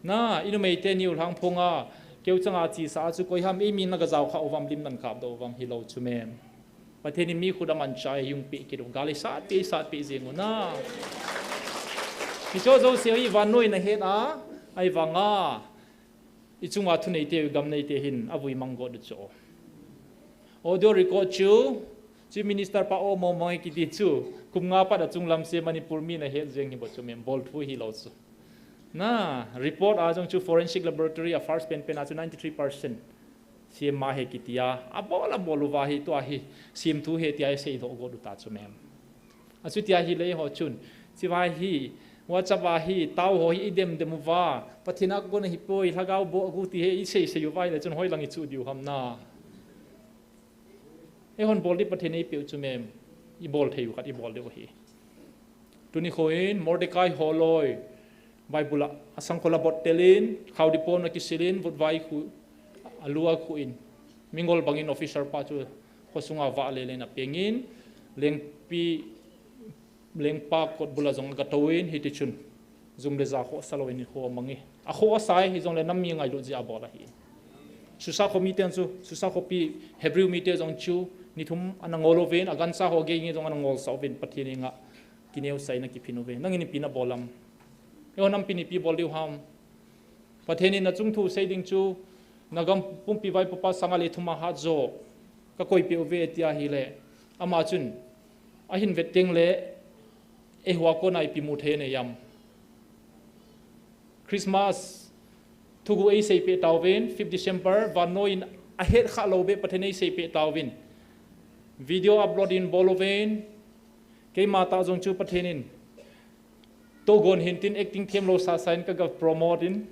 Na, i numei te niu lhang phong a, keu chang a chi sa a chu koi ham ei mi na ga jao kha u vam lim nan kap do u vam hi lou chu mem. Pathen in mi khut a man chai hung pe ki do ga le sa pe sa pe jeng u na. Hi chu jo se hi vannoi na het a, ai vang a. I chunga thuneite, gam neite hin, a vui mang got chu. Audio record chu, Chief Minister pa o mo mo kiti chu, kum nga pat a chunglam se Manipur mi na het jeng hi bo chu mem bol thu hi lou chu. Na, report a jong chu forensic laboratory a first pen pen a chu ninety-three percent. Siam ma he kiti a, a bol a bol uva hi tua hi, siam thu he tia sei doh got u ta chu mem. A chu tia hi le ho chun, chiva hi, WhatsApp a hi, tau ho hi i dem dem uva, Pathen a kon hi poi, lhagao bo gu ti he i sei sei uva le chun hoi lang i chu diu ham na. E hon bol di Pathen ei pe u chu mem, i bol thei u khat i bol de u hi. Tuni khoin, Mordecai holoi, Bible a, a sangkhol a bot telin, khau di pon a kisilin, vutvai khu, a lua khu in. Mingol bangin officer pa chu, khosunga va le le na pengin, lengpi, lengpa kot bula jong ga toin, hiti chun. Zum le ja kho sa lo in kho mangi. A kho a sai, hi jong le nam mi ngai lu ji a bol a hi. Susa kho mi ten chu, Susa kho pi, Hebrew mi te jong chu, ni thum ana ngol uvin, a gansa ho ge ngi jong ana ngol sa uvin, Pathen nga. Kineo saina kiphin uve. Nangin ipi na bol am? Eiho nampi in ipi bol diu ham? Pathen in na chungthu sei ding chu, na gam pumpi vaipopa sanga le thuma hat jo ka koipeh uve tia hile. Ama chun, ahin vet teng le, eiho a kona ipi mu thei nei am? Christmas thuguh eiseipeh tauvin, fifth December, vannoi in ahet khah lou beh Pathen eiseipeh tauvin. Video upload in bol uvin, keima tah jong chu Pathen in, togon hintin acting themlou sasa in ka ga promote in,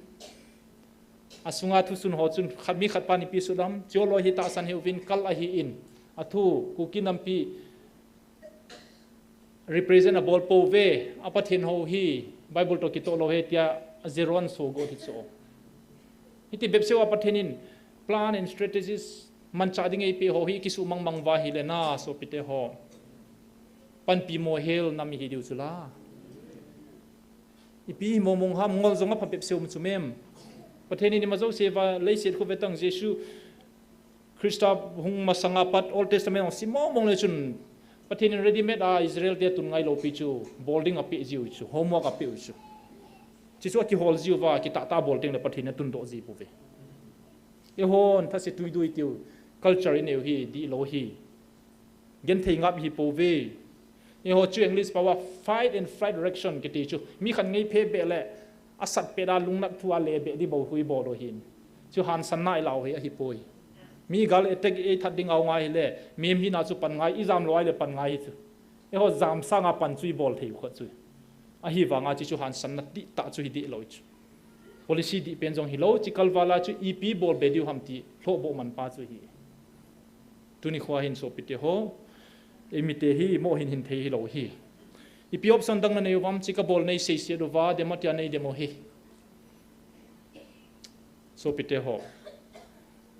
asunga thusun ho chun khat mi khat pan ipi sudam, chulou hi tahsan hiuvin kal ahin, athu Kuki nampi represent abol pouve, a Pathen ho hi Bible toh kitoh lou ahi tia a zero an so got hi chu. Hiti bep seh a Pathen in plan and strategies Manchah ding eipeh ho hi kisuh mangmang uva ahile na, sopite ho, panpi mohel nam ihi diu chu la. Ipi hi mongmong ham, ngol jong apha bep seu chu mem. Pathen in ima jouse va leiset khu vetang Jesu Christa hung masanga pat Old Testament hung sim mongmong le chun, Pathen in ready made a Israel te tun ngailou pi chu, bol ding apeh jiu chu, homework apeh u chu. Chuchu akihol jiu va, kitah tah a bol teng le Pathen in atundoh ji pouve. Eihon thase tuidui tiu culture inei u hi dihlou hi. Genthei ngap ihi pouve. Eiho chu English pao a fight and flight reaction kiti chu, mi khat ngei phe beh le asat pet a lungnat thu a le beh di bou khu ibol u ahin. Chu hansanna ilah u hi ahipoi. Mi gal attack eithat ding a hung ahile, mihem hina chu pan ngai, ijam lou ahile pan ngai hi chu. Eiho jam sanga pan chu ibol thei u khat chu. Ahivanga chuchu hansanna dihtah chu hi dihlou chu. Policy dih pen jong hilou, chikal vala chu ipi bol be diu ham ti lhohboh man pa chu hi. Tuni khoa hin sopite ho, eimite hi moh hin hin thei hilou hi. Ipi option dang nanei uvam, chu kabol nei seiset uva, dem atia nei dem u hi. Sopite ho,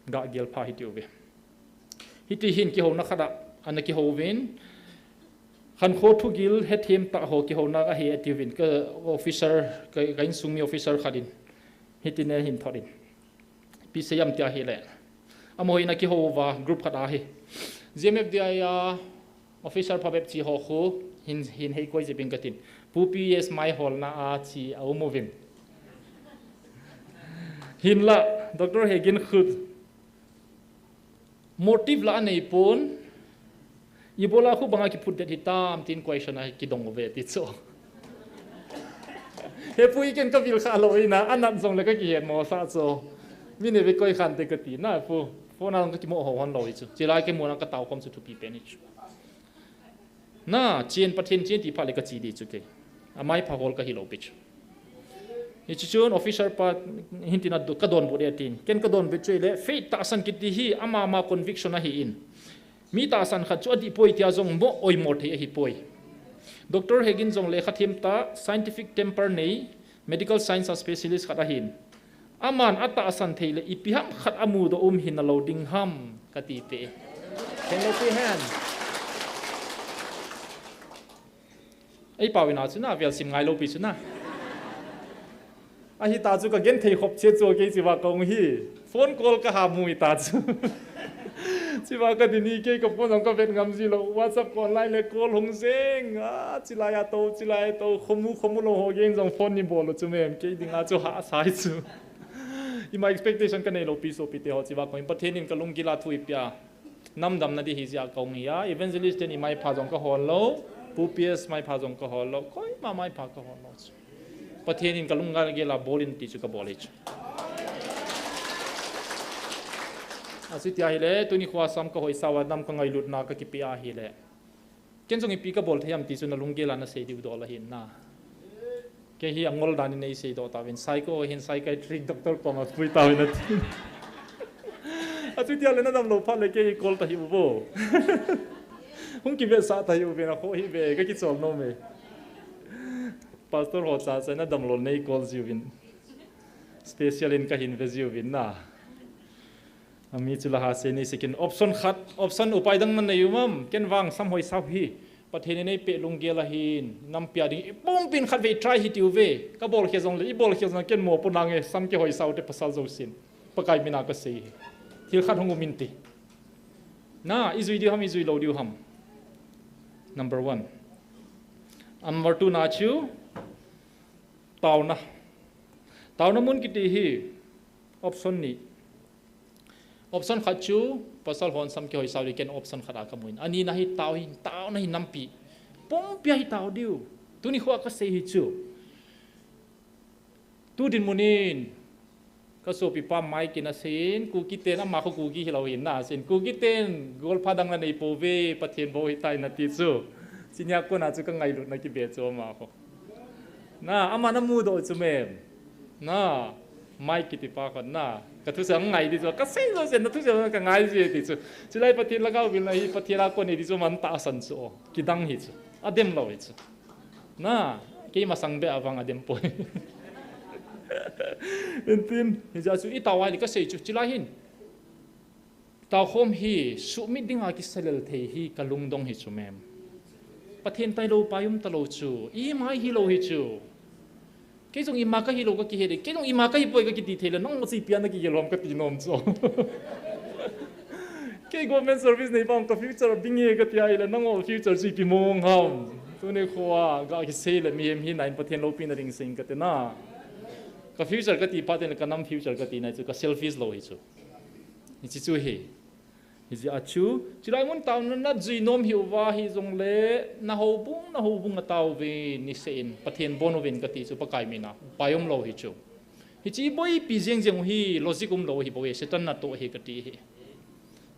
gah gel pha hitiuve. Hiti hin kihouna khat a ana kihouvin, khankho thugil hethem tah ho kihouna ahi atiuvin, ka officer, ka, ka insung mi officer khat in hitin ahin thot in. Ipi seiyam tia ahile, amaho in akihou uva group khat ahi. GMFDI a officer phabep chi ho khu hin, hin heikoi jep in katin, Pu P S mai holna a chi aum uvin. Hinla Doctor Hegin khu motive la anei pon, ibola khu banga kiphutdet hitam tin question a kidong uve ti chu. He pu, iken kavil kha lou ina, anat jongle kakihet mosah chu. Mi neive koi khante kati na pu. Phone a kakimo ho hon lou hi chu. Chilai kimu na katao khom chu thupi pen hi chu. Na, chen Pathen chen ti phat le kachi di chu kei. Amaipha hol kahilou pi chu. Hichu chun officer pa hintin a kadonbut e tin. Ken kadonbut chu ahile, faith tahsan kiti hi amama conviction ahin. Mi tahsan khat chu adihpoi tia jong mo oimo thei ahipoi. Doctor Hegin jong lekha them tah, scientific temper nei, medical science a specialist khat ahin. Aman atahsan thei le ipi ham khat amudoh um hina lou ding ham kati te. Khen lou pi hen. Ei pau ina chu na, vel sim ngai lou pi chu na. Ahita chu kagenthei khop che chu kei chiva kahung hi. Phone call kaha mu ita chu. Chiva kadin hi kei ka phone jong kavet ngam ji lou. WhatsApp call online le call hung jeng. A, chilai a tou, chilai a tou. Khomu, khomu lou ho geng jong phone nei bol u chu mem. Kei dinga chu hahsa hi chu. Ima expectation kanei lou pi sopite ho chiva kahung hi. Pathen in kalunggil a thu eipeh a. Namdamna di hi jeh a kahung hi a, evangelist ten imaipha jong kahol lou, Pu P S maipha jong kahol lou, koima maipha kahol lou chu. Pathen in kalunggil a bol in ti chu kabol hi chu. Achuti ahile, tuni khoa sam kahoisau a nam kangailutna kakipeh ahile. Ken jong ipi kabol thei ham ti chu nalunggil a nasei diu dol ahin na. Kei hi angol dan in neisei doh tauvin, psycho hin psychiatric doctor koma pui tauvin ati. Achuti ahile nadam lou phat le kei hi call tahih uvo. Hung kivetsah tahih uvin, akhoh hih ve, kakichol nom e. Pastor ho chacha in nadam lou nei call jiuvin. Special in kahin ve jiuvin na. Ami chu la ha se nei sekin option khat, option upai dang nanei u mam, ken vang sam hoisau hi. Pathen in eipeh lunggel ahin, nampi a ding, ipumpin khatvei try hitiuve. Kabol khe jongle, ibol khe jongle, ken mo pu nange, sam kihoisau te pasal jousen. Pakai mina kasei hi. Thil khat hung um in ti. Na, ijui diu ham, ijui lou diu ham. Number one. Number two na chu, taona. Taona mun kiti hi, option ni. Option khat chu, pasal hon sam kihoisau ding ken option khat a kamu in. Ani na hi tao hi, taona hi nampi. Pumpia hi tao diu. Tuni khoa kasei hi chu. Tu dinmun in, kasopipa Mike in aseiyin, Kuki ten ama kho Kuki hilou hin na, aseiyin. Kuki ten, golpha dang nanei pouve, Pathen bou hitai nati chu. Chunia kona chu kangailutna kibe chu ama kho. Na, aman amudoh chu mem. Na, Mike kiti pa khon na. Kathusei angai di chu. Kasei jouse nathusei kangai ji ti chu. Chulai Pathen lhagao vilna hi Pathen a kon hi di chu aman tahsan chu. Kidang hi chu. Adem lou hi chu. Na, kei masang beh a vang adem poi. Intin, hijeh chun itao ahile kasei chu. Chulai hin. Taokhom hi, sumit dinga kisalel thei hi kalungdong hi chu mem. Pathen tailou, paium talou chu. Ima hi lou hi chu. Kei jong ima kahi lou kakihe de. Kei jong ima kahi poi kakiti thei le, nangho chu ipi a nakigel ham kati nom chu. Kei government service nei pam ka future bing e kati a ile, nangho future chu ipi mong ham. Tuni khoa, ga kisei le mihem hina in Pathen loupina ding seng kati na. Ka future kati phat in le ka nam future kati na chu ka selfish lou hi chu. Hichi chu hi. Hijeh a chu, chulai mun taona najui nom hiuva hijongle, na houbung, na houbung a taovin, niseh in, Pathen bon uvin kati chu Pakai mina, upai umlou hi chu. Hichi boipi jeng jeng u hi, logic umlou hi bou e, Satan natoh hi kati hi.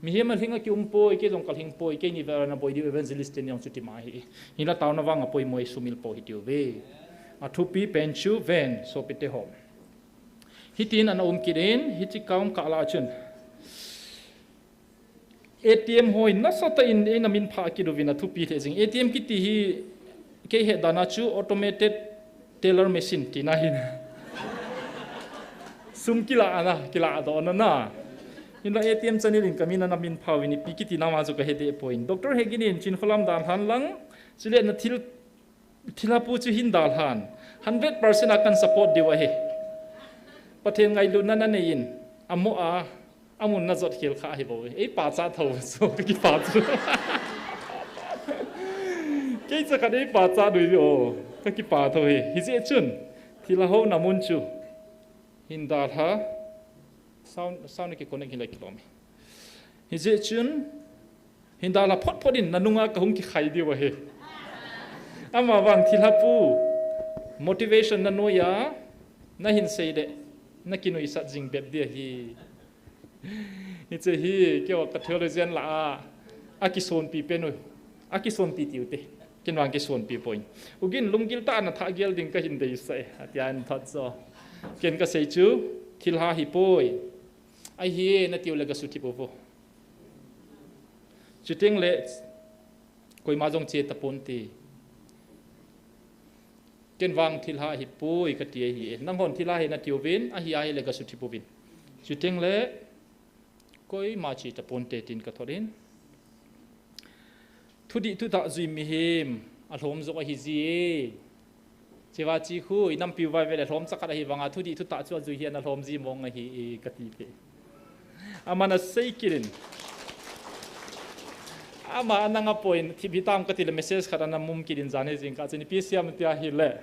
Mihem alhing akium poi, kei jong kalhing poi, keini vel a naboi diu evangelist ten jong chutima hi. Hinla taona vang a poimo i sumil pou hitiuve. Athupi pen chu ven, sopite ho. Hitin ana um kit in, hichi kaum kah lah a chun. A T M hoi nasatah in eina minphah kit uvin athupi lheh jing. A T M kiti hi kei het dan a chu automated teller machine tina hin. Sum kilah ana, kilah doh ana na. Hinla A T M channel in kamin ana minphah uvin ipi kiti nama chu kahe deh poi. Doctor Hegin in Chinkholam dalhan lang, chule nathil Thilha pu chu hin dalhan, hundred percent a kan support diu ahi. Pathen ngailutna nanei in, amo a, amun najot khel kha ahi bou e. Ei pachat tho, so kakipah chu. Kei chakhat ei pachat diu o, kakipah tho hi. Hijeh chun, thilha houna mun chu. Hin dalha, sound, sound ki connect hin la kilom e. Hijeh chun, hin dalha phot phot in nanunga kahung kikhai diu ahi. Amavang thilha pu, motivation nanoi a, nahin sei le, nakinuisat jing bep dia hi. Hiche hi, keiho ka theologian lah a, akisonpi pen u, akisonpi tiu te. Ken vang kisonpi poi. Ugin lunggil tah a nathah gel ding kahin deisah e, atia in thot so. Ken kasei chu, thilha hi poi. Ahi e, natiu le gasuthip uvo. Chuteng le, koima jong che taponte. Ken vang thilha hi poi kati ahi e. Nanghon thilha hi natiuvin, ahi ahi le gasuthip uvin. Chuteng le, koima che taponte tin kathot in. Thudih thutah jui mihem, alhom jo ahi ji e. Cheva chi khu, inampiu vai vele lhom chakhat ahi vanga, thudih thutah chu ajui hi analhom ji mong ahi e, kati pe. Aman asei kit in. Ama ananga poi in, thip hitam kati le message khat ana mum kit in jan he jingkah chun ipi siam tia hile.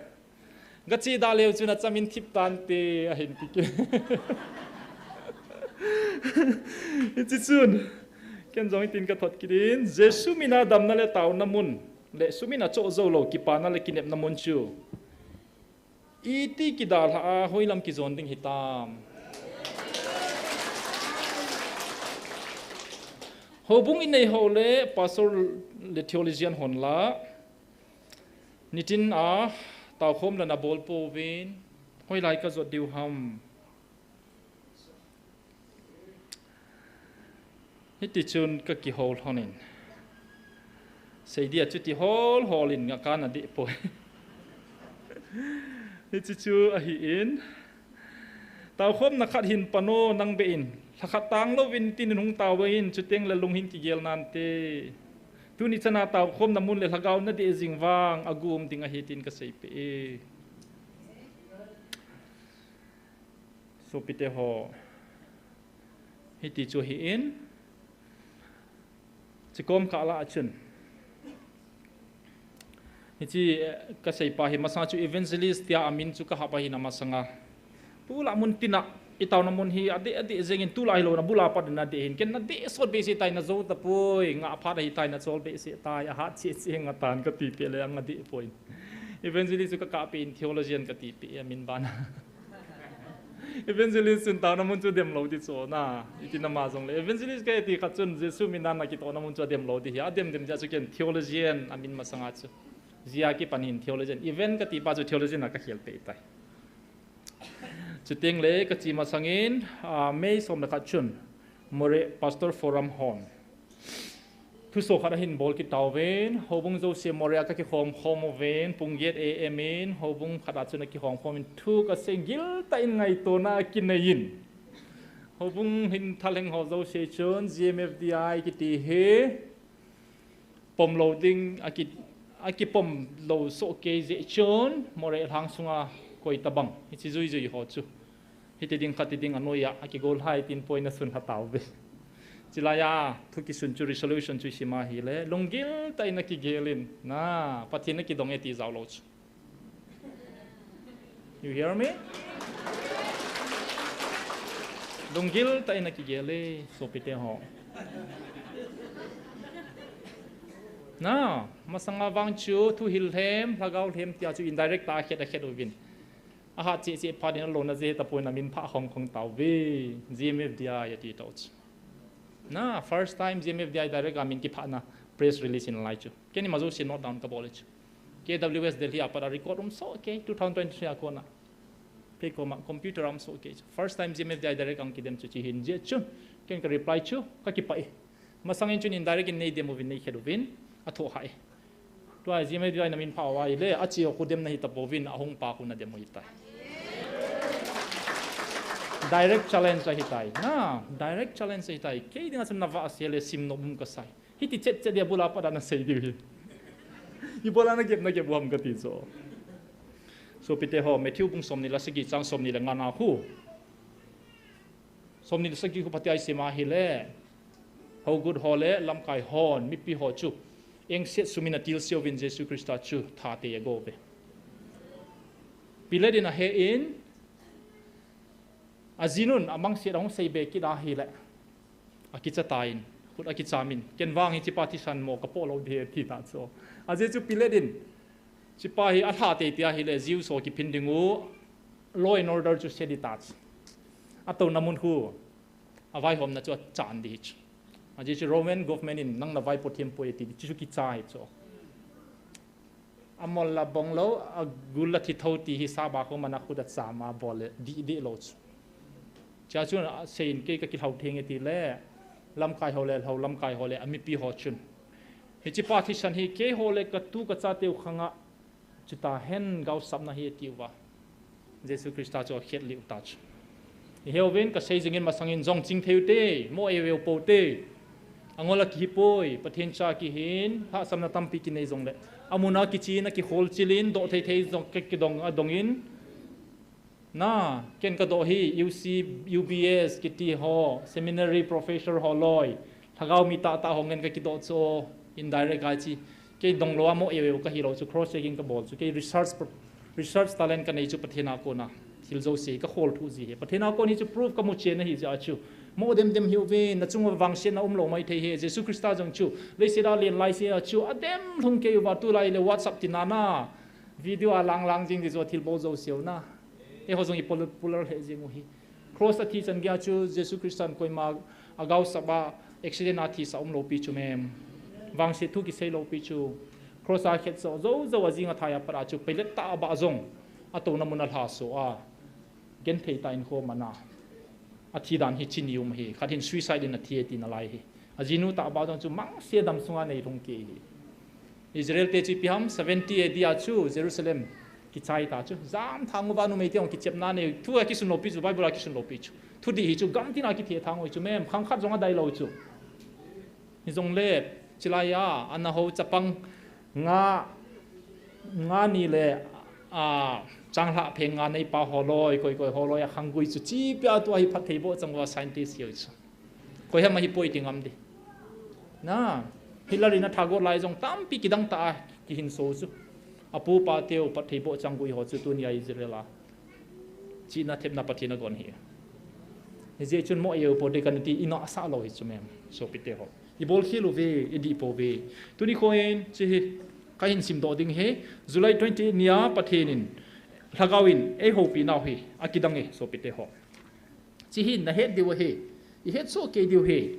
Gache da leu chun achamin thip tante ahin ti kit. Hichi chun, ken jong hitin kathot kit in, Jesu mina damna le taona mun, le sum in achoh jou lou, kipana le kinepna mun chu. Iti kidalha a, hoilam kijon ding hitam. Houbung inei ho le pastor le theologian hon la, nitin a, taokhom la nabol pouvin, hoilai kajot diu ham. Hiti chun kakihou lhon in. Seidia chuti hol hol in ngaka nadeh poi. Hichi chu ahi in. Taokhomna khat hin pan o nang beh in. Lhakhat tang louvin tin in hung tao in chuteng le lung hin kigel nante. Tuni chana taokhomna mun le lhagao nadeh jing vang agum ding ahi tin kasei peh e. Sopite ho, hiti chu hi in, chikom kah lah a chun. Hichi, eh, kaseipa hi masanga chu evangelist tia amin chu kahap ahi na masanga. Tulai mun tina, itaona mun hi adeh, adeh jengin tulai hilou na bula pat na deh hin. Ken nadeh sot behseh tai najou tapoi, ngah phat ahi tai nachol behseh tai, ahat cheh cheh nga tan kati peh le anga deh poi. Evangelist chu kakah peh in theologian kati peh amin bana. Evangelist chun taona mun chu dem lou ti chu na. Iti nama jong le. Evangelist kati khat chun Jesu mina nakitohna mun chu adem lou ti hi. Adem dem jeh chu ken theologian amin masanga chu. Jia kipan hin theologian. Event kati pa chu theologian a kakhel peh tai. Chuteng le kache masangin, ah, May som le khat chun. Moreh Pastor Forum hon. Thuso khat ahin bol kit tauvin, houbung jouse Moreh a kakikhom khom uvin, pung get A M in, houbung khat a chun akikhom khom in, thu kasei giltah in ngaitona akinei in. Houbung hin thalheng ho jouse chun G M F D I kiti hi pom lou ding, aki, akipom lou soh kei jeh chun Moreh lhang sunga koi tabang hiche juijui ho chu hiti ding khati ding anoiya akigol hai tin poina sun lha tauve. Chulaiya thu kisun chu resolution chu isima hile, lunggil tah in akigel in, na, Pathen akidong e ti jao lou chu. You hear me? Lunggil tah in akigel e, sopite ho. Na, masanga vang chu thuhil lhem, lhagao lhem tia chu indirect tah a khet akhet uvin. Ahat cheh cheh phat in alona jeh tapon amin phah hong hong tauve, G M F D I ati tau chu. Na, first time G M F D I direct a min kiphahna press release in lai chu. Keima jouse note down kabol e chu. K W S Delhi a pat a record um soh kei, two thousand twenty-three a kona. Kei koma computer a um soh kei chu. First time G M F D I direct a kidem chu hiche hin jeh chun. Ken ka reply chu, kakipah e. Masang in chun indirect in nei dem uvin nei khet uvin, athoh hah e. Tua G M F D I na min phah uva ahile, ache khu demna hi tapouvin, ahung pa khu na dem u hitai. Direct challenge ahitai. Na, direct challenge ahitai. Kei dinga chun na vahse le sim nom um kasai. Hiti chet chet dia bula pat a na sei diu hi. Ibola na gep na gep u ham kati chu. Sopite ho, Matthew bung somni le sagi chang somni le nga na khu. Somni le sagi khu phatea isima hile, hougut ho le lamkai hon mipi ho chu engset sumin atilse uvin Jesu Christa chu thatei ago uve. Pilate in ahe in, ajinun amangset ahung seibe kit ahile, akicha tan, khut akicham in, ken vang hichepa thisan mo kapoh lou ding ahi ati ta chu. Ajeh chu Pilate in, hichepa hi alha tei tia ahile, Jews ho kiphin ding u, law and order chu se ding ati ta chu. Atouna mun khu, avaihomna chu achan ding hi chu. Ajeh chu Roman government in nang na vaipo thempoi ati, chu kicha hi chu. Amol la bong lou, agul la thi tho ti hi saba khu mana khu da chama bol le dih dih lou chu. Chua chun asei in kei kakilhou theng e tile, lamkai ho le, lhou lamkai ho le, amipi ho chun. Hichepa thisan hi keiho le katu kachateu khanga, chuta hen gaosapna hi atiuva. Jesu Christa chu akhet lih u ta chu. Ihe uvin kasei jingin masangin jong chingthei ute, mo e veu poute. Angol a kihipoi, Pathen cha kihin, lhahsamna tampi kinei jongle. Amuna kichin, akikhol chilin, doh thei thei jong kidong adongin. Na, ken kadoh hi, U C, U B S, kiti ho, seminary professor ho loi. Lhagao mi tahtah ho ngen kakidoh chu, indirect a chi. Kei dong lou a mo e veu kahilou chu, cross checking kabol chu. Kei research, research talent kanei chu Pathen a kona. Thil jouse kakhol thu ji hi. Pathen a kon hi chu proof kamu chen ahi jeh a chu. Mo dem dem hiuvin, nachung uva vangsetna umlou maithei hi. Jesu Christa jong chu, leiset a alen laise a chu, adem lhung kei uva tulai le WhatsApp tina na. Video a lang lang jing di chu thil bol jouse u na. Eiho jong i popular, popular he jing u hi. Cross a thi chan geiya chu Jesu Christan koima agaosap a accident a thisa umlou pi chu mem. Vangset thu kisei lou pi chu. Cross a khetsoh jou jou a jing a thaiya pat a chu Pilate tah a bah jong. Atouna mun a lhaso a. Genthei tah in khom ana. Athi dan hi chini um hi. Khat hin suicide in athi e tina lai hi. Ajinu tah bah jong chu mangse dam sunga nei lhung kei hi. Israel te chu ipi ham, seventy A D a chu Jerusalem kichai ta chu. Jam thang uva numei te jong kichepna nei, thu a kisun lou pi chu, Bible a kisun lou pi chu. Thudih hi chu gam tina kithe thang u hi chu mem, khang khat jong adai lou chu. Hijongle, chilai a, ana ho chapang nga, nga ni le, a, changlhah pheng nga neipa ho loi, koi koi ho loi a khang gui chu chi pia tua hi phatthei boh chang uva scientist hiu chu. Koi ham ahi poi ti ngam di. Na, Hitler in atha got lai jong tampi kidang tah a kihinso chu. Apu pa teu phatthei boh chang gui ho chu tunia Israel a. Chihna thepna Pathen agon hi. Hijeh chun mo e veu poute kana ti ina asah lou hi chu mem. Sopite ho. Ibol khel uve, idih pouve. Tuni khoin, hiche hi, kahin simdoh ding hi. July twenty-eight nia Pathen in, Lhagao in, eihoupi nau hi, akidang e, sopite ho. Hiche hi nahet diu ahi, ihet soh kei diu ahi.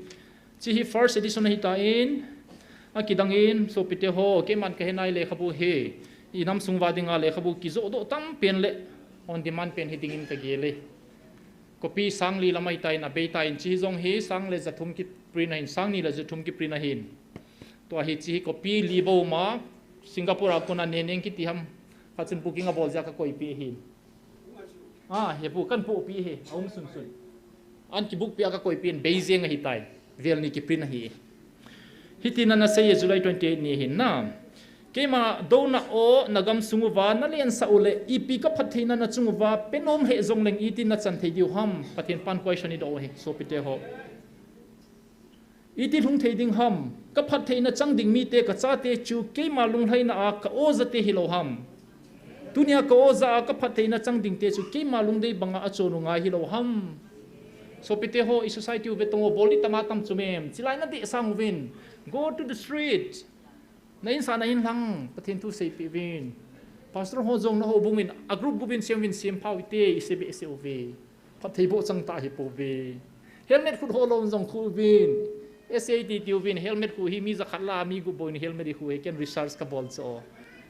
Hiche hi first edition ahitan, akidang in, sopite ho, keiman kahe nai lekhabu hi, inam sung uva dinga lekhabu kijohdoh tam pen le, on demand pen hi dingin kagel e. Copy sang li lam ahitan, abeitan, hiche hi jong hi sang le jathum kiprint ahin, sang ni le jathum kiprint ahin. Tua hi hiche hi copy li bou ma, Singapore a kona Neneng kiti ham, khat chun booking abol jeh a kakoipeh ahin. A, hepu kahin pohpeh hi, aum sunsun. An kibukpeh a kakoipeh in Beijing ahitai. Vel ni kiprint ahi. Hitin ana sei e, July twenty-eight ni ahin na. Keima douna o nagam sung uva nalensah uleh, ipi kaphattheina nachung uva penom hih jongleng itin nachan thei diu ham? Pathen pan question idoh u ahi, sopite ho. Iti lhung thei ding ham? Kaphattheina chang ding mite, kachate chu keima lunglhaina a ka-o jate hilou ham? Tunia ka-o ja a kaphattheina chang dingte chu keima lungdei banga achon u ngai hilou ham? Sopite ho, i society u vetan o, bol ding tam a tam chu mem. Chilai nadeh sang uvin. Go to the street. Na insung a nahin lang, Pathen thu seipeh uvin. Pastor ho jong nahoubung in, a group group in sem uvin, sem pha uvin te, i sei behseh uve. Phattheiboh chang tah ahipouve. Helmet khuh ho lou jong khuh uvin. S A T T uvin, helmet khuh hi mi jakhat lah a mi gup bou in helmet ikhuh hi, ken research kabol chu.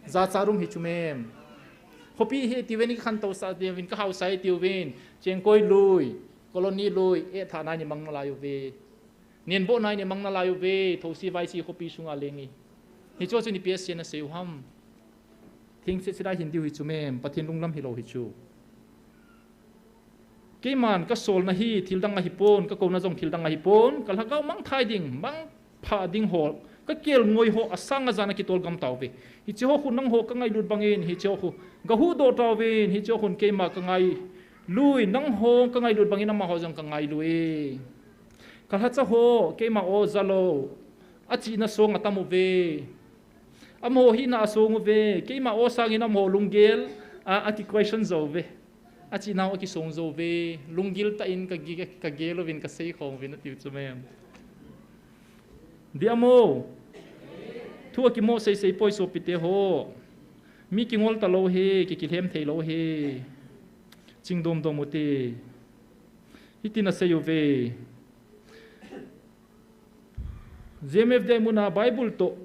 Jachat um hi chu mem. Khopi hi tiuvin, i khantou sah tiuvin, kahaosa hi tiuvin. Chengkoi lui, colony lui, eh, tha nai ni mang nalai uve. Nenboh nai ni mang nalai uve, Thosi Vaisi khopi sunga leng hi. Hichu chu ni P S C na sei u ham? Thingse sidai hin diu hi chu mem, Pathen lunglam hilou hi chu. Keiman kasolna hi thil dang ahipon, kakouna jong thil dang ahipon, kalhagao mangthai ding, mangpha ding ho, kakelngoi ho, asang ajan a kitol gam tauve. Hiche ho khu nangho kangailut bangin, hiche ho khu gahuhdoh tauvin, hiche ho khun keima kangailui, nangho kangailut bangin amaho jong kangailui. Kalhacha ho, keima o jalou, achihna song atam uve. Amaho hina asong uve, keima o sangin amaho lunggel a, aki question jou uve. Achihna ho akisong jou uve, lunggil tah in kagi-, kagel uvin kaseikhom uvin atiu chu mem. Diam o. Thu akimo seisei poi sopite ho. Mi kingol talou hi, ki, kilhem theilou hi. Chingdom dom ute. Hitin asei uve. J M F D I muna Bible toh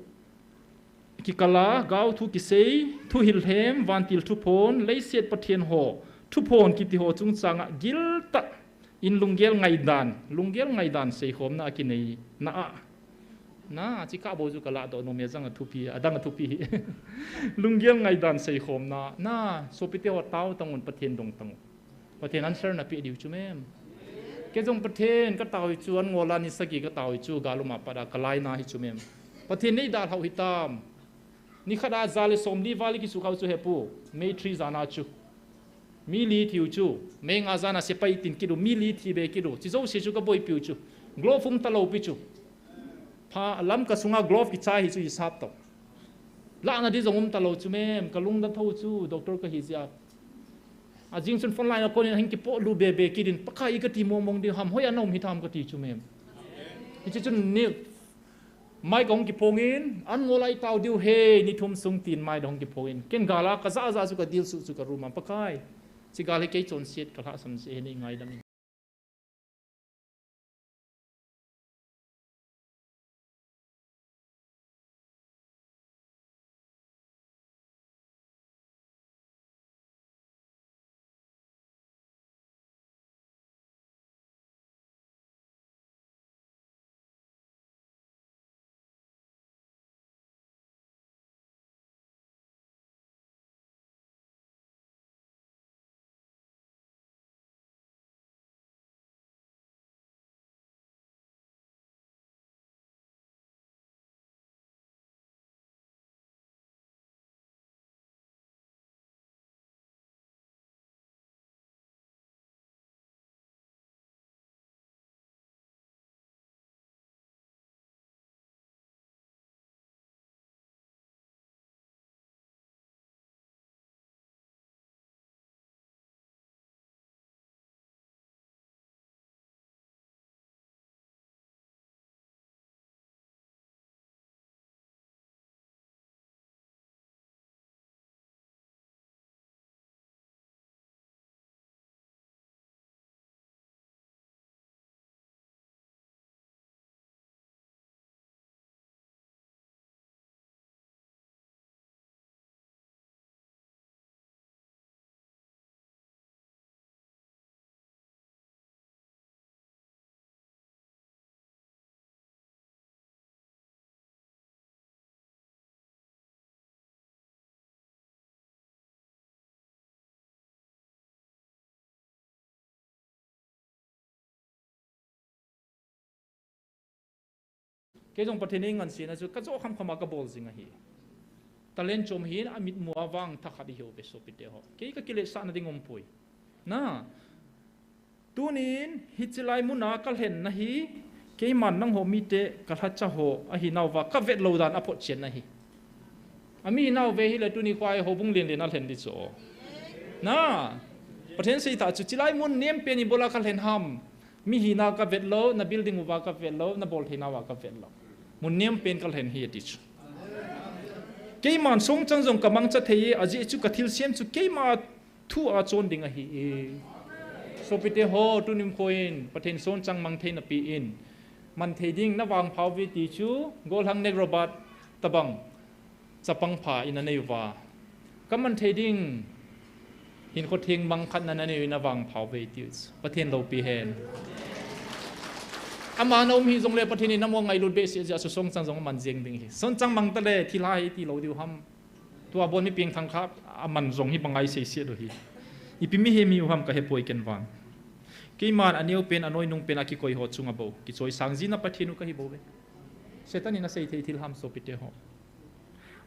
kikal a, gaothu kisei, thuhil lhem, vantil thuphon, leiset pathen ho thuphon kiti ho chungchang a giltah in lunggel ngaidan, lunggel ngaidan seikhomna akineina a. Na, chikah bou chu kaladoh nom e, ajang a thupi, adang a thupi hi. Lunggel ngaidan seikhomna, na, sopite ho tao tangun, Pathen dong tangun. Pathen answer napeh diu chu mem. Kei jong Pathen katao hi chu, an ngol a ni sagi katao hi chu, gal um a pat a kalaina hi chu mem. Pathen neidalhau hitam. Nikhat a ja le somli val kisukhau chu hepu, May three jan a chu. Mi li thiu chu, May nga jan a sepai tin kit u, mi li thi be kit u. Chi jouse chu kaboipiu chu. Glove um talou pi chu. Pha lam kasunga glove kichai hi chu hisap tau. Lahna di jong um talou chu mem, kalungdam thou chu, doctor kahi jeh a. Ajing chun front line a konin hung kipolut bebe kit in, Pakai i kati mong mong diu ham, hoiya naum hitam kati chu mem. Hiche chun ni, mai kahung kiphongin, an ngol a itao diu hi, ni thum sung tin mai kahung kiphongin. Ken gal a kajah jah chu kadil suh chu ka room a, Pakai. Chi gal hi kei chonset kalhahsam jeh hi nei ngaidam in. Kei jong Pathen in ngansena chu kajo khamkham a kabol jing ahi. Talent chom hin amitmu a vang thakhat ihiuve sopite ho. Kei kakilesahna ding umpoi. Na. Tunin hiche lai muna kalhenna hi, keiman nangho mite kalhacha ho ahinauva kavet lou dan aphotchenna ahi. Ami hinauve hile tuni khoa hi houbung lenlen a lhen di chu. Na, Pathen seitah chu, chilai mun nempen ibola kalhen ham. Mi hina kavet lou, na building uva kavet lou, na boltheinauva kavet lou. Mun nempen kalhen hi ati chu. Keiman songchang jong kamangcha thei e, ajeh chu kathilsem chu keima thu a chon ding ahi e. Sopite ho, tunim khoin Pathen songchang mang theina pen, man thei ding navangphauve ti chu, Golhang Nek Robert tabang chapang pha in aneiuva, kaman thei ding hinkho theng mang khat nanei in navangphauve ti chu, Pathen loupi hen. Ama naum hijongle Pathen in namo ngailut behseh jeh a chu songchang jong aman jeng ding ahi. Songchang mang tale thilha hi ti lou diu ham. Tua bon mi pengthang kha aman jong hi bangai seiset u hi. Ipi mihem hiu ham kahepoi ken vang. Keiman aneopen anoinungpen a kikoi ho chunga bou kichoisang ji na Pathen u kahi bouve. Satan in asei thei thil ham sopite ho.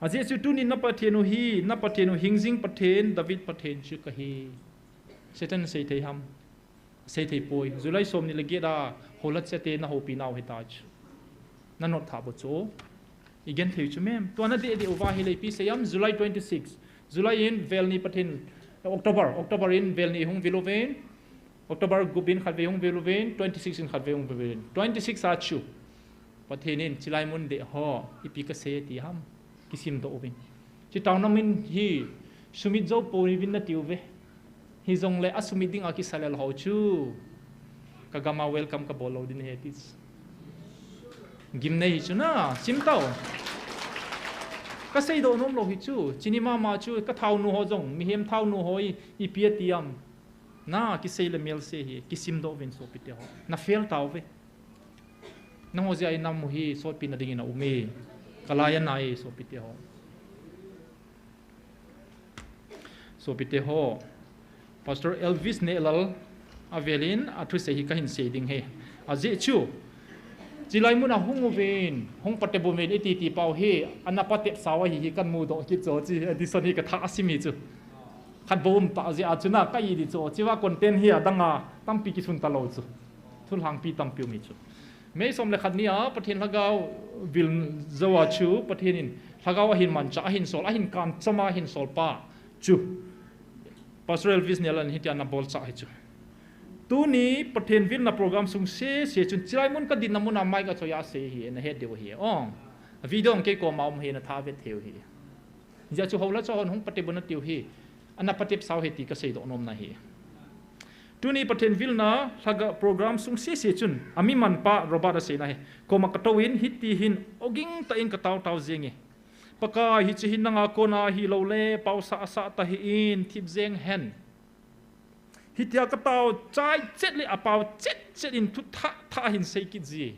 Ajeh chu tunin na Pathen u hi, na Pathen u hingjing Pathen, David Pathen chu kahi. Satan in asei thei ham. Asei thei poi. July somni le get a houla chate nahoupi nau hita chu. Nanot tha bou chu. Igenthei chu mem. Tua nadeh deh uva hile ipi sei ham, July twenty-six. July in velni Pathen, October, October in velni hung vil uvin. October gup in khatvei hung vil uvin, twenty-six in khatvei hung vil uvin. Twenty-six a chu Pathen in chilai mun deh ho ipi kasei ti ham, kisimdoh uvin. Chutah nam in hi sumit jou pouvin natiuve. Hijongle asumit dinga kisalel ho chu kagam a welcome kabol lou ding ahi ti chu. Gimnei hi chu na, simtao. Kaseidoh nom lou hi chu, chuni mama chu kathaonu ho jong, mihem thaonu ho hi ipi ati ham. Na, kisei le melse hi kisimdoh uvin sopite ho. Na fail tauve. Nangho jeh a inam u hi sotpina dingin aume. Kalai anai sopite ho. Sopite ho. Pastor Elvis Nehlal avelin athusei hi kahin sei ding ahi. Ajeh chu chilai muna hung uvin, hung patep uvin iti ti pau hi, ana patep sau ahi hi kamudoh kit chu, chi addition hi katha asim hi chu. Khat bou umtah jeh a chu na ka-i di chu, chiva content hi adang a tampi kisun talou chu. Thulhangpi tampi um hi chu. May som le khat nia Pathen lhagao vil jou a chu Pathen in lhagao ahin manchah, ahin sol, ahin kanchom a ahin sol pa chu Pastor Elvis Nehlal in hitia ana bolchah hi chu. Tuni Pathen vilna program sung sese chun chilai mun kadinna muna mic achoi a asei hi, nahet diu ahi. Ong, video ong kei koma um hi, natha vet thei u hi. Hijeh chun houla cho hon hung patep un atiu hi, ana patep sau ahi ti kaseidoh nomna ahi. Tuni Pathen vilna lhagao program sung sese chun, ami manpa Robert aseina hi, koma katou in hiti hin oging tah in katao tao jenge. Pakai, hiche hi nanga kona ahilou le, paosa asah tahih in, thip jeng hen. Hitia katao chai chet le apao chet chet in thu thah thah ahin sei kit ji.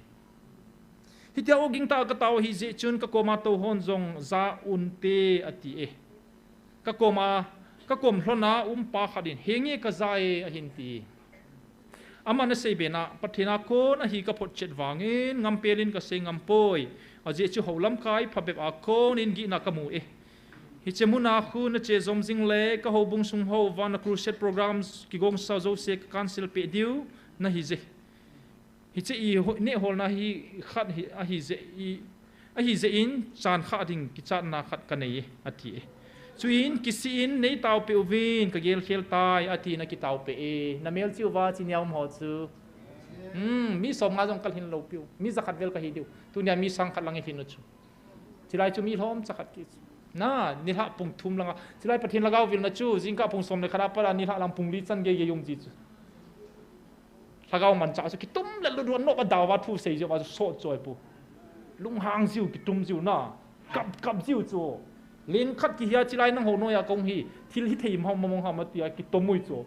Hitia oging tah a katao ahijeh chun kakoma tou hon jong ja unte ati e. Kakoma, kakom lhona um pa khat in, henge kaja e ahin ti. Aman asei bena, Pathen a kon ahi kaphotchet vangin ngampel in kasei ngam poi. Ajeh chu houlamkai phabep a kon in gihna kamu e. Hiche muna khu nache jom jing le, kahoubung sung houva na crusade programs kigongsa jouse ka cancel peh diu nahi je. Hiche i nehholna hi khat hi, ahijeh in, chan khat ding kichatna khat kanei e, ati e. Chuin, kisih in neitaopeh uvin, kagelkhel tai, atin akitaopeh e. Namelchih uva, chinia um ho chu. Hmm, mi somnga jong kalhin lou piu. Mi jakhat vel kahi diu. Tunia mi sang khat lang ilhin u chu. Chilai chu mi lhomcha khat ki chu. Na, nilhah pung thum langa. Chilai Pathen lhagao vilna chu, jingkah pung som le khat a pat a nilhah lang pung li chan geigei um ji chu. Lhagao manchah chu kitum le lut u, anop adau va thu sei jiu va chu sot choi pu. Lunghang jiu, kitum jiu na. Kap, kap jiu chu. Leng khat kihia chilai nangho noiya kahung hi. Thil hithei mong mong ham atia kitom ui chu.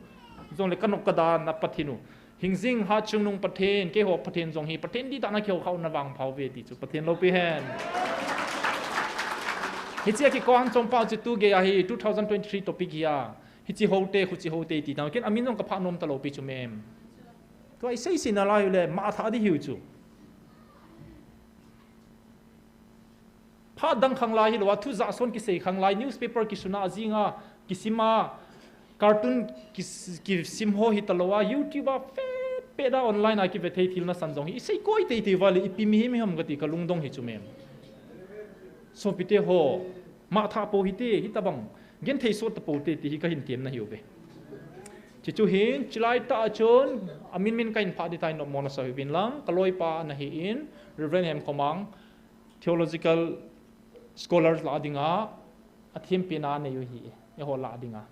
Jongle kanop kadan na Pathen u. Hingjing Hatchungnung Pathen, keiho Pathen jong hi, Pathen dihtah na kihou khah u navangphauve ti chu, Pathen loupi hen. Hichea kikoi chom pau chu tugei a hi two thousand twenty-three topic hi a. Hiche houte, khuche houte ti tang. Ken amin jong kaphah nom talou pi chu mem. Tua isei sei nalai u le, ma thah di hiu chu. Phat dang khang lai hilou a, thu jahson kisei khang lai, newspaper kisuna jinga, kisima, cartoon kis-, kisim ho hitalou a, YouTube a, fe, pe da online a kive thei thil nasan jong hi, isei koi teitei uva le, ipi mihem iham kati kalungdong hi chu mem. Sopite ho, mangthah pou hite, hitabang, genthei sot tapou te, ti hi kahin temna hiuve. Chuchu hin, chulai tah a chun, amin min kahin phah ding tai, nommo nasa uvin lang, kaloipa ana hi in, Reverend Hemkhomang, theological scholars lah dinga, athempina anei u hi, eiho lah dinga.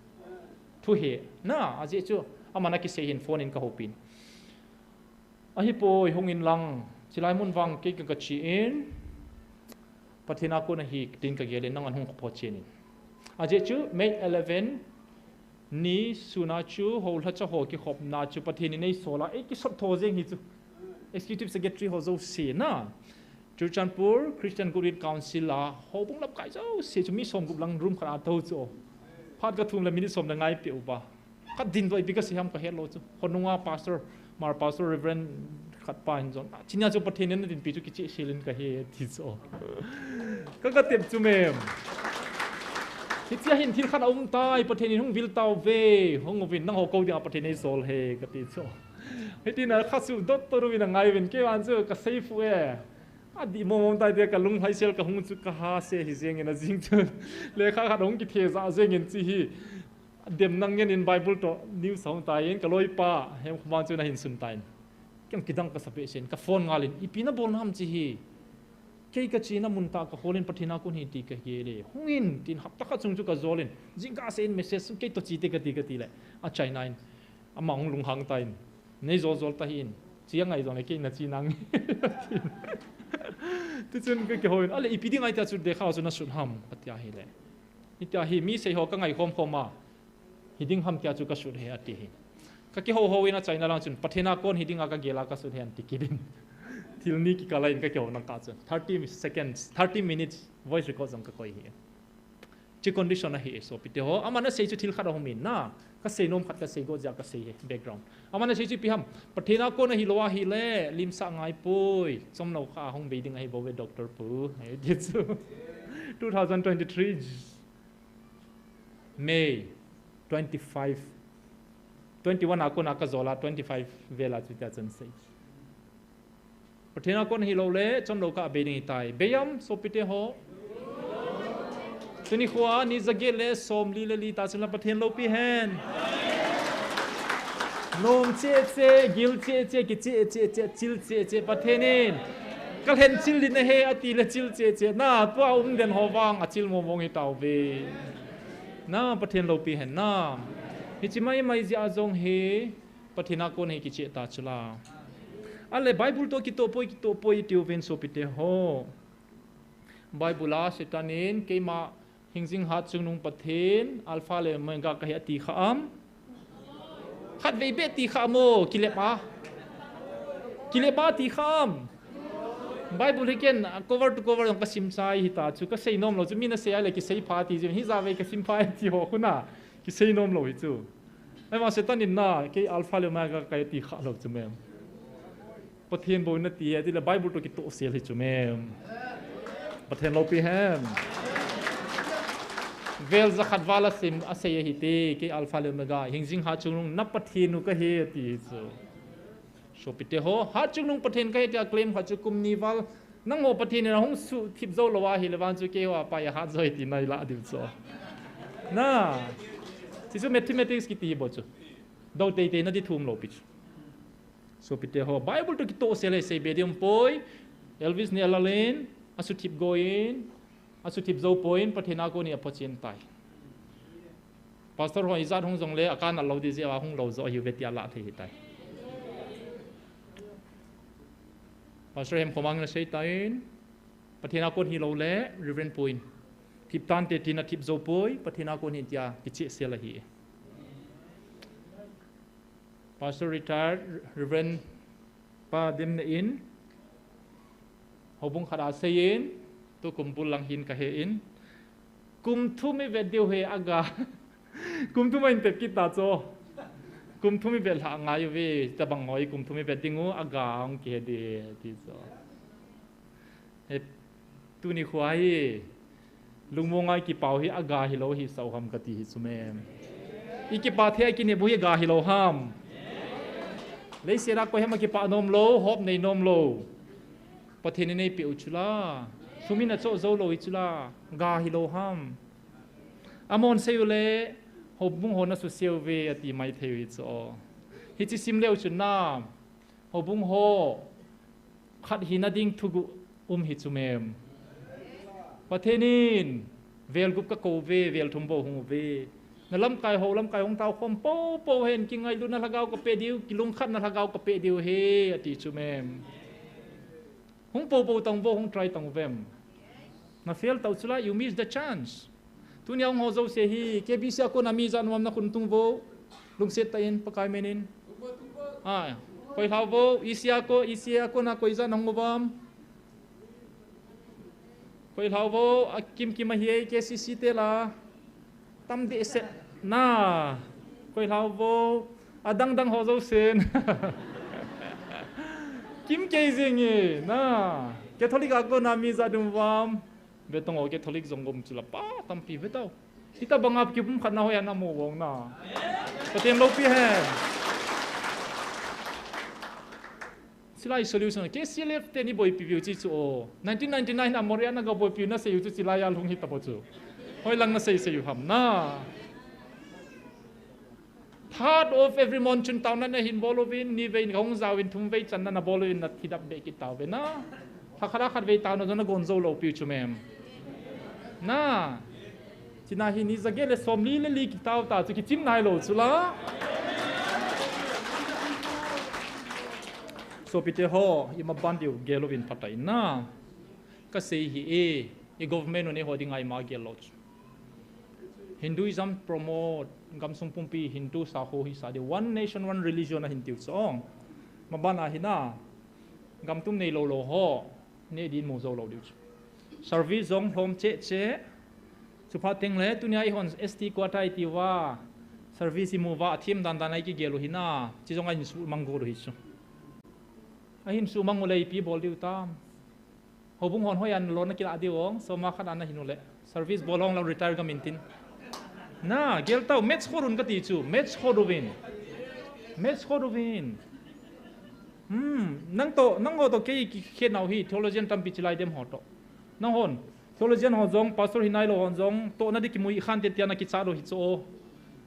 Thu hi, na, ajeh chu, aman akisei hin phone in kahoupin. Ahipoi hung in lang, chulai mun vang kei ka, kache in, Pathen a kon ahi tin kagel in nang an hung khopho chen in. Ajeh chu, May eleven, ni suna chu, houlhacha ho kikhopna chu, Pathen in eisol a, eikisot tho jeng hi chu. Executive Secretary ho jouse na. Churachandpur Christian Goodwill Council a, houbung lamkai jouse chu, mi somgup lang room khat a tou chu. Phat kathum le minute som le nga eipeh uva. Kadin doh ipi kasei ham kahet lou chu. Khonunga pastor, Mar pastor Reverend khat pa hin jong. Chunia chu Pathen in nadinpi chu kicheh sel in kahi ti chu. Ka, katep chu mem. Hichea hin thil khat aum tai, Pathen in hung vil tauve, hung uvin nangho kou dinga Pathen eisol e kati chu. Hitin a kha chu dot to uvin angai uvin kei vang chu kasei phu e. Adih mong mong tai tia kalung lhaisel kahung chu kaha se hi jeng in ajing chun. Lekha khat hung kithe jah jeng in chu hi. Adem nang ngen in Bible toh news hung tai in kaloipa Hemkhomang chu nahin sun tai. Kei kidang kasa behseh in ka phone ngal in ipi nabol nam chu hi. Kei kachena mun tah kahol in Pathen a kon hi ti kagel e. Hung in tin hapta khat chung chu kajol in. Jingkah seh in message kei toh che te kati kati le. Achaina in. Ama hung lunghang tan. Nei jol jol tahih in. Che angai jong le kei nache nang. Tichun ka kihou in. Ale ipi ding ahi tia chu lekha chu nasut ham. Atia hile. Hitia hi mi sei ho kangai khom khom a. Hiding ham tia chu kasut e ati hi. Ka kihou hou in achaina lang chun. Pathen a kon hiding a kagel a kasut e ati kit in. Thil ni kikal a in ka kihou nang kah chun. Thirty seconds, thirty minutes voice record jong kakoi hi. Chu condition ahi e sopite ho. Aman asei chu thil khat ahung um in na. Kasei nom khat kasei got jeh a kasei e background. Aman asei chu ipi ham. Pathen a kon ahilou ahile, limsah ngai poi. Chomlou kha hung bei ding ahi bou ve doctor pu. Ahi ti chu. Two thousand twenty-three May twenty-five. Twenty-one a kon a kajol a, twenty-five vel a chu tia chun sei. Pathen a kon hilou le, chomlou kah a bei ding ahitai. Bei am, sopite ho. Tuni khoa, ni jaget le, somli le li ta chun la Pathen loupi hen. Nom cheh cheh, gil cheh cheh, kicheh cheh cheh, chil cheh cheh, Pathen in. Kalhen chil ding ahi, ati le chil cheh cheh. Na, tua um den ho vang, achil mong mong hi tauve. Na, Pathen loupi hen na. Hiche mai mai jeh a jong hi, Pathen a kon hi kicheh ta chu la. Ale Bible toh kitoh poi, kitoh poi tiu vin sopite ho. Bible a Satan in keima hingjing hatchungnung Pathen, Alpha le Omega kahi ati kha am. Khatvei beh ti kha am o, kilep a. Kilep a ti kha am. Bible hi ken cover to cover jong kasim chai hita chu kasei nom lou chu mi nasei a le kisei pha ti chu hijeh a vei kasim pha ti ho khu na. Kisei nom lou hi chu. Ahivang Satan in na, kei Alpha le Omega kahi ti kha lou chu mem. Pathen bou nati e, tile Bible toh kitoh sel hi chu mem. Pathen loupi hen. Vel jakhat val a sim, asei ahi ti, kei Alpha le Omega, hingjing hatchungnung na Pathen u kahi ti chu. Sopite ho, hatchungnung Pathen kahi tia claim kha chu kum ni val, nangho Pathen in ahung suhthip jou lou ahile vang chu keiho a pai a hat jou ti nai lah diu chu. Na, chu chu mathematics kiti hi bou chu. Dou teitei na di thum lou pi chu. Sopite ho, Bible toh kitoh sel hi sei be ding um poi, Elvis ni alalin, asuthip go in, asuthip jou poi in, Pathen a kon hi aphochen tai. Pastor ho ijat hung jong le, akan a lou di jeh a hung lou jo ahiuve tia lah thei hitai. Pastor Hemkhomang in asei tan, Pathen a kon hilou le, Reverend pu in. Thip tante tin athip jou poi, Pathen a kon hi tia kicheh sel ahi. Pastor retired Reverend Pa Dimne in, houbung khat a sei in, tukum bul lang hin kahe in, kum thum ivet diu hi aga. Kum thum a in tep kit ta chu. Kum thum ivet lhah ngai uve, tabang hoi kum thum ivet ding u, aga hung kihe di hi, ti chu. He, Tuni khu hi lungmong a i kipah u hi aga hilou hi sao ham kati hi chu mem. I kipah thei a i kinep u hi aga hilou ham. Leiset a koi ham a kipah nom lou, hop nei nom lou. Pathen in eipeh u chu la, sum in achoh jou lou hi chu la, aga hilou ham. Amahon asei u le, houbung ho nasuse uve ati mai thei u hi chu. Hiche sim leu chun na, houbung ho khat hina ding thuguh um hi chu mem. Pathen in, vel gup kakou uve, vel thum bou hung uve. Na lamkai ho, lamkai hung tao khom poupou hen, kingailutna lhagao kapeh diu, kilungkhatna lhagao kapeh diu ahi, ati chu mem. Hung poupou tang vo, hung try tang uvem. Na fail tau chu la, you miss the chance. Tunia hung ho jouse hi, K B C a kona mi ijat um am, nakhut tung vo. Lungset tah in, Pakai min in. A, koi lhau vo, E C a ko, E C a kona koi ijat nahung uvam. Koi lhau vo, akimkim ahi e, K C C te la. Tam dehset na. Koi lhau vo, adangdang ho jousen. Kimkei jeng e, na. Catholic a kona mi ijat um uvam. Vetong o, Catholic jong um chu la pa tampi ve tau. Hitobang a kipumkhatna hoiya namu vang na. Pathen loupi hen. Chulai solution, K C L F te ni boipi viu chi chu o. Nineteen ninety-nine a Moriah na ga boipi u nasei u chu chulai a lhung hita bou chu. Hoilang nasei sei u ham na. Third of every month chun taona nahin bol uvin, nivei in kahung jaovin, thumvei channa nabol uvin, nathidap beh kit tauve na. Lhakhat a khatvei taona jong nagon jou lou piu chu mem. Na. Chuna hi ni jaget le somli le li kitao ta chu kichim nailou chu la. Sopite ho, imaban diu gel uvin phatah in na. Kasei hi e, i government un eiho dinga ima gel lou chu. Hinduism promote, gamsung pumpi Hindu sakho hisa diu, one nation, one religion ahin tiu chu. Maban a hi na, gamtum neilou lou ho, neh din mu jou lou diu chu. Service jong lhom cheh cheh. Chuphat teng le, tunia eihon S T quota iti uva, service imu uva, athem dan dan a ikigel u hi na, chi jong ahin suhmang got u hi chu. Ahin suhmang u le ipi bol diu tam. Houbung hon hoiya loan nakilah diu ong, soma khat a nahin u le. Service bol hong lou retire gam intin. Na, gel tau, match khot un kati chu, match khot uvin. Match khot uvin. Hmm, nang toh, nangho toh kei kikhen nau hi, theologian tampi chilai dem ho toh. Nanghon, theologian ho jong, pastor hinailou hon jong, tohna di kimu hih khante tia nakichat u hi chu o.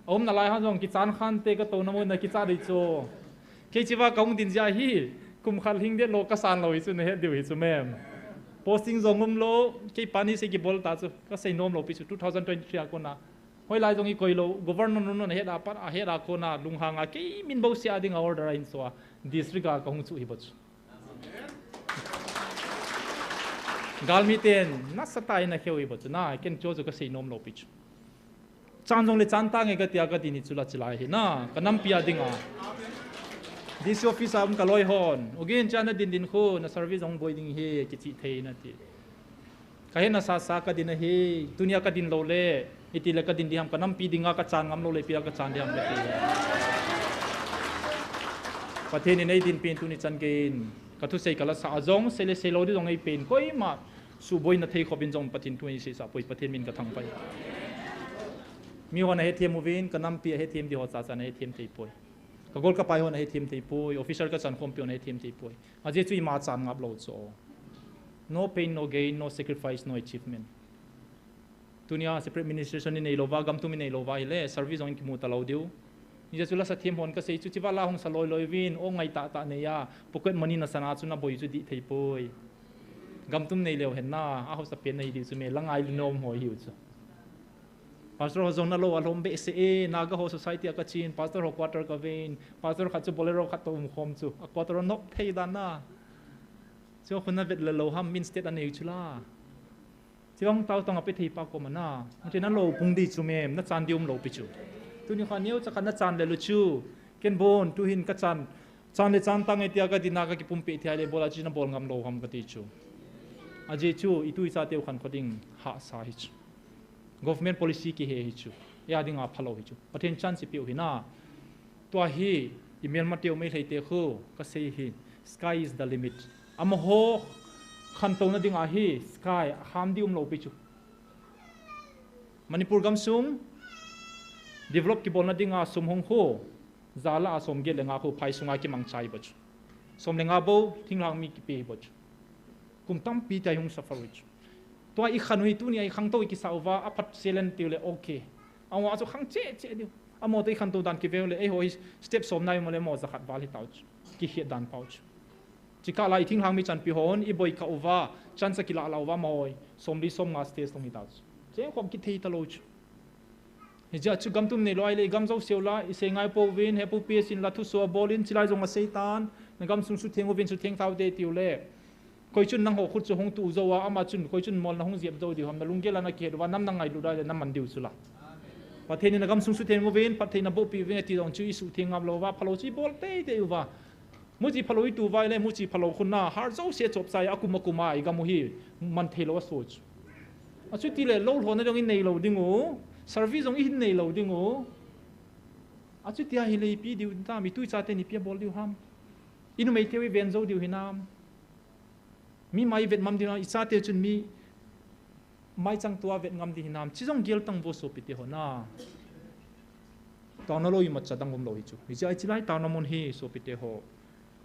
Aum nalai hon jong, kichan khante katouna mun nakichat u hi chu o. Kei chiva kahung din jeh hi, kum khat lhing det lou kasan lou hi chu nahet diu hi chu mem. Posting jong umlou, kei pani sei kibol ta chu, kasei nom lou pi chu two thousand twenty-three a kona. Hoilai jong ikoi lou, governor nun ahet a pat, ahet a kona, lunghang a, kei min bouseh a dinga order ahin so a, district a kahung chu hi bou chu. Galmi ten, nasatah in akheu hi bou chu, na, ken chu chu kasei nom lou pi chu. Chan jong le chan tange katia kadin hi chu la chilai hi na, kanampi a dinga. D C office a um kaloi hon, Ugin chan nadin din khu, na service jong boi ding hi, kichi thei nati. Kahetna sasa kadin ahi, tunia kadin lou le, iti le kadin ding ham, kanampi dinga kachan ngam lou le, ipi a kachan ding ham kati. Pathen in eidin pen tuni chan geiyin, kathusei kalasa a jong, sei le sei lou di jong eipen, koima, suhboina thei khopin jong Pathen thu eiseisah poi, Pathen min kathangvah e. Mihon ahethem uvin, kanampi ahethem di ho chacha ana hethem thei poi. Kagol kapai hon ahethem thei poi, officer kachan khompi hon ahethem thei poi. Ajeh chu ima chan ngap lou chu. No pain, no gain, no sacrifice, no achievement. Tunia separate administration inei louva, gamtum inei louva hile, service jong kimu talou diu. Hijeh chu lasa them hon kasei chu, chiva la hung sa loi loi uvin, o ngai tah tah neiya, pocket money nasana chu naboi chu dih thei poi. Gamtum nei leu hen na, ahosa pen nahi diu chu me, la ngailu nom ho hiu chu. Pastor ho jong nalou alhom behseh e, Naga ho society a kachin, pastor ho quarter kaven, pastor khat chu Bolero khat toh umkhom chu, a quarter a nop thei dan na. Chu khu navet le lou ham, min state anei chu la. Chivang tao tang a pe thei pa koma na. Mate nalou pung di chu mem, nachan di umlou pi chu. Tuni kha neocha khat nachan lelou chu. Ken bon, tuhin kachan. Chan le chan tange tia kadin a kakipumpi thei le bol a chu nabol ngam lou ham kati chu. Ajeh chu, itu icha teu khankho ding hahsa hi chu. Government policy kihe hi chu. Eia dinga phalou hi chu. Pathen chance ipeu hi na. Tua hi, i Myanmar teu Meitei te khu, kasei hi, sky is the limit. Amaho, Khantouna dinga hi sky ham di umlou pi chu. Manipur gamsung develop kibolna dinga sum hung khu, ja lah a som get le nga khu phai sunga kimangcha hi bou chu. Som le nga bou thinglhang mi kipe hi bou chu. Kum tampi tia hung suffer u chu. Tua i khan u hi tunia i khangtou i kisa uva, aphat selen tiu le okay. Ahung a chu khang cheh cheh diu. Amaho toh i khantou dan kive u le, eiho hi step som nai mo le mo jakhat val hi tau chu. Kikhet dan pau chu. Chikah lai i thinglhang mi chanpi hon i boi kha uva, chance kilah lah uva, amaho hi som li som nga stage long hi tau chu. Cheng khom kithei talou chu. Hijeh a chu gam tum neilou ahile i gam jouse u la i sei ngai pouvin, he pu pi sin la thusoh a bol in, chilai jong asei tan, na gamsung sutheng uvin, sutheng tau te tiu le. Koi chun nangho khut chu hung tu jou a, ama chun koi chun mol na hung jep jou diu ham, na lunggel a na kihet uva, nam na ngailut a le na man diu chu la. Pathen in na gamsung sutheng uvin, phattheina boh pi uvin ati jong chu i sutheng ngam lou uva, phalou chu i bol teitei uva. Muchi phalou i tu uva le, muchi phalou khun na, har jouse chop chai, akum akum a i gam u hi, man theilou a soh chu. Achuti le, lou lhona jong i neilou ding u, service jong i hin neilou ding u. Achuti ahile ipi diu tam, i tu i chate in ipi a bol diu ham. I numei teu i ven jou diu hinam. Mi mai i vet mam diu hinam, i chate chun mi mai chang tua vet ngam di hinam. Chi jong gel tang vo sopite ho na. Taona lou imacha dang umlou hi chu. Hijeh a chilai taona mun hi sopite ho.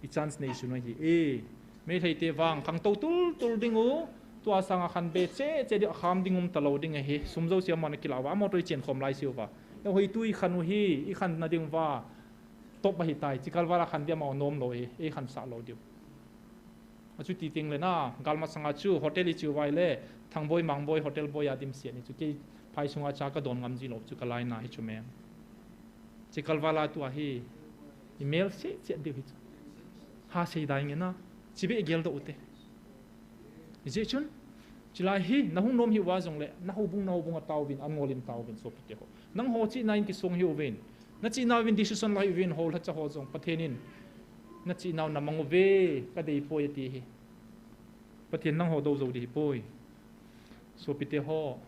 I chance nei sun ahi e. Meitei te vang khangtou tul tul ding u. Tua sanga khan be cheh cheh di kham ding um talou ding ahi. Sum jouse amahon akilah uva, amaho toh i chen khom lai seh uva. Eiho hi tu i khan u hi, i khanna ding uva. Top ahi tai, chikal val a khan di amaho nom lou e, ei khansah lou diu. Achuti teng le na, galmasanga chu hotel i chi uva le, Thangboi Mangboi hotel boi a dimset ni chu, kei phai sunga cha ka don ngam ji lou chu ka laina hi chu me. Chikal val a tua hi, i mel seh cheh diu hi chu. Ha sei dai nge na, chi be gel doh u te. Hijeh chun, chilai hi, na hung nom hi uva jong le, na houbung, na houbung a tauvin, an ngol in tauvin, sopite ho. Nangho chihna in kisong hi uvin. Na chihna uvin decision la hi uvin, ho lhacha ho jong. Pathen in, na chihna u na mang uve, ka dei poi ati hi. Pathen nangho dou jou di hi poi. Sopite ho.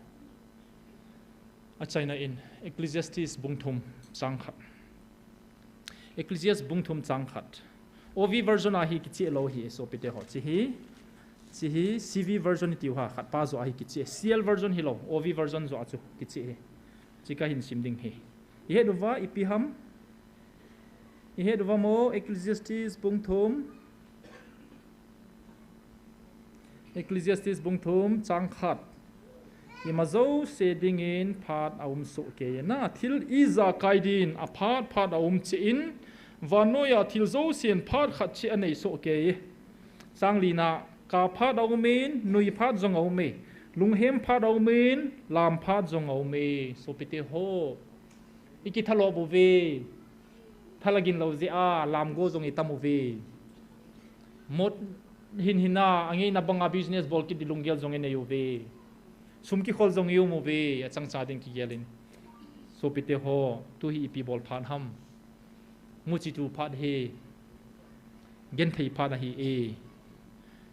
Achaina in, Ecclesiastes bung thum chang khat. Ecclesiastes bung thum chang khat. O V version a hi kicheh lou hi, sopite ho. Chi hi, chi hi C V version i tiu ha, khat pa joh a hi kicheh. C L version hilou, O V version joh a chu kicheh hi. Chi ka hin sim ding hi. I het uva, ipi ham. I het uva mo, Ecclesiastes bung thum. Ecclesiastes bung thum chang khat. Ima jouse dingin phat a um soh kei e na, thil ijakai din a phat phat a um cheh in, vannoiya thil jousen phat khat cheh a nei soh kei e. Chang lina, ka phat a um in, nui phat jong a um e. Lunghem phat a um in, lam phat jong a um e. Sopite ho. I kithalop uve. Thalagin lou jeh a, lamgo jong i tam uve. Mot hin hin a, angeina banga business bol kit di lunggel jong i nei uve. Sum kikhol jong i um uve, achang cha ding kigel in. Sopite ho, tu hi ipi bol phat ham. Muchi tu phat hi. Genthei phat ahi e.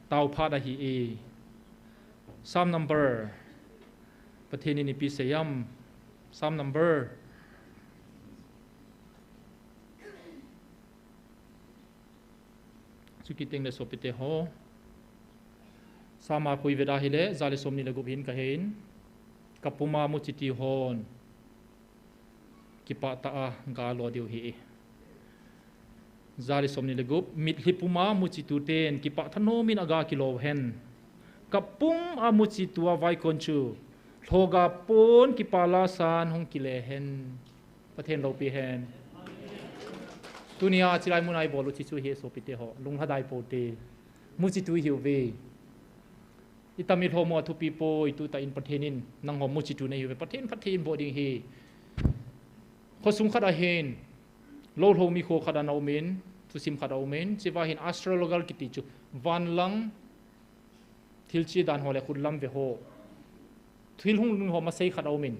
Tao phat ahi e. Psalm number. Pathen in ipi sei am. Psalm number. Chu kiteng le sopite ho. Psalm a khui veda hile, ja le som ni le gup hin ka hin. Ka puma muchi ti hon. Kipah tah a ga lo diu hi. Ja le som ni le gup, mitlhi puma muchi tu ten, kipah thanom in a ga kilo hen. Ka pum a muchi tu a vaikon chu. Lhoga pon kipah la san hung kile hen. Pathen loupi hen. Tunia chilai mun a i bol u chi chu hi sopite ho. Lunglhadai pou te. Muchi tu hi uve. I tam i lhomo a thupi poi, tu tah in Pathen in nangho muchi tu nei uve. Pathen phatthei in boh ding hi. Khosung khat a hin. Lou lhou mi kho khat a na um in. Thusim khat a um in. Chiva hin astrological kiti chu. Van lang Thil chi dan ho le khut lam ve ho. Thil hung lhung ho masei khat a um in.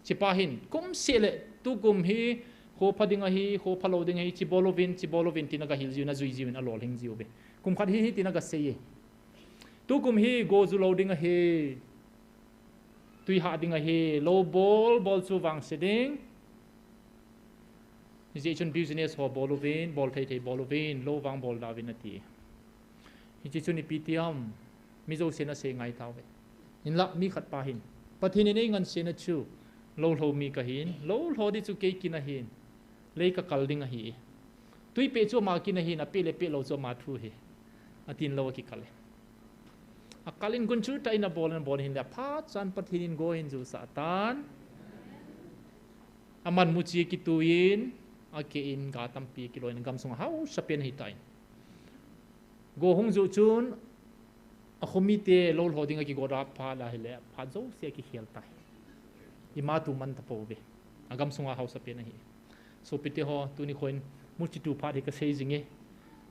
Chipa hin, kum seh le, tu kum hi, kho pha ding ahi, kho pha lou ding ahi, chi bol uvin, chi bol uvin, tina ga hil jiu, na jui jiu in, a lolhing jiu ve. Kum khat hi, hi tina ga sei e. Tu kum hi, go ju lou ding ahi. Tui hah ding ahi, lou bol, bol chu vangse ding. Hijeh chun business ho bol uvin, bol thei thei bol uvin, lou vang bol da uvin ati. Hiche chun ipi ti ham. Mi jousen asei ngai tauve. Hinlah mi khat pa hin, Pathen in eingansena chu, lolho mi kahin, lolho di chu kei kin ahin, lei kakal ding ahi. Tuipeh chu ama kin ahin, apeh le pehlou chu ama thu ahi, atin lou akikal e. Akal in gunchu tah in abol in abol hinle, aphat chan Pathen in go ahin jusah tan. Aman muchi akituiyin, akeh in ga tampi akiloiyin, agamsung a haosapen ahitan. Go hung juh chun, akhomite lolho ding akigot a phat ahile, phat jouse akikhel tai. Ima tu man tapouve. Agamsung a haosapen ahi. Sopite ho, tuni khoin muchi tu phat hi kasei jinge.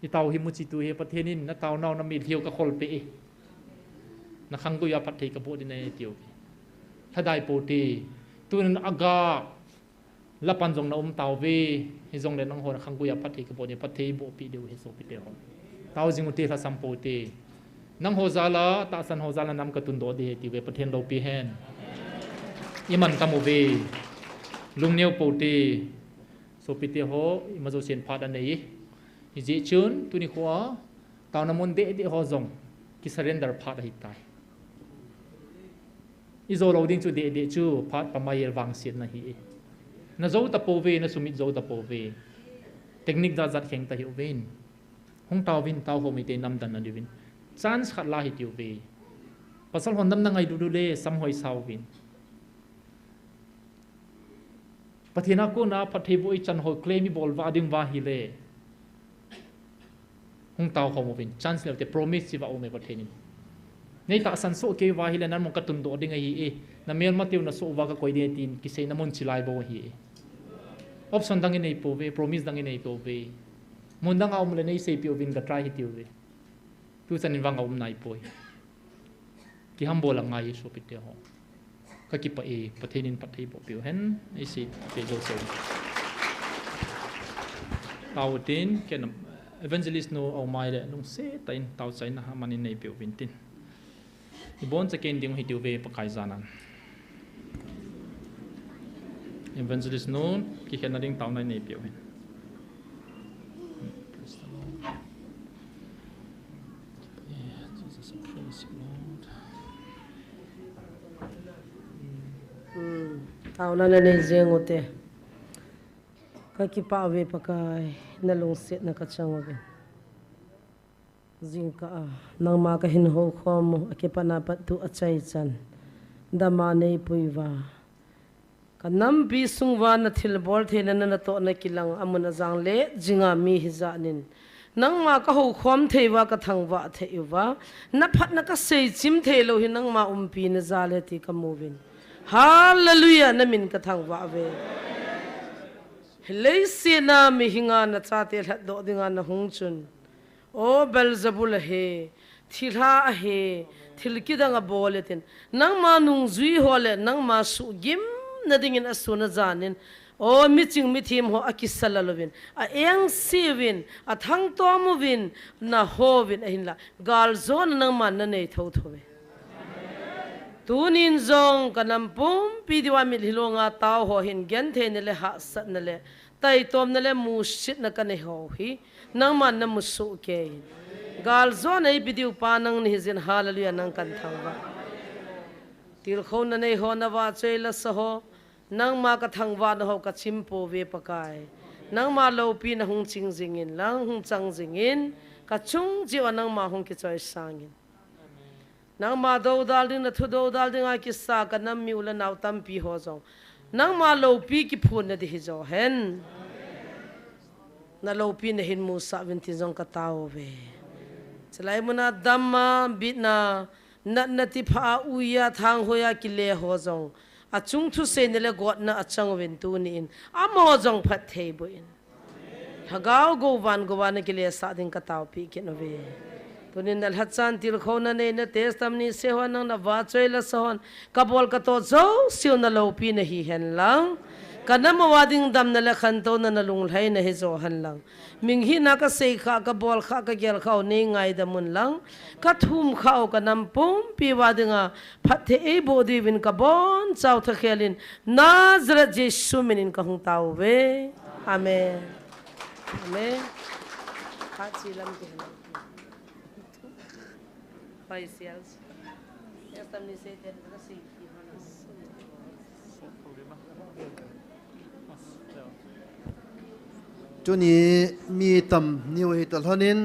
Itao hi muchi tu hi, Pathen in nataonau namitlhiu kakholpeh e. Nakhanggui a phatthei kaboh ding ahi tiuve. Lhadai poute. Tunin aga lapan jong naum tauve. Hijongle nangho nakhanggui a phatthei kaboh ding, phatthei bohpeh diu ahi sopite ho. Tao jing ute, lhasam poute. Nangho jal a, tahsan ho jal a nam katundoh ding ahi tiuve, Pathen loupi hen. Iman tamuve. Lungneo poute. Sopite ho, ima jousen phat anei e. Hijeh chun, tuni khoa, taona mun dehdeh ho jong, kisurrender phat ahitai. Ijou lou ding chu dehdeh chu, phat pamai el vangsetna ahi e. Najou tapouve, nasumit jou tapouve. Technique jatjat kheng ta hih uvin. Hung taovin, taokhom ite namdanna diuvin. Chance khat la hi tiuve. Pasal hon damna ngai dudu le, samhoi sauvin. Pathen a kona phatthei boh ichan ho claim ibol uva ding uva ahile, hung taokhom uvin, chance neute, promise chi uva aume Pathen in. Nei tahsan soh kei uva ahile, nang mong katundoh ding ahi e, namelmateu nasoh uva kakoi ding tin kiseina mun chilai bou ahi e. Option dang inei pouve, promise dang inei pouve. Mun dang a um le nei seipeh uvin, ka try hi tiuve. Tuchan in vang aum naipoi. Kihambol angai e sopite ho. Kakipah e, Pathen in phatthei bohpeh u hen, eisei peh jouse. Tao utin, ken evangelist nu aum ahile, lungset tah in taochaina aman in neipeh uvin tin. Iboncha ken ding u hi tiuve Pakai janan. Evangelist nu, kikhenna ding taona neipeh u hen. Praise the Lord. Yeah, Jesus, praise you, Lord. Hmm. Taona nanei jeng ute. Kakipah uve Pakai, nalungsetna kachang uve. Jingkah a, nangma kahin houkhom u, akipatna pat tu achaichan. Dam a neipui uva. Kanampi sung uva nathilbol theina, na, natohna kilang amun ajang le, jing a mi hijat in. Nangma kahoukhom thei uva, kathangvah thei uva. Naphatna kaseichim theilou hi nangma umpina jal ahi ti kamu uvin. Hallelujah, namin kathangvah uve. Hi leiset a mihinga nachate lhatdoh dinga nahung chun. O Beelzebul ahi, thilha ahi, thil kidang abol e tin. Nangma nungjui ho le, nangma suhgimna dingin asun ajan in. O miching mithem ho akisa lal uvin, aengse uvin, athangtom uvin, naho uvin, ahinla. Galjona nangman nanei thotho uve. Tunin jong kanam pumpi diuva mitlhi longa tao ho hin gentheina le hahsatna le taitomna le musitna kanei ho hi nangman namu soh kei in. Galjona eipe diu pa nang nahi jin, hallelujah, nang kathangvah. Tilkhouna nei ho, navahchoi lasa ho, nangma kathangvahna ho kachim pouve Pakai. Nangma loupina hung ching jingin lang, hung chang jingin, kachung cheh uva nangma hung kichoisang in. Nangma doudal ding, nathu doudal dinga kisa kanam mi u le nao tampi ho jong nangma loupi kiphonna ding hijo hen. Naloupina hin musah uvin tin jong katao uve. Chulai muna dam a, bitna, natna tipha a, uiya, thanghoi a kile ho jong, achung thuseina le gotna achang uvin tunin amaho jong phatthei boh in. Lhagao gou van gou a nakilesah ding kataopeh kit uve. Tunin nalhachan tilkhouna nei, na testimony seiho, nang navahchoi lasa hon, kabol katoh jouseu naloupi nahi hen lang. Kanam uva ding damna le khantouna nalunglhaina hijo hen lang. Minghina kaseikhah, kabolkhah, kagelkhah u nei ngaidam un lang. Kathumkhah u kanam pumpi uva dinga phatthei eiboh diuvin kabonchauva thakhelin Nazareth Jesu minin kahung taouve. Amen. Amen. Khatchi lam kihen. Pai sial. Yes, tam ni se ten ka si ki hon. Tuni mi tam ni u hi ta lhonin,